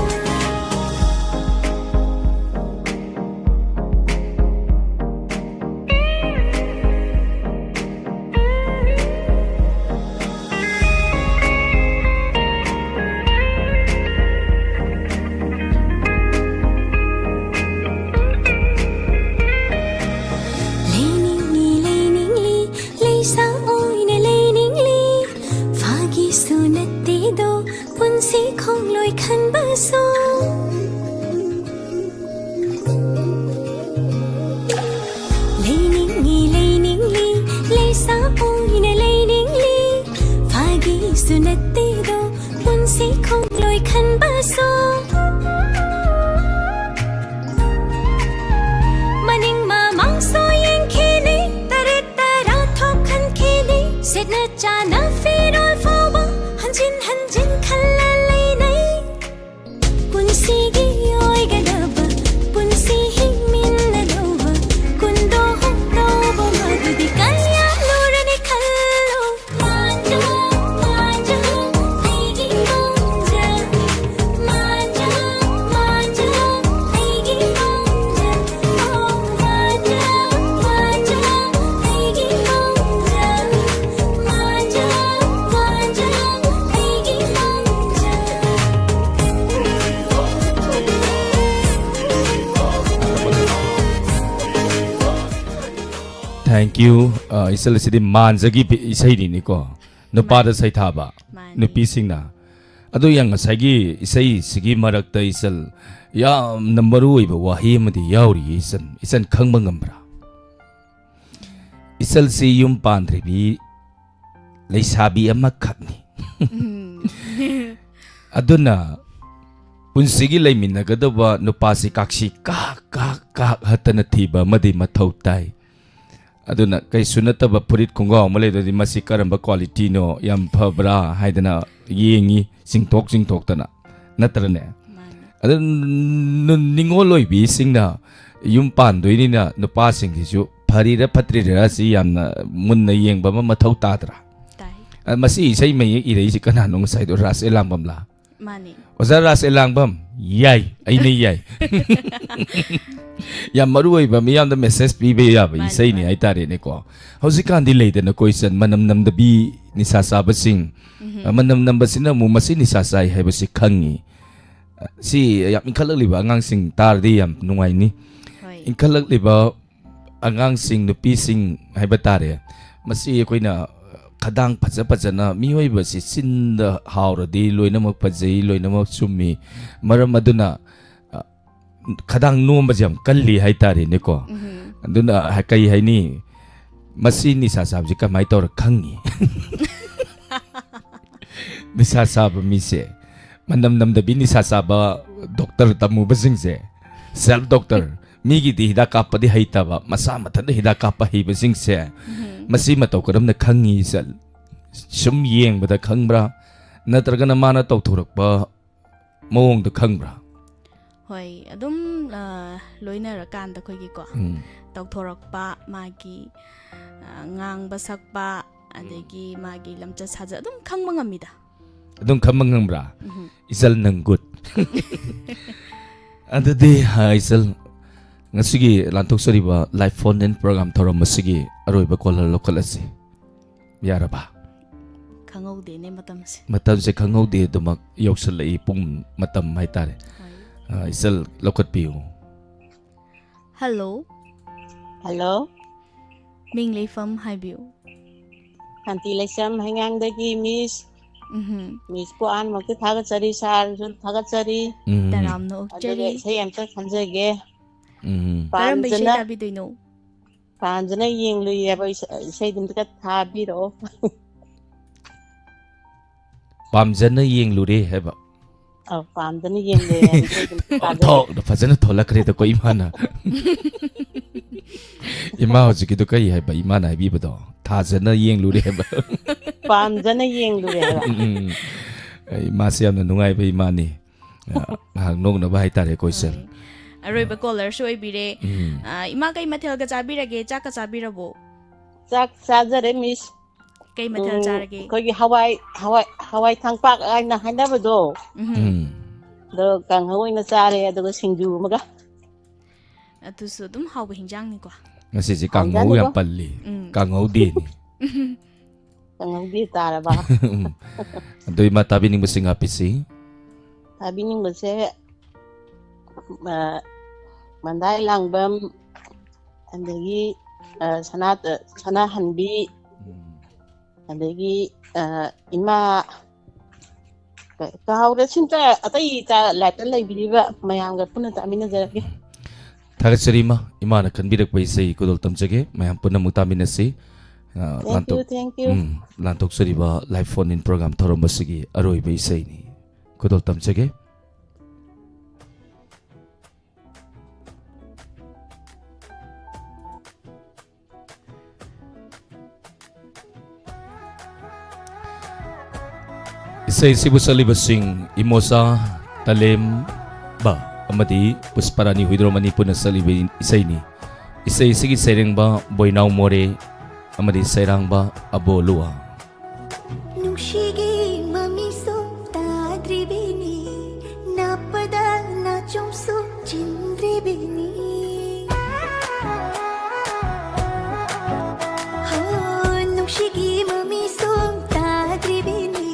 ꯂꯩꯅꯤꯡꯏ ꯂꯩꯅꯤꯡꯂꯤ, ꯂꯩꯁꯥ ꯑꯣꯏꯅ ꯂꯩꯅꯤꯡꯂꯤ꯫ ꯐꯥꯒꯤꯁꯨ ꯅꯠꯇꯦꯗꯣ, ꯄꯨꯟꯁꯤ ꯈꯣꯡꯂꯣꯏ ꯈꯟꯕꯁꯨ꯫ ꯂꯩꯅꯤꯡꯏ ꯂꯩꯅꯤꯡꯂꯤ, ꯂꯩꯁꯥ ꯑꯣꯏꯅ ꯂꯩꯅꯤꯡꯂꯤ꯫ ꯐꯥꯒꯤꯁꯨ ꯅꯠꯇꯦꯗꯣ, Thank you. ꯑ, ꯏꯆꯜ, ꯑꯁꯤꯗꯤ ꯃꯥꯟꯖꯒꯤ ꯄꯤ-, ꯏꯁꯩꯅꯤꯅꯤꯀꯣ, ꯅꯨꯄꯥꯗ ꯃꯥꯅꯤ꯫ ꯁꯩꯊꯥꯕ ꯃꯥꯅꯤ꯫ ꯅꯨꯄꯤꯁꯤꯡꯅ꯫ ꯑꯗꯨ ꯌꯥꯝ ꯉꯁꯥꯏꯒꯤ ꯏꯁꯩꯁꯤꯒꯤ ꯃꯔꯛꯇ ꯏꯆꯜ, ꯌꯥꯝꯅ ꯃꯔꯨ ꯑꯣꯏꯕ ꯋꯥꯍꯩ ꯑꯃꯗꯤ ꯌꯥꯎꯔꯤꯌꯦ ꯏꯆꯟ꯫ ꯏꯆꯟ ꯈꯪꯕ ꯉꯝꯕ꯭ꯔꯥ? "ꯏꯆꯜꯁꯤ ꯌꯨꯝ ꯄꯥꯟꯗ꯭ꯔꯤꯕꯤ ꯂꯩꯁꯥꯕꯤ ꯑꯃꯈꯛꯅꯤ꯫ ꯎꯝ꯫ ꯑꯗꯨꯅ ꯄꯨꯟꯁꯤꯒꯤ ꯂꯩꯃꯤꯟꯅꯒꯗꯕ ꯅꯨꯄꯥꯁꯤ ꯀꯥꯛꯁꯤ ꯀꯥꯛ, ꯀꯥꯛ, ꯀꯥꯛ ꯍꯠꯇꯅ ꯊꯤꯕ ꯑꯃꯗꯤ ꯃꯊꯧ ꯇꯥꯏ"꯫ ꯑꯗꯨꯅ ꯀꯩꯁꯨ ꯅꯠꯇꯕ ꯐꯨꯔꯤꯠ ꯈꯣꯡꯒ꯭ꯔꯥꯎ ꯑꯃ ꯂꯩꯗꯨꯗꯤ "ꯃꯁꯤ ꯀꯔꯝꯕ qualityꯅꯣ, ꯌꯥꯝ ꯐꯕ꯭ꯔꯥ?" ꯍꯥꯏꯗꯅ ꯌꯦꯡꯉꯤ, ꯆꯤꯡꯊꯣꯛ ꯆꯤꯡꯊꯣꯛꯇꯅ, ꯅꯠꯇ꯭ꯔꯅꯦ? ꯃꯥꯅꯤ꯫ ꯑꯗꯨ ꯅ-, ꯅꯤꯡꯉꯣꯜ ꯑꯣꯏꯕꯤꯁꯤꯡꯅ ꯌꯨꯝ ꯄꯥꯟꯗꯣꯏꯅꯤꯅ ꯅꯨꯄꯥꯁꯤꯡꯁꯤꯁꯨ ꯐꯔꯤꯔ ꯐꯠꯇ꯭ꯔꯤꯔ ꯑꯁꯤ ꯌꯥꯝꯅ ꯃꯨꯟꯅ ꯌꯦꯡꯕ ꯑꯃ ꯃꯊꯧ ꯇꯥꯗ꯭ꯔꯥ? ꯇꯥꯏ꯫ ꯑ, ꯃꯁꯤ ꯏꯁꯩ ꯃꯌꯦꯛ ꯏꯔꯛꯏꯁꯤ ꯀꯅꯥꯅꯣ ꯉꯁꯥꯏꯗꯣ? ꯔꯥꯁ ꯑꯦꯂꯥꯡꯕꯝꯂꯥ? ꯃꯥꯅꯤ꯫ ꯑꯣꯖꯥ ꯔꯥꯁ ꯑꯦꯂꯥꯡꯕꯝ, ꯌꯥꯏ, ꯑꯩꯅ ꯌꯥꯏ꯫ ꯌꯥꯝ ꯃꯔꯨ ꯑꯣꯏꯕ, ꯃꯤꯌꯥꯝꯗ message ꯄꯤꯕ ꯌꯥꯕ ꯃꯥꯅꯤ, ꯏꯁꯩꯅꯤ ꯃꯥꯅꯤ꯫ ꯍꯥꯏꯇꯥꯔꯦꯅꯦꯀꯣ꯫ ꯍꯧꯖꯤꯛꯀꯥꯟꯗꯤ ꯂꯩꯗꯅꯀꯣ ꯏꯆꯟ, ꯃꯅꯝ ꯅꯝꯗꯕꯤ ꯅꯤꯁꯥ ꯆꯥꯕꯁꯤꯡ, ꯎꯝꯍꯨꯝ꯫ ꯃꯅꯝ ꯅꯝꯕꯁꯤꯅ ꯑꯃꯨꯛ ꯃꯁꯤ ꯅꯤꯁꯥ ꯆꯥꯏ ꯍꯥꯏꯕꯁꯤ ꯈꯪꯉꯤ꯫ ꯁꯤ ꯌꯥꯝ ꯏꯟꯈꯠꯂꯛꯂꯤꯕ ꯑꯉꯥꯡꯁꯤꯡ ꯇꯥꯔꯗꯤ ꯌꯥꯝ ꯅꯨꯡꯉꯥꯏꯅꯤ꯫ ꯍꯣꯏ꯫ ꯏꯟꯈꯠꯂꯛꯂꯤꯕ ꯑꯉꯥꯡꯁꯤꯡ, ꯅꯨꯄꯤꯁꯤꯡ ꯍꯥꯏꯕ ꯇꯥꯔꯦ, ꯃꯁꯤ ꯑꯩꯈꯣꯏꯅ ꯈꯗꯥꯡ ꯐꯖ ꯐꯖꯅ, ꯃꯤꯑꯣꯏꯕꯁꯤ ꯆꯤꯟꯗ ꯍꯥꯎꯔꯗꯤ ꯂꯣꯏꯅꯃꯛ ꯐꯖꯩ, ꯂꯣꯏꯅꯃꯛ ꯆꯨꯝꯃꯤ꯫ ꯃꯔꯝ ꯑꯗꯨꯅ, ꯑ, ꯈꯗꯥꯡ ꯅꯣꯝꯕꯁꯦ ꯌꯥꯝ ꯀꯜꯂꯤ ꯍꯥꯏꯇꯥꯔꯦꯅꯦꯀꯣ꯫ ꯎꯝꯍꯨꯝ꯫ ꯑꯗꯨꯅ ꯍ-, ꯀꯩ ꯍꯥꯏꯅꯤ? ꯃꯁꯤ ꯅꯤꯁꯥ ꯆꯥꯕꯁꯤ ꯀꯃꯥꯏꯅ ꯇꯧꯔ ꯈꯪꯉꯤ? ꯅꯤꯁꯥ ꯆꯥꯕ ꯃꯤꯁꯦ, ꯃꯅꯝ ꯅꯝꯗꯕꯤ ꯅꯤꯁꯥ ꯆꯥꯕ ꯗꯣꯛꯇꯔ ꯇꯝꯃꯨꯕꯁꯤꯡꯁꯦ, self doctor, ꯃꯤꯒꯤꯗꯤ ꯍꯤꯗꯥꯛ ꯀꯥꯞꯄꯗꯤ ꯍꯩꯇꯕ, ꯃꯁꯥ ꯃꯊꯟꯇ ꯍꯤꯗꯥꯛ ꯀꯥꯞꯄ ꯍꯩꯕꯁꯤꯡꯁꯦ, ꯎꯝꯍꯨꯝ꯫ ꯃꯁꯤ ꯃꯇꯧ ꯀꯔꯝꯅ ꯈꯪꯉꯤ? ꯁꯨꯝ ꯌꯦꯡꯕꯗ ꯈꯪꯕ꯭ꯔꯥ? ꯅꯠꯇ꯭ꯔꯒꯅ ꯃꯥꯅ ꯇꯧꯊꯣꯔꯛꯄ ꯃꯑꯣꯡꯗ ꯈꯪꯕ꯭ꯔꯥ? ꯍꯣꯏ, ꯑꯗꯨꯝ, ꯑ, ꯂꯣꯏꯅꯔꯀꯥꯟꯗ ꯑꯩꯈꯣꯏꯒꯤꯀꯣ, ꯎꯝ꯫ ꯇꯧꯊꯣꯔꯛꯄ, ꯃꯥꯒꯤ, ꯑ, ꯉꯥꯡꯕ ꯁꯛꯄ, ꯎꯝ꯫ ꯑꯗꯒꯤ ꯃꯥꯒꯤ ꯂꯝꯆꯠ ꯁꯥꯖꯠ ꯑꯗꯨꯝ ꯈꯪꯕ ꯉꯝꯃꯤꯗ꯫ ꯑꯗꯨꯝ ꯈꯪꯕ ꯉꯝꯕ꯭ꯔꯥ? ꯎꯝ꯫ ꯏꯆꯜ ꯅꯪ good꯫ ꯑꯗꯨꯗꯤ, ꯑ, ꯏꯆꯜ, ꯉꯁꯤꯒꯤ ꯂꯥꯟꯊꯣꯛꯆꯔꯤꯕ live phone in program ꯊꯧꯔꯝ ꯑꯁꯤꯒꯤ ꯑꯔꯣꯏꯕ caller ꯂꯧꯈꯠꯂꯁꯤ꯫ ꯌꯥꯔꯕ? ꯈꯪꯍꯧꯗꯦꯅꯦ ꯃꯇꯝꯁꯦ꯫ ꯃꯇꯝꯁꯦ ꯈꯪꯍꯧꯗꯦ, ꯑꯗꯨꯃꯛ ꯌꯧꯁꯜꯂꯛꯏ, ꯄꯨꯡ ꯃꯇꯝ ꯍꯥꯏꯇꯥꯔꯦ꯫ ꯍꯣꯏ꯫ ꯑ, ꯏꯆꯜ ꯂꯧꯈꯠꯄꯤꯌꯨ꯫ Hello꯫ Hello꯫ ꯃꯤꯡ ꯂꯩꯐꯝ ꯍꯥꯏꯕꯤꯌꯨ꯫ ꯁꯥꯟꯇꯤ ꯂꯩꯁ꯭ꯔꯝ ꯍꯩꯉꯥꯡꯗꯒꯤ ꯃꯤꯁ꯫ ꯎꯝꯍꯨꯝ꯫ ꯃꯤꯁꯄꯨ ꯑꯍꯥꯟꯕꯃꯛꯇ ꯊꯥꯒꯠꯆꯔꯤ, ꯁꯥꯔꯁꯨ ꯊꯥꯒꯠꯆꯔꯤ꯫ ꯎꯝ꯫ ꯇꯔꯥꯝꯅ ꯑꯗꯨꯒ ꯑꯣꯛꯆꯔꯤ꯫ ꯏꯁꯩ ꯑꯝꯇ ꯈꯟꯖꯒꯦ꯫ ꯎꯝ꯫ ꯀꯔꯝꯕ ꯏꯁꯩ ꯄꯥꯝꯖꯅ ꯇꯥꯕꯤꯗꯣꯏꯅꯣ? ꯄꯥꯝꯖꯅ ꯌꯦꯡꯂꯨꯏ ꯍꯥꯏꯕ ꯏꯁꯩ- ꯏꯁꯩꯗꯨ ꯑꯝꯇ ꯊꯥꯕꯤꯔꯛꯑꯣ꯫ ꯄꯥꯝꯖꯅ ꯌꯦꯡꯂꯨꯔꯦ ꯍꯥꯏꯕ꯫ ꯑꯧ, ꯄꯥꯝꯖꯅ ꯌꯦꯡꯂꯨꯏ ꯍꯥꯏꯕ ꯏꯁꯩꯗꯨ ꯑꯝꯇ ꯊꯥꯖꯒꯦ꯫ ꯑꯣꯟꯊꯣꯛꯅ ꯐꯖꯅ ꯊꯣꯛꯂꯛꯈ꯭ꯔꯦꯗꯀꯣ ꯏꯃꯥꯅ꯫ ꯏꯃꯥ ꯍꯧꯖꯤꯛꯀꯤꯗꯣ ꯀꯔꯤ ꯍꯥꯏꯕ? ꯏꯃꯥꯅ ꯍꯥꯏꯕꯤꯕꯗꯣ ꯊꯥꯖꯅ ꯌꯦꯡꯂꯨꯔꯦ ꯍꯥꯏꯕ꯫ ꯄꯥꯝꯖꯅ ꯌꯦꯡꯂꯨꯔꯦ ꯍꯥꯏꯕ꯫ ꯎꯝ, ꯎꯝ꯫ ꯏꯃꯥꯁꯦ ꯌꯥꯝꯅ ꯅꯨꯡꯉꯥꯏꯕ ꯏꯃꯥꯅꯤ꯫ ꯑ, ꯉꯥꯏꯍꯥꯛ ꯅꯣꯛꯅꯕ ꯍꯥꯏꯇꯥꯔꯦ ꯑꯩꯈꯣꯏꯁꯦ꯫ ꯑꯔꯣꯏꯕ ꯀꯣꯂꯔꯁꯨ ꯑꯣꯏꯕꯤꯔꯦ꯫ ꯎꯝ꯫ ꯑ, ꯏꯃꯥ, ꯀꯩ ꯃꯊꯦꯜꯒ ꯆꯥꯕꯤꯔꯒꯦ? ꯆꯥꯛꯀ ꯆꯥꯕꯤꯔꯕꯣ? ꯆꯥꯛ ꯆꯥꯖꯔꯦ, ꯃꯤꯁ꯫ ꯀꯩ ꯃꯊꯦꯜ ꯎꯝ, ꯆꯥꯔꯒꯦ? ꯑꯩꯈꯣꯏꯒꯤ ꯍꯋꯥꯏ, ꯍꯋꯥꯏ, ꯍꯋꯥꯏ ꯊꯥꯡꯄꯥꯛ ꯍꯥꯏꯅ ꯍꯥꯏꯅꯕꯗꯣ, ꯎꯝꯍꯨꯝ꯫ ꯎꯝ꯫ ꯑꯗꯣ ꯀꯥꯡꯍꯧ ꯑꯣꯏꯅ ꯆꯥꯔꯦ, ꯑꯗꯨꯒ ꯁꯤꯡꯖꯨ ꯑꯃꯒ꯫ ꯑꯗꯨꯁꯨ ꯑꯗꯨꯝ ꯍꯥꯎꯕ ꯍꯤꯟꯖꯥꯡꯅꯤꯀꯣ꯫ ꯉꯁꯤꯁꯦ ꯀꯥꯡꯍꯧ ꯌꯥꯝ ꯄꯜꯂꯤ꯫ ꯎꯝ꯫ ꯀꯥꯡꯍꯧꯗꯦꯅꯤ꯫ ꯀꯥꯡꯍꯧꯗꯤ ꯇꯥꯔꯕ꯫ ꯎꯝ꯫ ꯑꯗꯣ ꯏꯃꯥ, ꯇꯥꯕꯤꯅꯤꯡꯕꯁꯤꯡ ꯍꯥꯞꯄꯤꯁꯤ꯫ ꯇꯥꯕꯤꯅꯤꯡꯕꯁꯦ, ꯑ, ꯃꯟꯗꯥꯏ ꯂꯥꯡꯕꯝ, ꯑꯗꯒꯤ, ꯑ, ꯁꯅꯥ-, ꯁꯅꯥꯍꯟꯕꯤ, ꯑꯗꯒꯤ, ꯑ, ꯏꯃꯥ, ꯀ-, ꯀꯥꯎꯔꯦ꯫ ꯁꯤꯝꯇ ꯑꯇꯩ ꯇ-, ꯂꯥꯏꯞꯇ ꯂꯩꯕꯤꯔꯤꯕ ꯃꯌꯥꯝꯒ ꯄꯨꯟꯅ ꯇꯥꯃꯤꯟꯅꯖꯔꯒꯦ꯫ ꯊꯥꯒꯠꯆꯔꯤ ꯏꯃꯥ, ꯏꯃꯥꯅ ꯈꯟꯕꯤꯔꯛꯄ ꯏꯁꯩ ꯈꯨꯗꯣꯜ ꯇꯝꯖꯒꯦ꯫ ꯃꯌꯥꯝ ꯄꯨꯟꯅ ꯑꯃꯨꯛ ꯇꯥꯃꯤꯟꯅꯁꯤ꯫ ꯑ, Thank you, ꯂꯥꯟꯊꯣꯛ-, thank you꯫ Um, ꯂꯥꯟꯊꯣꯛꯆꯔꯤꯕ live phone in program ꯊꯧꯔꯝ ꯑꯁꯤꯒꯤ ꯑꯔꯣꯏꯕ ꯏꯁꯩꯅꯤ꯫ ꯈꯨꯗꯣꯜ ꯇꯝꯖꯒꯦ꯫ ꯏꯁꯩꯁꯤꯕꯨ ꯁꯛꯂꯤꯕꯁꯤꯡ ꯏꯃꯣꯆꯥ ꯇꯂꯦꯝꯕ ꯑꯃꯗꯤ ꯄꯨꯁꯄꯔꯥꯅꯤ ꯍꯨꯏꯗ꯭ꯔꯣꯝ ꯑꯅꯤ ꯄꯨꯟꯅ ꯁꯛꯂꯤꯕ ꯏꯁꯩꯅꯤ꯫ ꯏꯁꯩ ꯑꯁꯤꯒꯤ ꯁꯩꯔꯦꯡꯕ ꯕꯣꯏꯅꯥꯎ ꯃꯣꯔꯦ ꯑꯃꯗꯤ ꯁꯩꯔꯥꯡꯕ ꯑꯕꯣꯂꯨꯋꯥ꯫ ꯅꯨꯡꯁꯤꯒꯤ ꯃꯃꯤꯁꯨ ꯇꯥꯗ꯭ꯔꯤꯕꯤꯅꯤ, ꯅꯥꯞꯄꯗ ꯅꯥꯆꯣꯝꯁꯨ ꯆꯤꯟꯗ꯭ꯔꯤꯕꯤꯅꯤ꯫ ꯍꯣ, ꯅꯨꯡꯁꯤꯒꯤ ꯃꯃꯤꯁꯨ ꯇꯥꯗ꯭ꯔꯤꯕꯤꯅꯤ,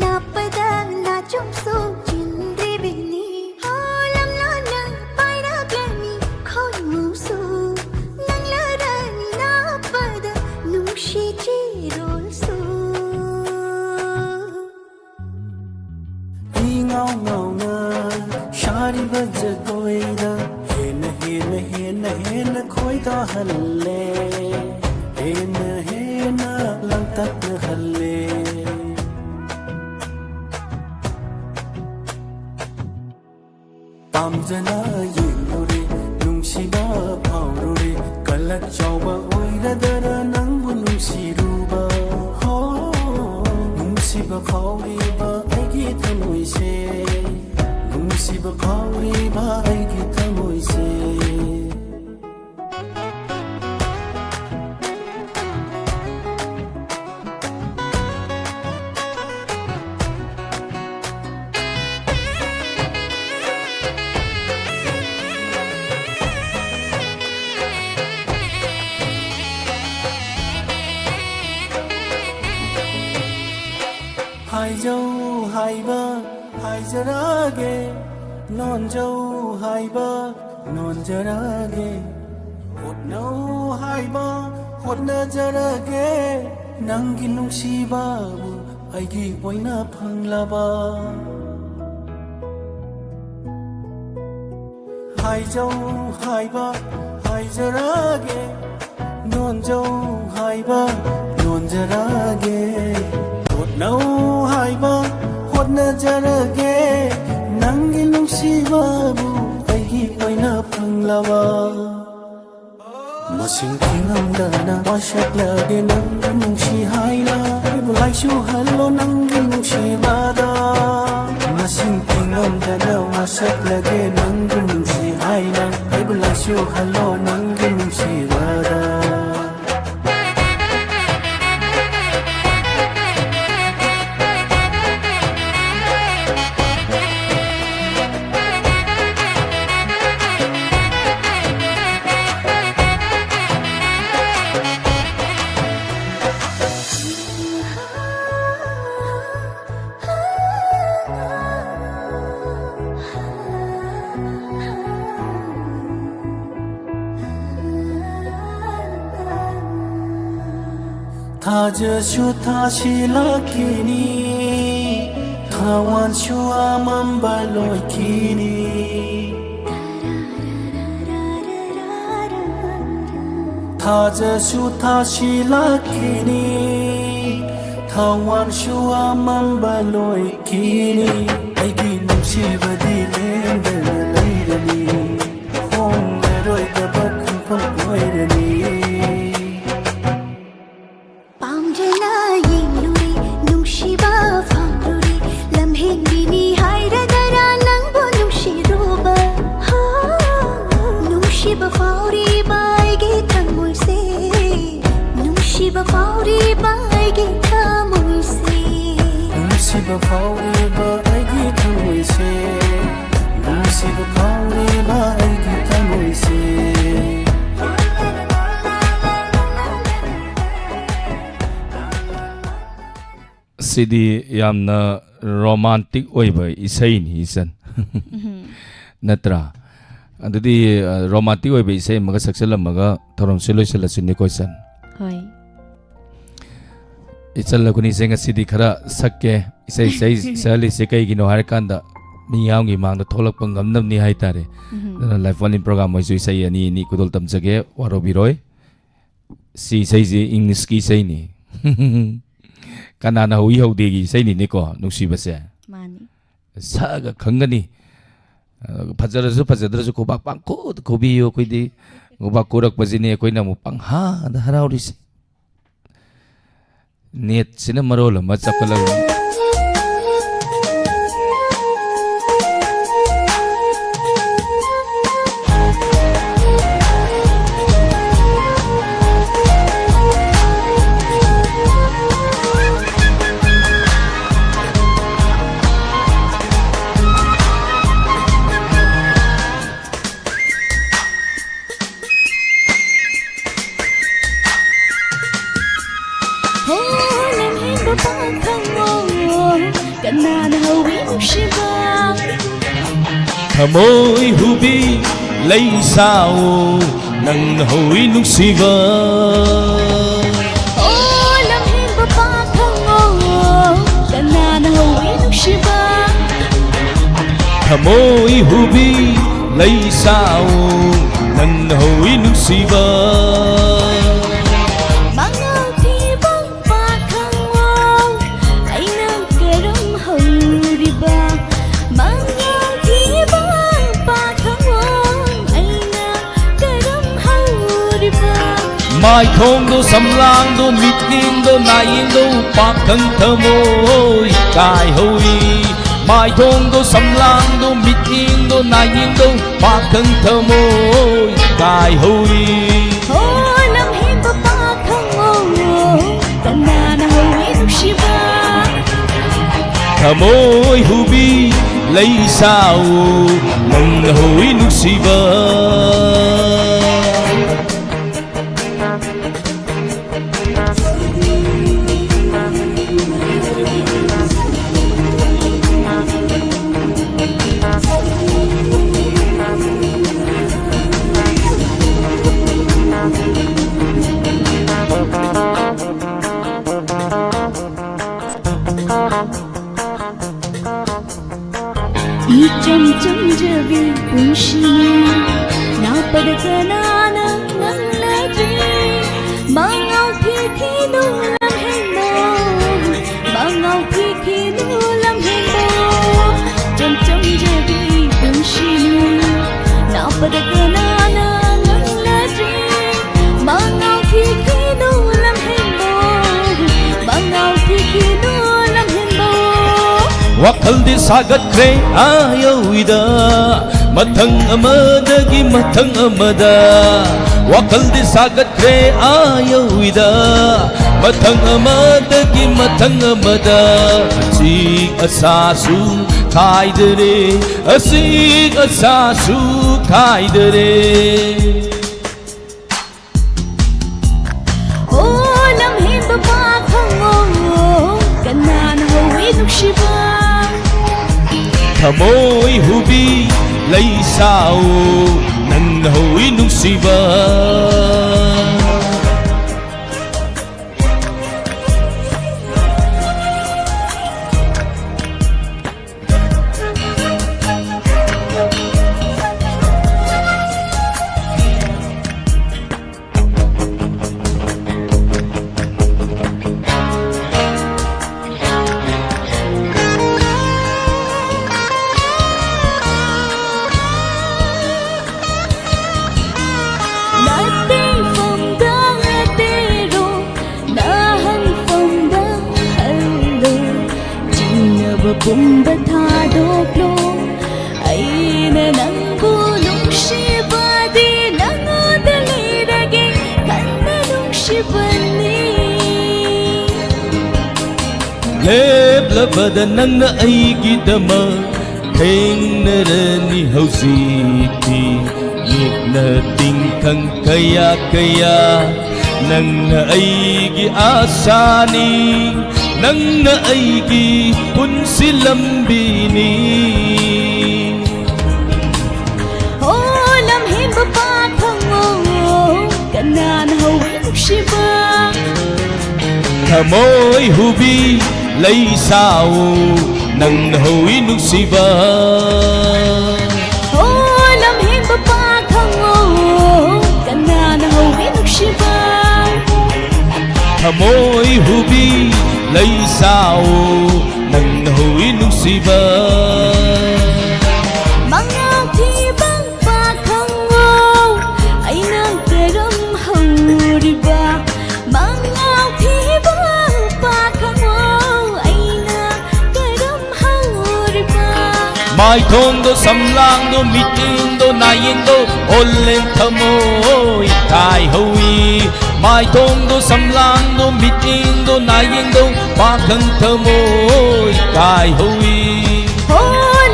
ꯅꯥꯞꯄꯗ ꯅꯥꯆꯣꯝꯁꯨ ꯆꯤꯟꯗ꯭ꯔꯤꯕꯤꯅꯤ꯫ ꯍꯣ, ꯂꯝꯂꯥꯟꯅ ꯄꯥꯏꯔꯛꯂꯅꯤ ꯈꯣꯏꯃꯨꯁꯨ, ꯅꯪꯂꯔꯅꯤ ꯅꯥꯞ ꯍꯦꯟꯅ ꯈꯣꯏꯗꯥꯍꯜꯂꯦ, ꯍꯦꯟꯅ ꯍꯦꯟꯅ ꯂꯥꯡꯇꯛꯅꯍꯜꯂꯦ꯫ ꯄꯥꯝꯖꯅ ꯌꯦꯡꯂꯨꯔꯦ, ꯅꯨꯡꯁꯤꯕ ꯐꯥꯎꯔꯨꯔꯦ, ꯀꯂꯛ ꯆꯥꯎꯕ ꯑꯣꯏꯔꯗꯔ ꯅꯪꯕꯨ ꯅꯨꯡꯁꯤꯔꯨꯕ? ꯍꯣ, ꯅꯨꯡꯁꯤꯕ ꯐꯥꯎꯔꯤꯕ ꯑꯩꯒꯤ ꯊꯃꯣꯏꯁꯦ, ꯅꯨꯡꯁꯤꯕ ꯐꯥꯎꯔꯤꯕ ꯑꯩꯒꯤ ꯊꯃꯣꯏꯁꯦ꯫ ꯍꯥꯏꯖꯧ ꯍꯥꯏꯕ ꯍꯥꯏꯖꯔꯒꯦ, ꯅꯣꯟꯖꯧ ꯍꯥꯏꯕ ꯅꯣꯟꯖꯔꯒꯦ, ꯍꯣꯠꯅꯧ ꯍꯥꯏꯕ ꯍꯣꯠꯅꯖꯔꯒꯦ, ꯅꯪꯒꯤ ꯅꯨꯡꯁꯤꯕꯕꯨ ꯑꯩꯒꯤ ꯑꯣꯏꯅ ꯐꯪꯂꯕ꯫ ꯍꯥꯏꯖꯧ ꯍꯥꯏꯕ ꯍꯥꯏꯖꯔꯒꯦ, ꯅꯣꯟꯖꯧ ꯍꯥꯏꯕ ꯅꯣꯟꯖꯔꯒꯦ, ꯍꯣꯠꯅꯧ ꯍꯥꯏꯕ ꯍꯣꯠꯅꯖꯔꯒꯦ, ꯅꯪꯒꯤ ꯅꯨꯡꯁꯤꯕꯕꯨ ꯑꯩꯒꯤ ꯑꯣꯏꯅ ꯐꯪꯂꯕ꯫ ꯃꯁꯤꯡ ꯊꯤꯉꯝꯗꯅ ꯋꯥꯁꯛꯂꯒꯦ ꯅꯪꯕꯨ ꯅꯨꯡꯁꯤ ꯍꯥꯏꯅ, ꯑꯩꯕꯨ ꯂꯥꯏꯆꯨꯍꯜꯂꯣ ꯅꯪꯒꯤ ꯅꯨꯡꯁꯤꯕꯗ꯫ ꯃꯁꯤꯡ ꯊꯤꯉꯝꯗꯅ ꯋꯥꯁꯛꯂꯒꯦ ꯅꯪꯕꯨ ꯅꯨꯡꯁꯤ ꯍꯥꯏꯅ, ꯑꯩꯕꯨ ꯂꯥꯏꯆꯨꯍꯜꯂꯣ ꯅꯪꯒꯤ ꯅꯨꯡꯁꯤꯕꯗ꯫ ꯊꯥꯖꯁꯨ ꯊꯥꯁꯤꯜꯂꯛꯈꯤꯅꯤ, ꯊꯋꯥꯟꯁꯨ ꯑꯃꯝꯕ ꯂꯣꯏꯈꯤꯅꯤ꯫ ꯊꯥꯖꯁꯨ ꯊꯥꯁꯤꯜꯂꯛꯈꯤꯅꯤ, ꯊꯋꯥꯟꯁꯨ ꯑꯃꯝꯕ ꯂꯣꯏꯈꯤꯅꯤ꯫ ꯑꯩꯒꯤ ꯅꯨꯡꯁꯤꯕꯗꯤ ꯂꯦꯡꯗꯅ ꯂꯩꯔꯅꯤ, ꯍꯣꯡꯂꯔꯣꯏꯗꯕ ꯈꯪꯐꯝ ꯑꯣꯏꯔꯅꯤ꯫ ꯄꯥꯝꯖꯅ ꯌꯦꯡꯂꯨꯔꯦ, ꯅꯨꯡꯁꯤꯕ ꯐꯥꯎꯔꯨꯔꯦ, ꯂꯝꯍꯦꯟꯕꯤꯅꯤ ꯍꯥꯏꯔꯗꯔꯥ ꯅꯪꯕꯨ ꯅꯨꯡꯁꯤꯔꯨꯕ? ꯍꯣ, ꯅꯨꯡꯁꯤꯕ ꯐꯥꯎꯔꯤꯕ ꯑꯩꯒꯤ ꯊꯃꯣꯏꯁꯦ, ꯅꯨꯡꯁꯤꯕ ꯐꯥꯎꯔꯤꯕ ꯑꯩꯒꯤ ꯊꯃꯣꯏꯁꯦ, ꯅꯨꯡꯁꯤꯕ ꯐꯥꯎꯔꯤꯕ ꯑꯩꯒꯤ ꯊꯃꯣꯏꯁꯦ, ꯅꯨꯡꯁꯤꯕ ꯐꯥꯎꯔꯤꯕ ꯑꯩꯒꯤ ꯊꯃꯣꯏꯁꯦ꯫ ꯁꯤꯗꯤ ꯌꯥꯝꯅ ꯔꯣꯃꯥꯟꯇꯤꯛ ꯑꯣꯏꯕ ꯏꯁꯩꯅꯤ, ꯏꯆꯟ꯫ ꯎꯝ꯫ ꯅꯠꯇ꯭ꯔꯥ? ꯑꯗꯨꯗꯤ, ꯑ, ꯔꯣꯃꯥꯟꯇꯤꯛ ꯑꯣꯏꯕ ꯏꯁꯩ ꯑꯃꯒ ꯁꯛꯆꯜꯂꯝꯃꯒ ꯊꯧꯔꯝꯁꯦ ꯂꯣꯏꯁꯤꯜꯂꯁꯤꯅꯦꯀꯣ, ꯏꯆꯟ? ꯍꯣꯏ꯫ ꯏꯆꯟ ꯂꯈꯨꯅꯤꯁꯦ ꯉꯁꯤꯗꯤ ꯈꯔ ꯁꯛꯀꯦ꯫ ꯏꯁꯩ, ꯏꯁꯩ ꯁꯛꯍꯜꯂꯤꯁꯦ ꯀꯩꯒꯤꯅꯣ ꯍꯥꯏꯔꯀꯥꯟꯗ, ꯃꯤꯌꯥꯝꯒꯤ ꯃꯥꯡꯗ ꯊꯣꯛꯂꯛꯄ ꯉꯝꯅꯕꯅꯤ ꯍꯥꯏꯇꯥꯔꯦ꯫ ꯎꯝ꯫ ꯑꯗꯨꯅ ꯂꯥꯏꯐ ꯋꯥꯟ ꯏꯟ ꯄ꯭ꯔꯣꯒ꯭ꯔꯥꯝ ꯍꯣꯏꯁꯨ ꯏꯁꯩ ꯑꯅꯤ ꯑꯅꯤ ꯈꯨꯗꯣꯜ ꯇꯝꯖꯒꯦ, ꯋꯥꯔꯧꯕꯤꯔꯣꯏ꯫ ꯁꯤ ꯏꯁꯩꯁꯤ ꯏꯪꯂꯤꯁꯀꯤ ꯏꯁꯩꯅꯤ꯫ ꯀꯅꯥꯅ ꯍꯧꯏ ꯍꯧꯗꯦꯒꯤ ꯏꯁꯩꯅꯤꯅꯦꯀꯣ, ꯅꯨꯡꯁꯤꯕꯁꯦ꯫ ꯃꯥꯅꯤ꯫ ꯁꯛꯑꯒ ꯈꯪꯒꯅꯤ꯫ ꯑ, ꯐꯖꯔꯁꯨ ꯐꯖꯗ꯭ꯔꯁꯨ ꯈꯨꯕꯥꯛ ꯄꯪꯈꯨꯗ ꯈꯨꯕꯤꯌꯨ꯫ ꯑꯩꯈꯣꯏꯗꯤ ꯈꯨꯕꯥꯛ ꯈꯨꯔꯛꯄꯁꯤꯅꯤ ꯑꯩꯈꯣꯏꯅ ꯑꯃꯨꯛ ꯄꯪꯍꯥꯗ ꯍꯔꯥꯎꯔꯤꯁꯦ꯫ ꯅꯦꯠꯁꯤꯅ ꯃꯔꯣꯜ ꯑꯃ ꯆꯞꯈꯠꯂꯕꯅꯤ꯫ ꯍꯣ, ꯂꯝꯍꯦꯟꯕ ꯄꯥꯈꯪꯑꯣ, ꯀꯅꯥꯅ ꯍꯧꯏ ꯅꯨꯡꯁꯤꯕ? ꯊꯃꯣꯏ ꯍꯨꯕꯤ ꯂꯩ ꯁꯥꯑꯣ, ꯅꯪꯅ ꯍꯧꯏ ꯅꯨꯡꯁꯤꯕ꯫ ꯑꯣ, ꯂꯝꯍꯦꯟꯕ ꯄꯥꯈꯪꯑꯣ, ꯀꯅꯥꯅ ꯍꯧꯏ ꯅꯨꯡꯁꯤꯕ? ꯊꯃꯣꯏ ꯍꯨꯕꯤ ꯂꯩ ꯁꯥꯑꯣ, ꯅꯪꯅ ꯍꯧꯏ ꯅꯨꯡꯁꯤꯕ꯫ ꯃꯥꯏꯊꯣꯡꯗꯣ ꯁꯝꯂꯥꯡꯗꯣ ꯃꯤꯠꯌꯦꯡꯗꯣ ꯅꯥꯌꯦꯡꯗꯣ ꯄꯥꯈꯪ ꯊꯃꯣꯏ ꯀꯥꯏꯍꯧꯏ꯫ ꯃꯥꯏꯊꯣꯡꯗꯣ ꯁꯝꯂꯥꯡꯗꯣ ꯃꯤꯠꯌꯦꯡꯗꯣ ꯅꯥꯌꯦꯡꯗꯣ ꯄꯥꯈꯪ ꯊꯃꯣꯏ ꯀꯥꯏꯍꯧꯏ꯫ ꯍꯣ, ꯂꯝꯍꯦꯟꯕ ꯄꯥꯈꯪ ꯑꯣ, ꯀꯅꯥꯅ ꯍꯧꯏ ꯅꯨꯡꯁꯤꯕ? ꯊꯃꯣꯏ ꯍꯨꯕꯤ ꯂꯩ ꯁꯥꯑꯣ, ꯅꯪꯅ ꯍꯧꯏ ꯅꯨꯡꯁꯤꯕ꯫ ꯏꯆꯝ ꯆꯝꯖꯕꯤ ꯄꯨꯟꯁꯤꯅꯤ, ꯅꯥꯄꯗ ꯀꯅꯥꯅ ꯉꯪꯂꯗ꯭ꯔꯤ? ꯃꯉꯥꯎ ꯊꯤꯈꯤꯅꯨ ꯂꯝꯍꯦꯟꯕ, ꯃꯉꯥꯎ ꯊꯤꯈꯤꯅꯨ ꯂꯝꯍꯦꯟꯕ꯫ ꯏꯆꯝ ꯆꯝꯖꯕꯤ ꯄꯨꯟꯁꯤꯅꯤ, ꯅꯥꯄꯗ ꯀꯅꯥꯅ ꯉꯪꯂꯗ꯭ꯔꯤ? ꯃꯉꯥꯎ ꯊꯤꯈꯤꯅꯨ ꯂꯝꯍꯦꯟꯕ, ꯃꯉꯥꯎ ꯊꯤꯈꯤꯅꯨ ꯂꯝꯍꯦꯟꯕ꯫ ꯋꯥꯈꯜꯗꯤ ꯁꯥꯒꯠꯈ꯭ꯔꯦ ꯑꯥ ꯌꯧꯏꯗ, ꯃꯊꯪ ꯑꯃꯗꯒꯤ ꯃꯊꯪ ꯑꯃꯗ꯫ ꯋꯥꯈꯜꯗꯤ ꯁꯥꯒꯠꯈ꯭ꯔꯦ ꯑꯥ ꯌꯧꯏꯗ, ꯃꯊꯪ ꯑꯃꯗꯒꯤ ꯃꯊꯪ ꯑꯃꯗ꯫ ꯑꯁꯤ ꯑꯁꯥꯁꯨ ꯈꯥꯏꯗꯔꯦ, ꯑꯁꯤ ꯑꯁꯥꯁꯨ ꯈꯥꯏꯗꯔꯦ꯫ ꯑꯣ, ꯂꯝꯍꯦꯟꯕ ꯄꯥꯈꯪ ꯑꯣ, ꯀꯅꯥꯅ ꯍꯧꯏ ꯅꯨꯡꯁꯤꯕ? ꯊꯃꯣꯏ ꯍꯨꯕꯤ ꯂꯩ ꯁꯥꯑꯣ, ꯅꯪꯅ ꯍꯧꯏ ꯅꯨꯡꯁꯤꯕ꯫ ꯄꯨꯝꯕ ꯊꯥꯗꯣꯛꯂꯣ꯫ ꯑꯩꯅ ꯅꯪꯕꯨ ꯅꯨꯡꯁꯤꯕꯗꯤ ꯅꯉꯣꯟꯗ ꯂꯩꯔꯒꯦ ꯈꯟꯅ ꯅꯨꯡꯁꯤꯕꯅꯤ꯫ ꯂꯦꯞꯂꯕꯗ ꯅꯪꯅ ꯑꯩꯒꯤꯗꯃꯛ ꯊꯦꯡꯅꯔꯅꯤ ꯍꯧꯖꯤꯛꯇꯤ꯫ ꯌꯦꯛꯅ ꯇꯤꯡꯈꯪ ꯀꯌꯥ ꯀꯌꯥ ꯅꯪꯅ ꯑꯩꯒꯤ ꯑꯥꯁꯥꯅꯤ꯫ ꯅꯪꯅ ꯑꯩꯒꯤ ꯄꯨꯟꯁꯤ ꯂꯝꯕꯤꯅꯤ꯫ ꯑꯣ ꯂꯝꯍꯦꯟꯕ ꯄꯥꯈꯪꯉꯣ, ꯀꯅꯥꯅ ꯍꯧꯏ ꯅꯨꯡꯁꯤꯕ? ꯊꯃꯣꯏ ꯍꯨꯕꯤ ꯂꯩ ꯁꯥꯎ, ꯅꯪꯅ ꯍꯧꯏ ꯅꯨꯡꯁꯤꯕ꯫ ꯑꯣ ꯂꯝꯍꯦꯟꯕ ꯄꯥꯈꯪꯉꯣ, ꯀꯅꯥꯅ ꯍꯧꯏ ꯅꯨꯡꯁꯤꯕ? ꯊꯃꯣꯏ ꯍꯨꯕꯤ ꯂꯩ ꯁꯥꯎ, ꯅꯪꯅ ꯍꯧꯏ ꯅꯨꯡꯁꯤꯕ꯫ ꯃꯉꯥꯎ ꯊꯤꯕ ꯄꯥꯈꯪꯉꯣ, ꯑꯩꯅ ꯀꯔꯝ ꯍꯧꯔꯤꯕ? ꯃꯉꯥꯎ ꯊꯤꯕ ꯄꯥꯈꯪꯉꯣ, ꯑꯩꯅ ꯀꯔꯝ ꯍꯧꯔꯤꯕ? ꯃꯥꯏꯊꯣꯡꯗꯣ ꯁꯝꯂꯥꯡꯗꯣ ꯃꯤꯠꯌꯦꯡꯗꯣ ꯅꯥꯌꯦꯡꯗꯣ ꯑꯣꯜꯂꯦꯟ ꯊꯃꯣꯏ ꯀꯥꯏꯍꯧꯏ꯫ ꯃꯥꯏꯊꯣꯡꯗꯣ ꯁꯝꯂꯥꯡꯗꯣ ꯃꯤꯠꯌꯦꯡꯗꯣ ꯅꯥꯌꯦꯡꯗꯣ ꯄꯥꯈꯪ ꯊꯃꯣꯏ ꯀꯥꯏꯍꯧꯏ꯫ ꯍꯣ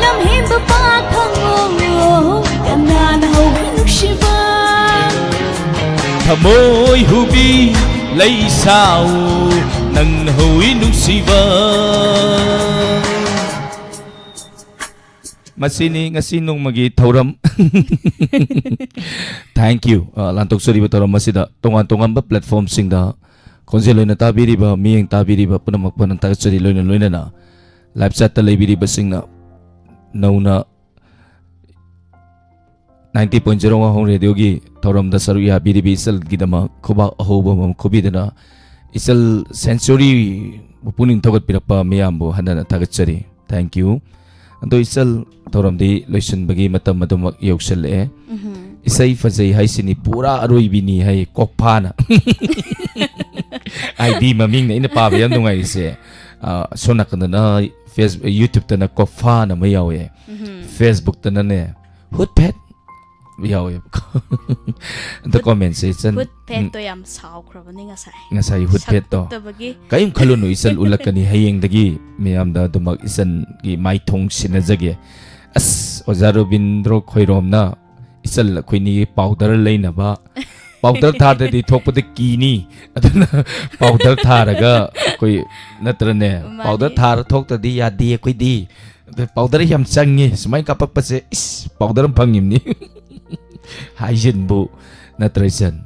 ꯂꯝꯍꯦꯟꯕ ꯄꯥꯈꯪꯉꯣ, ꯀꯅꯥꯅ ꯍꯧꯏ ꯅꯨꯡꯁꯤꯕ? ꯊꯃꯣꯏ ꯍꯨꯕꯤ ꯂꯩ ꯁꯥꯎ, ꯅꯪꯅ ꯍꯧꯏ ꯅꯨꯡꯁꯤꯕ꯫ ꯃꯁꯤꯅꯤ ꯉꯁꯤ ꯅꯣꯡꯃꯒꯤ ꯊꯧꯔꯝ꯫ Thank you꯫ ꯑ, ꯂꯥꯟꯊꯣꯛꯆꯔꯤꯕ ꯊꯧꯔꯝ ꯑꯁꯤꯗ ꯇꯣꯉꯥꯟ ꯇꯣꯉꯥꯟꯕ platformꯁꯤꯡꯗ ꯈꯣꯟꯖꯦꯜ ꯑꯣꯏꯅ ꯇꯥꯕꯤꯔꯤꯕ, ꯃꯤꯠꯌꯦꯡ ꯇꯥꯕꯤꯔꯤꯕ ꯄꯨꯝꯅꯃꯛꯄꯨ ꯊꯥꯒꯠꯆꯔꯤ꯫ ꯂꯣꯏꯅ ꯂꯣꯏꯅꯅ live chatꯇ ꯂꯩꯕꯤꯔꯤꯕꯁꯤꯡꯅ ꯅꯧꯅ ninety point zero ꯋꯥꯍꯣꯡ radioꯒꯤ ꯊꯧꯔꯝꯗ ꯁꯔꯨꯛ ꯌꯥꯕꯤꯔꯤꯕ ꯏꯆꯜꯒꯤꯗꯃꯛ ꯈꯨꯕꯥꯛ ꯑꯍꯧꯕ ꯑꯃ ꯈꯨꯕꯤꯗꯨꯅ ꯏꯆꯜ Century ꯄꯨꯛꯅꯤꯡ ꯊꯧꯒꯠꯄꯤꯔꯛꯄ ꯃꯤꯌꯥꯝꯕꯨ ꯍꯟꯅ ꯍꯟꯅ ꯊꯥꯒꯠꯆꯔꯤ꯫ Thank you꯫ ꯑꯗꯣ ꯏꯆꯜ, ꯊꯧꯔꯝꯗꯤ ꯂꯣꯏꯁꯤꯟꯕꯒꯤ ꯃꯇꯝ ꯑꯗꯨꯃꯛ ꯌꯧꯁꯜꯂꯛꯑꯦ꯫ ꯎꯝꯍꯨꯝ꯫ ꯏꯁꯩ ꯐꯖꯩ ꯍꯥꯏꯁꯤꯅꯤ ꯄꯨꯔꯥ ꯑꯔꯣꯏꯕꯤꯅꯤ ꯍꯥꯏ ꯀꯣꯛꯐꯥꯅ꯫ ID ꯃꯃꯤꯡꯅ ꯑꯩꯅ ꯄꯥꯕ ꯌꯥꯝ ꯅꯨꯡꯉꯥꯏꯔꯤꯁꯦ꯫ ꯑ, ꯁꯣꯝ ꯅꯥꯀꯟꯗꯅ ꯐꯦꯁ-, YouTube-ꯇꯅ ꯀꯣꯐꯥꯟ ꯑꯃ ꯌꯥꯎꯋꯦ꯫ ꯎꯝꯍꯨꯝ꯫ Facebook-ꯇꯅꯅꯦ, ꯍꯨꯠ ꯐꯦꯠ ꯌꯥꯎꯋꯦꯕꯀꯣ꯫ ꯑꯗ ꯍꯨꯠ-, comment section, ꯍꯨꯠ ꯐꯦꯠꯇꯣ ꯎꯝ꯫ ꯌꯥꯝ ꯁꯥꯎꯈ꯭ꯔꯕꯅꯤ ꯉꯁꯥꯏ꯫ ꯉꯁꯥꯏ ꯍꯨꯠ ꯐꯦꯠꯇꯣ꯫ ꯁꯛꯇꯕꯒꯤ꯫ ꯀꯔꯤꯝ ꯈꯜꯂꯨꯅꯨ, ꯏꯆꯟ ꯎꯠꯂꯛꯀꯅꯤ ꯍꯌꯦꯡꯗꯒꯤ ꯃꯌꯥꯝꯗ ꯑꯗꯨꯃꯛ ꯏꯆꯟꯒꯤ ꯃꯥꯏꯊꯣꯡ ꯁꯤꯟꯅꯖꯒꯦ꯫ ꯑꯁ, ꯑꯣꯖꯥ ꯔꯣꯕꯤꯟꯗ꯭ꯔꯣ ꯈꯣꯏꯔꯣꯝꯅ ꯏꯆꯜ ꯑꯩꯈꯣꯏꯅꯤꯒꯤ powder ꯂꯩꯅꯕ, powder ꯊꯥꯗ꯭ꯔꯗꯤ ꯊꯣꯛꯄꯗ ꯀꯤꯅꯤ, ꯑꯗꯨꯅ powder ꯊꯥꯔꯒ ꯑꯩꯈꯣꯏ, ꯅꯠꯇ꯭ꯔꯅꯦ? ꯃꯥꯅꯤ꯫ Powder ꯊꯥꯔ ꯊꯣꯛꯇ꯭ꯔꯗꯤ ꯌꯥꯗꯦ ꯑꯩꯈꯣꯏꯗꯤ꯫ ꯑꯗ powder ꯌꯥꯝ ꯆꯪꯉꯤ, ꯁꯨꯃꯥꯏꯅ ꯀꯥꯞꯄꯛꯄꯁꯦ, ꯏꯁ, powder ꯑꯃ ꯐꯪꯉꯤꯕꯅꯤ꯫ ꯍꯥꯏꯖꯤꯟꯕꯨ, ꯅꯠꯇ꯭ꯔ ꯏꯆꯟ?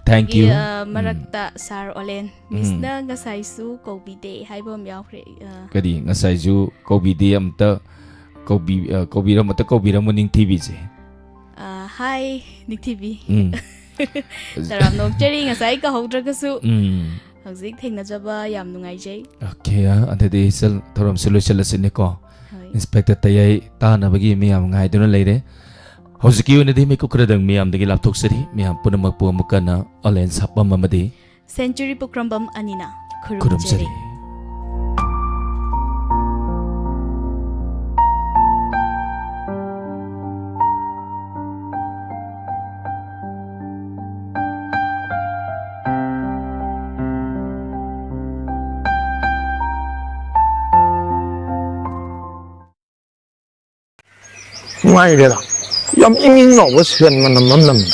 Thank ꯑꯗꯒꯤ, you꯫ ꯑ, ꯎꯝ꯫ ꯃꯔꯛꯇ ꯁꯥꯔ ꯑꯣꯂꯦꯟ, ꯎꯝ꯫ Miss-ꯅ ꯉꯁꯥꯏꯁꯨ ꯀꯧꯕꯤꯗꯦ ꯍꯥꯏꯕ ꯑꯃ ꯌꯥꯎꯈ꯭ꯔꯦ꯫ ꯑ꯫ ꯀꯔꯤ? ꯉꯁꯥꯏꯁꯨ ꯀꯧꯕꯤꯗꯦ, ꯑꯝꯇ ꯀꯧꯕꯤ-, ꯑ, ꯀꯧꯕꯤꯔꯝ-, ꯑꯝꯇ ꯀꯧꯕꯤꯔꯝꯃꯨ ꯅꯤꯡꯊꯤꯕꯤꯁꯦ꯫ ꯑ, hi, ꯅꯤꯡꯊꯤꯕꯤ꯫ ꯎꯝ꯫ ꯇꯔꯥꯝꯅ ꯑꯣꯛꯆꯔꯤ, ꯉꯁꯥꯏ ꯀꯧꯍꯧꯗ꯭ꯔꯒꯁꯨ꯫ ꯎꯝ꯫ ꯍꯧꯖꯤꯛ ꯊꯦꯡꯅꯖꯕ ꯌꯥꯝ ꯅꯨꯡꯉꯥꯏꯖꯩ꯫ Okay, ꯑ, ꯑꯗꯨꯗꯤ ꯏꯆꯜ ꯊꯧꯔꯝꯁꯤ ꯂꯣꯏꯁꯤꯜꯂꯁꯤꯅꯦꯀꯣ꯫ ꯍꯣꯏ꯫ Inspector ꯇꯌꯥꯏ ꯇꯥꯅꯕꯒꯤ ꯃꯤꯌꯥꯝ ꯉꯥꯏꯗꯨꯅ ꯂꯩꯔꯦ꯫ ꯍꯧꯖꯤꯛꯀꯤ ꯑꯣꯏꯅꯗꯤ ꯃꯤꯀꯨꯞ ꯈꯔꯗꯪ ꯃꯤꯌꯥꯝꯗꯒꯤ ꯂꯥꯞꯊꯣꯛꯆꯔꯤ꯫ ꯃꯤꯌꯥꯝ ꯄꯨꯝꯅꯃꯛꯄꯨ ꯑꯃꯨꯛ ꯍꯟꯅ ꯑꯣꯂꯦꯟ ꯁꯥꯄꯝ ꯑꯃꯗꯤ ꯁꯦꯟꯆꯨꯔꯤ ꯄꯨꯈ꯭ꯔꯝꯕꯝ ꯑꯅꯤꯅ ꯈꯨꯔꯨꯝꯖꯔꯤ꯫ ꯈꯨꯔꯨꯝꯖꯔꯤ꯫ ꯅꯨꯡꯉꯥꯏꯈ꯭ꯔꯦꯗ꯫ ꯌꯥꯝ ꯏꯪ ꯏꯪ ꯂꯥꯎꯕ ꯁꯦꯟ ꯃꯅꯝ ꯑꯃ ꯅꯝꯃꯤ꯫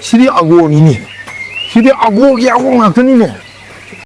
ꯁꯤꯗꯤ ꯑꯒꯣꯔꯅꯤꯅꯦ꯫ ꯁꯤꯗꯤ ꯑꯒꯣꯔꯒꯤ ꯑꯒꯣꯔ ꯉꯥꯛꯇꯅꯤꯅꯦ꯫